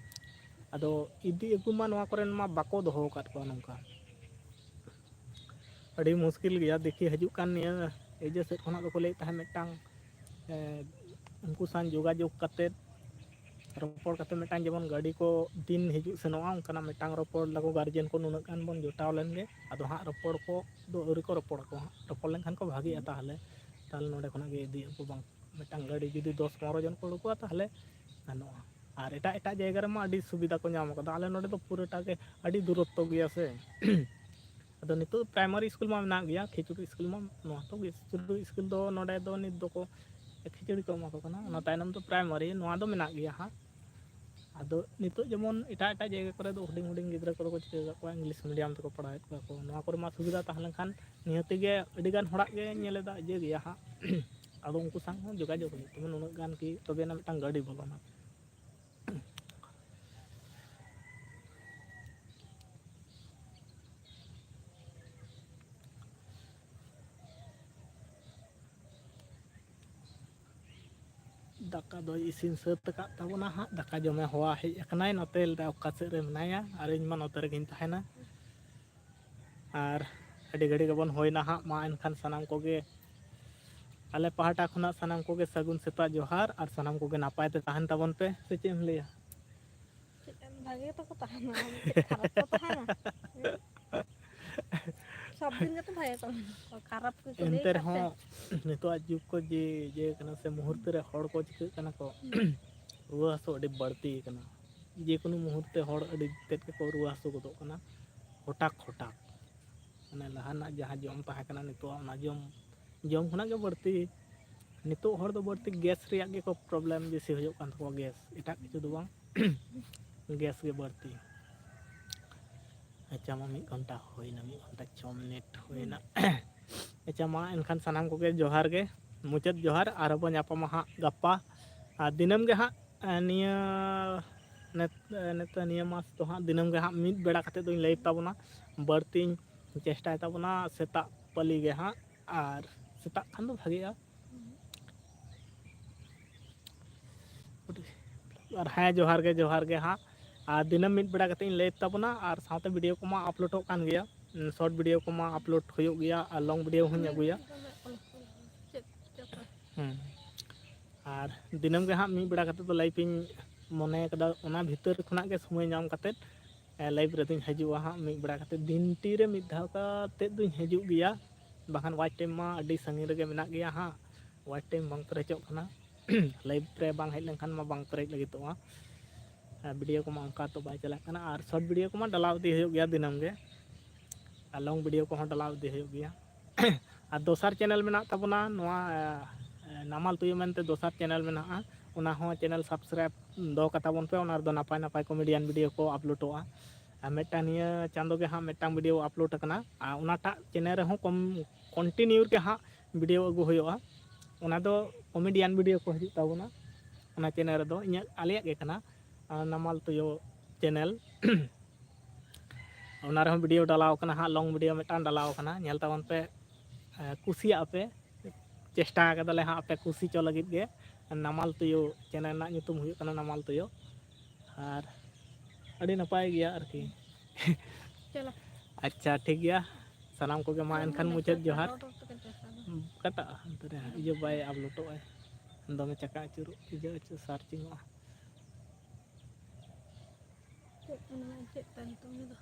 ᱟᱫᱚ ᱤᱫᱤ ᱟᱹᱜᱩ ᱢᱟ ᱱᱚᱣᱟ ᱠᱚᱨᱮᱱ ᱢᱟ ᱵᱟᱠᱚ ᱫᱚᱦᱚ ᱟᱠᱟᱫ ᱠᱚᱣᱟ ᱱᱚᱝᱠᱟ᱾ ᱟᱹᱰᱤ ᱢᱩᱥᱠᱤᱞ ᱜᱮᱭᱟ᱾ ᱫᱮᱠᱷᱤ ᱦᱤᱡᱩᱜ ᱠᱟᱱ ᱱᱤᱭᱟᱹ ᱮᱡᱮ ᱥᱮᱫ ᱠᱷᱚᱱᱟᱜ ᱫᱚᱠᱚ ᱞᱟᱹᱭᱮᱫ ᱛᱟᱦᱮᱸᱫ ᱢᱤᱫᱴᱟᱝ, ᱮ, ᱩᱱᱠᱩ ᱥᱟᱶ ᱡᱳᱜᱟᱡᱳᱜᱽ ᱠᱟᱛᱮᱫ ᱨᱚᱯᱚᱲ ᱠᱟᱛᱮᱫ ᱢᱤᱫᱴᱟᱝ ᱡᱮᱢᱚᱱ ᱜᱟᱹᱰᱤ ᱠᱚ ᱫᱤᱱ ᱦᱤᱡᱩᱜ ᱥᱮᱱᱚᱜᱼᱟ, ᱚᱱᱠᱟᱱᱟᱜ ᱢᱤᱫᱴᱟᱝ ᱨᱚᱯᱚᱲ ᱞᱟᱜᱚ, ᱜᱟᱨᱡᱮᱱ ᱠᱚ ᱱᱩᱱᱟᱹᱜ ᱜᱟᱱ ᱵᱚᱱ ᱡᱚᱴᱟᱣ ᱞᱮᱱ ᱜᱮ᱾ ᱟᱫᱚ ᱦᱟᱸᱜ ᱨᱚᱯᱚᱲ ᱠᱚ ᱫᱚ ᱟᱹᱣᱨᱤ ᱠᱚ ᱨᱚᱯᱚᱲ ᱟᱠᱚ ᱦᱟᱸᱜ᱾ ᱨᱚᱯᱚᱲ ᱞᱮᱱᱠᱷᱟᱱ ᱠᱚ ᱵᱷᱟᱜᱤᱜᱼᱟ ᱛᱟᱦᱚᱞᱮ᱾ ᱛᱟᱦᱚᱞᱮ ᱱᱚᱸᱰᱮ ᱠᱷᱚᱱᱟᱜ ᱜᱮ ᱤᱫᱤ ᱟᱹᱜᱩ ᱵᱟᱝ, ᱢᱤᱫᱴᱟᱝ ᱜᱟᱹᱰᱤ ᱡᱩᱫᱤ ᱫᱚᱥ ᱯᱚᱱᱨᱚ ᱡᱚᱱ ᱠᱚ ᱩᱰᱩᱠᱚᱜᱼᱟ ᱛᱟᱦᱚᱞᱮ ᱜᱟᱱᱚᱜᱼᱟ᱾ ᱟᱨ ᱮᱴᱟᱜ ᱮᱴᱟᱜ ᱡᱟᱭᱜᱟ ᱨᱮᱢᱟ ᱟᱹᱰᱤ ᱥᱩᱵᱤᱫᱷᱟ ᱠᱚ ᱧᱟᱢ ᱟᱠᱟᱫᱟ, ᱟᱞᱮ ᱱᱚᱸᱰᱮ ᱫᱚ ᱯᱩᱨᱟᱹᱴᱟ ᱜᱮ ᱟᱹᱰᱤ ᱫᱩᱨᱚᱛᱛᱚ ᱜᱮᱭᱟ ᱥᱮ᱾ ᱟᱫᱚ ᱱᱤᱛᱚᱜ ᱯᱨᱟᱭᱢᱟᱨᱤ ᱥᱠᱩᱞ ᱢᱟ ᱢᱮᱱᱟᱜ ᱜᱮᱭᱟ, ᱠᱷᱤᱪᱩᱲᱤ ᱥᱠᱩᱞ ᱢᱟ, ᱱᱚᱣᱟ ᱛᱚ ᱠᱷᱤᱪᱩᱲᱤ ᱥᱠᱩᱞ ᱫᱚ ᱱᱚᱸᱰᱮ ᱫᱚ ᱱᱤᱛ ᱫᱚᱠᱚ ᱠᱷᱤᱪᱩᱲᱤ ᱠᱚ ᱮᱢᱟ ᱠᱚ ᱠᱟᱱᱟ, ᱚᱱᱟ ᱛᱟᱭᱱᱚᱢ ᱫᱚ ᱯᱨᱟᱭᱢᱟᱨᱤ, ᱱᱚᱣᱟ ᱫᱚ ᱢᱮᱱᱟᱜ ᱜᱮᱭᱟ ᱦᱟᱸᱜ᱾ ᱟᱫᱚ ᱱᱤᱛᱚᱜ ᱡᱮᱢᱚᱱ ᱮᱴᱟᱜ ᱮᱴᱟᱜ ᱡᱟᱭᱜᱟ ᱠᱚᱨᱮ ᱫᱚ ᱦᱩᱰᱤᱧ ᱦᱩᱰᱤᱧ ᱜᱤᱫᱽᱨᱟᱹ ᱠᱚᱫᱚ ᱠᱚ ᱪᱤᱠᱟᱹ ᱟᱠᱟᱫ ᱠᱚᱣᱟ, ᱤᱝᱞᱤᱥ ᱢᱤᱰᱤᱭᱟᱢ ᱛᱮᱠᱚ ᱯᱟᱲᱦᱟᱣᱮᱫ ᱠᱚᱣᱟ ᱠᱚ᱾ ᱱᱚᱣᱟ ᱠᱚᱨᱮ ᱢᱟ ᱥᱩᱵᱤᱫᱷᱟ ᱛᱟᱦᱮᱸ ᱞᱮᱱᱠᱷᱟᱱ ᱱᱤᱦᱟᱹᱛ ᱜᱮ ᱟᱹᱰᱤᱜᱟᱱ ᱦᱚᱲᱟᱜ ᱜᱮ ᱧᱮᱞ ᱮᱫᱟ ᱤᱭᱟᱹ ᱜᱮᱭᱟ ᱦᱟᱸᱜ᱾ ᱟᱫᱚ ᱩᱱᱠᱩ ᱥᱟᱶ ᱦᱚᱸ ᱡᱳᱜᱟᱡᱳᱜᱽ ᱦᱩᱭᱩᱜ ᱛᱟᱵᱚᱱᱟ, ᱩᱱᱟᱹᱜ ᱜᱟᱱ ᱠᱤ ᱛᱚᱵᱮ ᱟᱱᱟᱜ ᱢᱤᱫᱴᱟᱝ ᱜᱟᱹᱰᱤ ᱵᱚᱞᱚᱱᱟ᱾ ᱫᱟᱠᱟ ᱫᱚᱭ ᱤᱥᱤᱱ ᱥᱟᱹᱛ ᱟᱠᱟᱫ ᱛᱟᱵᱚᱱᱟ ᱦᱟᱸᱜ᱾ ᱫᱟᱠᱟ ᱡᱚᱢᱮ ᱦᱚᱦᱚ ᱦᱮᱡ ᱟᱠᱟᱱᱟᱭ, ᱱᱚᱛᱮ ᱞᱟᱹᱭᱫᱟ ᱚᱠᱟ ᱥᱮᱫ ᱨᱮ ᱢᱮᱱᱟᱭᱟ, ᱟᱨ ᱤᱧ ᱢᱟ ᱱᱚᱛᱮ ᱨᱮᱜᱮᱧ ᱛᱟᱦᱮᱱᱟ᱾ ᱟᱨ ᱟᱹᱰᱤ ᱜᱷᱟᱹᱲᱤᱡ ᱜᱮᱵᱚᱱ ᱦᱩᱭᱱᱟ ᱦᱟᱸᱜ᱾ ᱢᱟ ᱮᱱᱠᱷᱟᱱ ᱥᱟᱱᱟᱢ ᱠᱚᱜᱮ ᱟᱞᱮ ᱯᱟᱦᱴᱟ ᱠᱷᱚᱱᱟᱜ ᱥᱟᱱᱟᱢ ᱠᱚᱜᱮ ᱥᱟᱹᱜᱩᱱ ᱥᱮᱛᱟᱜ ᱡᱚᱦᱟᱨ, ᱟᱨ ᱥᱟᱱᱟᱢ ᱠᱚᱜᱮ ᱱᱟᱯᱟᱭ ᱛᱮ ᱛᱟᱦᱮᱱ ᱛᱟᱵᱚᱱ ᱯᱮ, ᱥᱮ ᱪᱮᱫ ᱮᱢ ᱞᱟᱹᱭᱟ? ᱪᱮᱫ ᱮᱢ, ᱵᱷᱟᱜᱮ ᱜᱮᱛᱚ ᱠᱚ ᱛᱟᱦᱮᱱᱟ, ᱪᱮᱫ ᱠᱷᱟᱨᱟᱯ ᱠᱚ ᱛᱟᱦᱮᱱᱟ? ᱦᱮᱸ? ᱥᱚᱵ ᱫᱤᱱ ᱜᱮᱛᱚ ᱵᱷᱟᱜᱮ ᱠᱚ ᱛᱟᱦᱮᱱᱟ, ᱠᱷᱟᱨᱟᱯ ᱜᱮᱠᱚ ᱞᱟᱹᱭ ᱮᱱᱛᱮ ᱠᱷᱟᱱ ᱥᱮ᱾ ᱨᱮᱦᱚᱸ ᱱᱤᱛᱚᱜᱟᱜ ᱡᱩᱜᱽ ᱠᱚ ᱡᱮ ᱤᱭᱟᱹ ᱠᱟᱱᱟ ᱥᱮ, ᱢᱩᱦᱩᱨᱛᱚ ᱨᱮ ᱦᱚᱲ ᱠᱚ ᱪᱤᱠᱟᱹᱜ ᱠᱟᱱᱟ ᱠᱚ, ᱨᱩᱣᱟᱹ ᱦᱟᱹᱥᱩ ᱟᱹᱰᱤ ᱵᱟᱹᱲᱛᱤ ᱠᱟᱱᱟ᱾ ᱡᱮᱠᱳᱱᱳ ᱢᱩᱦᱩᱨᱛᱮ ᱦᱚᱲ ᱟᱹᱰᱤ ᱛᱮᱫ ᱜᱮᱠᱚ ᱨᱩᱣᱟᱹ ᱦᱟᱹᱥᱩ ᱜᱚᱫᱚᱜ ᱠᱟᱱᱟ ᱦᱚᱴᱟᱠ ᱦᱚᱴᱟᱠ᱾ ᱢᱟᱱᱮ ᱞᱟᱦᱟ ᱨᱮᱱᱟᱜ ᱡᱟᱦᱟᱸ ᱡᱚᱢ ᱛᱟᱦᱮᱸ ᱠᱟᱱᱟ, ᱱᱤᱛᱚᱜ ᱚᱱᱟ ᱡᱚᱢ, ᱡᱚᱢ ᱠᱷᱚᱱᱟᱜ ᱜᱮ ᱵᱟᱹᱲᱛᱤ, ᱱᱤᱛᱚᱜ ᱦᱚᱲ ᱫᱚ ᱵᱟᱹᱲᱛᱤ ᱜᱮᱥ ᱨᱮᱭᱟᱜ ᱜᱮᱠᱚ ᱯᱨᱚᱵᱞᱮᱢ ᱵᱮᱥᱤ ᱦᱩᱭᱩᱜ ᱠᱟᱱ ᱛᱟᱠᱚᱣᱟ, ᱜᱮᱥ, ᱮᱴᱟᱜ ᱠᱤᱪᱷᱩ ᱫᱚ ᱵᱟᱝ, ᱜᱮᱥ ᱜᱮ ᱵᱟᱹᱲᱛᱤ᱾ ᱟᱪᱪᱷᱟ, ᱢᱟ ᱢᱤᱫ ᱜᱷᱚᱱᱴᱟ ᱦᱩᱭᱱᱟ, ᱢᱤᱫ ᱜᱷᱚᱱᱴᱟ ᱪᱷᱚ ᱢᱤᱱᱤᱴ ᱦᱩᱭᱱᱟ᱾ ᱟᱪᱪᱷᱟ, ᱢᱟ ᱮᱱᱠᱷᱟᱱ ᱥᱟᱱᱟᱢ ᱠᱚᱜᱮ ᱡᱚᱦᱟᱨ ᱜᱮ, ᱢᱩᱪᱟᱹᱫ ᱡᱚᱦᱟᱨ᱾ ᱟᱨᱦᱚᱸ ᱵᱚᱱ ᱧᱟᱯᱟᱢᱟ ᱦᱟᱸᱜ ᱜᱟᱯᱟ᱾ ᱟᱨ ᱫᱤᱱᱟᱹᱢ ᱜᱮ ᱦᱟᱸᱜ, ᱮ, ᱱᱤᱭᱟᱹ, ᱱᱤᱛ-, ᱮ, ᱱᱤᱛᱚᱜ ᱱᱤᱭᱟᱹ ᱢᱟᱥ ᱫᱚ ᱦᱟᱸᱜ ᱫᱤᱱᱟᱹᱢ ᱜᱮ ᱦᱟᱸᱜ ᱢᱤᱫ ᱵᱮᱲᱟ ᱠᱟᱛᱮᱫ ᱫᱚᱧ ᱞᱟᱭᱤᱵᱷ ᱛᱟᱵᱚᱱᱟ᱾ ᱵᱟᱹᱲᱛᱤᱧ ᱪᱮᱥᱴᱟᱭ ᱛᱟᱵᱚᱱᱟ ᱥᱮᱛᱟᱜ ᱯᱟᱹᱞᱤ ᱜᱮ ᱦᱟᱸᱜ, ᱟᱨ ᱥᱮᱛᱟᱜ ᱠᱷᱟᱱ ᱫᱚ ᱵᱷᱟᱜᱮᱜᱼᱟ᱾ ᱟᱨ ᱦᱮᱸ, ᱡᱚᱦᱟᱨ ᱜᱮ, ᱡᱚᱦᱟᱨ ᱜᱮ ᱦᱟᱸᱜ᱾ ᱟᱨ ᱫᱤᱱᱟᱹᱢ ᱢᱤᱫ ᱵᱮᱲᱟ ᱠᱟᱛᱮ ᱤᱧ ᱞᱟᱭᱤᱵᱷ ᱛᱟᱵᱚᱱᱟ, ᱟᱨ ᱥᱟᱶᱛᱮ ᱵᱷᱤᱰᱤᱭᱳ ᱠᱚᱢᱟ ᱟᱯᱞᱳᱰᱚᱜ ᱠᱟᱱ ᱜᱮᱭᱟ, ᱥᱚᱨᱴ ᱵᱷᱤᱰᱤᱭᱳ ᱠᱚᱢᱟ ᱟᱯᱞᱳᱰ ᱦᱩᱭᱩᱜ ᱜᱮᱭᱟ, ᱟᱨ ᱞᱚᱝ ᱵᱷᱤᱰᱤᱭᱳ ᱦᱚᱸᱧ ᱟᱹᱜᱩᱭᱟ᱾ ᱦᱮᱸ, ᱟᱨ ᱫᱤᱱᱟᱹᱢ ᱜᱮ ᱦᱟᱸᱜ ᱢᱤᱫ ᱵᱮᱲᱟ ᱠᱟᱛᱮ ᱫᱚ ᱞᱟᱭᱤᱵᱷ ᱤᱧ ᱢᱚᱱᱮ ᱠᱟᱫᱟ, ᱚᱱᱟ ᱵᱷᱤᱛᱟᱹᱨ ᱠᱷᱚᱱᱟᱜ ᱜᱮ ᱥᱚᱢᱚᱭ ᱧᱟᱢ ᱠᱟᱛᱮ ᱞᱟᱭᱤᱵᱷ ᱨᱮᱫᱚᱧ ᱦᱤᱡᱩᱜᱼᱟ ᱦᱟᱸᱜ ᱢᱤᱫ ᱵᱮᱲᱟ ᱠᱟᱛᱮ, ᱫᱤᱱᱴᱤ ᱨᱮ ᱢᱤᱫ ᱫᱷᱟᱣ ᱠᱟᱛᱮ ᱫᱚᱧ ᱦᱤᱡᱩᱜ ᱜᱮᱭᱟ, ᱵᱟᱠᱷᱟᱱ ᱣᱟᱪ ᱴᱟᱭᱤᱢ ᱢᱟ ᱟᱹᱰᱤ ᱥᱟᱺᱜᱤᱧ ᱨᱮᱜᱮ ᱢᱮᱱᱟᱜ ᱜᱮᱭᱟ ᱦᱟᱸᱜ, ᱣᱟᱪ ᱴᱟᱭᱤᱢ ᱵᱟᱝ ᱯᱮᱨᱮᱡᱚᱜ ᱠᱟᱱᱟ᱾ ᱞᱟᱭᱤᱵᱷ ᱨᱮ ᱵᱟᱝ ᱦᱮᱡ ᱞᱮᱱᱠᱷᱟᱱ ᱢᱟ ᱵᱟᱝ ᱯᱮᱨᱮᱡ ᱞᱟᱹᱜᱤᱫᱚᱜᱼᱟ᱾ ᱟᱨ ᱵᱷᱤᱰᱤᱭᱳ ᱠᱚᱢᱟ ᱚᱱᱠᱟ ᱛᱚ ᱵᱟᱭ ᱪᱟᱞᱟᱜ ᱠᱟᱱᱟ, ᱟᱨ ᱥᱚᱨᱴ ᱵᱷᱤᱰᱤᱭᱳ ᱠᱚᱢᱟ ᱰᱟᱞᱟᱣ ᱤᱫᱤ ᱦᱩᱭᱩᱜ ᱜᱮᱭᱟ ᱫᱤᱱᱟᱹᱢ ᱜᱮ, ᱟᱨ ᱞᱚᱝ ᱵᱷᱤᱰᱤᱭᱳ ᱠᱚᱦᱚᱸ ᱰᱟᱞᱟᱣ ᱤᱫᱤ ᱦᱩᱭᱩᱜ ᱜᱮᱭᱟ᱾ ᱟᱨ ᱫᱚᱥᱟᱨ ᱪᱮᱱᱮᱞ ᱢᱮᱱᱟᱜ ᱛᱟᱵᱚᱱᱟ ᱱᱚᱣᱟ, ᱮ, ᱱᱟᱢᱟᱞ ᱛᱩᱭᱩ ᱢᱮᱱᱛᱮ ᱫᱚᱥᱟᱨ ᱪᱮᱱᱮᱞ ᱢᱮᱱᱟᱜᱼᱟ, ᱚᱱᱟ ᱦᱚᱸ ᱪᱮᱱᱮᱞ ᱥᱟᱵᱥᱠᱨᱟᱭᱤᱵ ᱫᱚᱦᱚ ᱠᱟᱛᱟ ᱵᱚᱱ ᱯᱮ᱾ ᱚᱱᱟ ᱨᱮᱫᱚ ᱱᱟᱯᱟᱭ ᱱᱟᱯᱟᱭ ᱠᱚᱢᱮᱰᱤᱭᱟᱱ ᱵᱷᱤᱰᱤᱭᱳ ᱠᱚ ᱟᱯᱞᱳᱰᱚᱜᱼᱟ᱾ ᱟᱨ ᱢᱤᱫᱴᱟᱝ ᱱᱤᱭᱟᱹ ᱪᱟᱸᱫᱳ ᱜᱮ ᱦᱟᱸᱜ ᱢᱤᱫᱴᱟᱝ ᱵᱷᱤᱰᱤᱭᱳ ᱟᱯᱞᱳᱰ ᱟᱠᱟᱱᱟ, ᱟᱨ ᱚᱱᱟᱴᱟᱜ ᱪᱮᱱᱮᱞ ᱨᱮᱦᱚᱸ ᱠᱚᱢ ᱠᱚᱱᱴᱤᱱᱤᱭᱩ ᱜᱮ ᱦᱟᱸᱜ ᱵᱷᱤᱰᱤᱭᱳ ᱟᱹᱜᱩ ᱦᱩᱭᱩᱜᱼᱟ᱾ ᱚᱱᱟ ᱫᱚ ᱠᱚᱢᱮᱰᱤᱭᱟᱱ ᱵᱷᱤᱰᱤᱭᱳ ᱠᱚ ᱦᱤᱡᱩᱜ ᱛᱟᱵᱚᱱᱟ ᱚᱱᱟ ᱪᱮᱱᱮᱞ ᱨᱮᱫᱚ, ᱤᱧᱟᱹᱜ ᱟᱞᱮᱭᱟᱜ ᱜᱮ ᱠᱟᱱᱟ, ᱟᱨ ᱱᱟᱢᱟᱞ ᱛᱩᱭᱩ ᱪᱮᱱᱮᱞ᱾ ᱚᱱᱟ ᱨᱮᱦᱚᱸ ᱵᱷᱤᱰᱤᱭᱳ ᱰᱟᱞᱟᱣ ᱠᱟᱱᱟ ᱦᱟᱸᱜ, ᱞᱚᱝ ᱵᱷᱤᱰᱤᱭᱳ ᱢᱤᱫᱴᱟᱝ ᱰᱟᱞᱟᱣ ᱠᱟᱱᱟ, ᱧᱮᱞ ᱛᱟᱵᱚᱱ ᱯᱮ᱾ ᱮ, ᱠᱩᱥᱤᱭᱟᱜᱼᱟ ᱯᱮ, ᱪᱮᱥᱴᱟ ᱠᱟᱫᱟᱞᱮ ᱦᱟᱸᱜ ᱟᱯᱮ ᱠᱩᱥᱤ ᱪᱚ ᱞᱟᱹᱜᱤᱫ ᱜᱮ᱾ ᱱᱟᱢᱟᱞ ᱛᱩᱭᱩ ᱪᱮᱱᱮᱞ ᱨᱮᱱᱟᱜ ᱧᱩᱛᱩᱢ ᱦᱩᱭᱩᱜ ᱠᱟᱱᱟ ᱱᱟᱢᱟᱞ ᱛᱩᱭᱩ, ᱟᱨ ᱟᱹᱰᱤ ᱱᱟᱯᱟᱭ ᱜᱮᱭᱟ ᱟᱨᱠᱤ᱾ ᱪᱚᱞᱚ᱾ ᱟᱪᱪᱷᱟ, ᱴᱷᱤᱠ ᱜᱮᱭᱟ, ᱥᱟᱱᱟᱢ ᱠᱚᱜᱮ ᱢᱟ ᱮᱱᱠᱷᱟᱱ ᱢᱩᱪᱟᱹᱫ ᱡᱚᱦᱟᱨ᱾ ᱠᱟᱴᱟᱜᱼᱟ, ᱦᱟᱱᱛᱮ ᱨᱮ ᱤᱭᱟᱹ ᱵᱟᱭ ᱟᱯᱞᱳᱰᱚᱜᱼᱟᱭ, ᱫᱚᱢᱮ ᱪᱟᱠᱟ ᱟᱹᱪᱩᱨᱚᱜ, ᱤᱭᱟᱹ ᱟᱹᱪᱩᱨ, ᱥᱟᱨᱪᱤᱝᱚᱜᱼᱟ᱾ ᱪᱮᱫ ᱠᱟᱱᱟ, ᱪᱮᱫ ᱛᱟᱭ ᱧᱩᱛᱩᱢ ᱩᱱᱤ ᱫᱚ?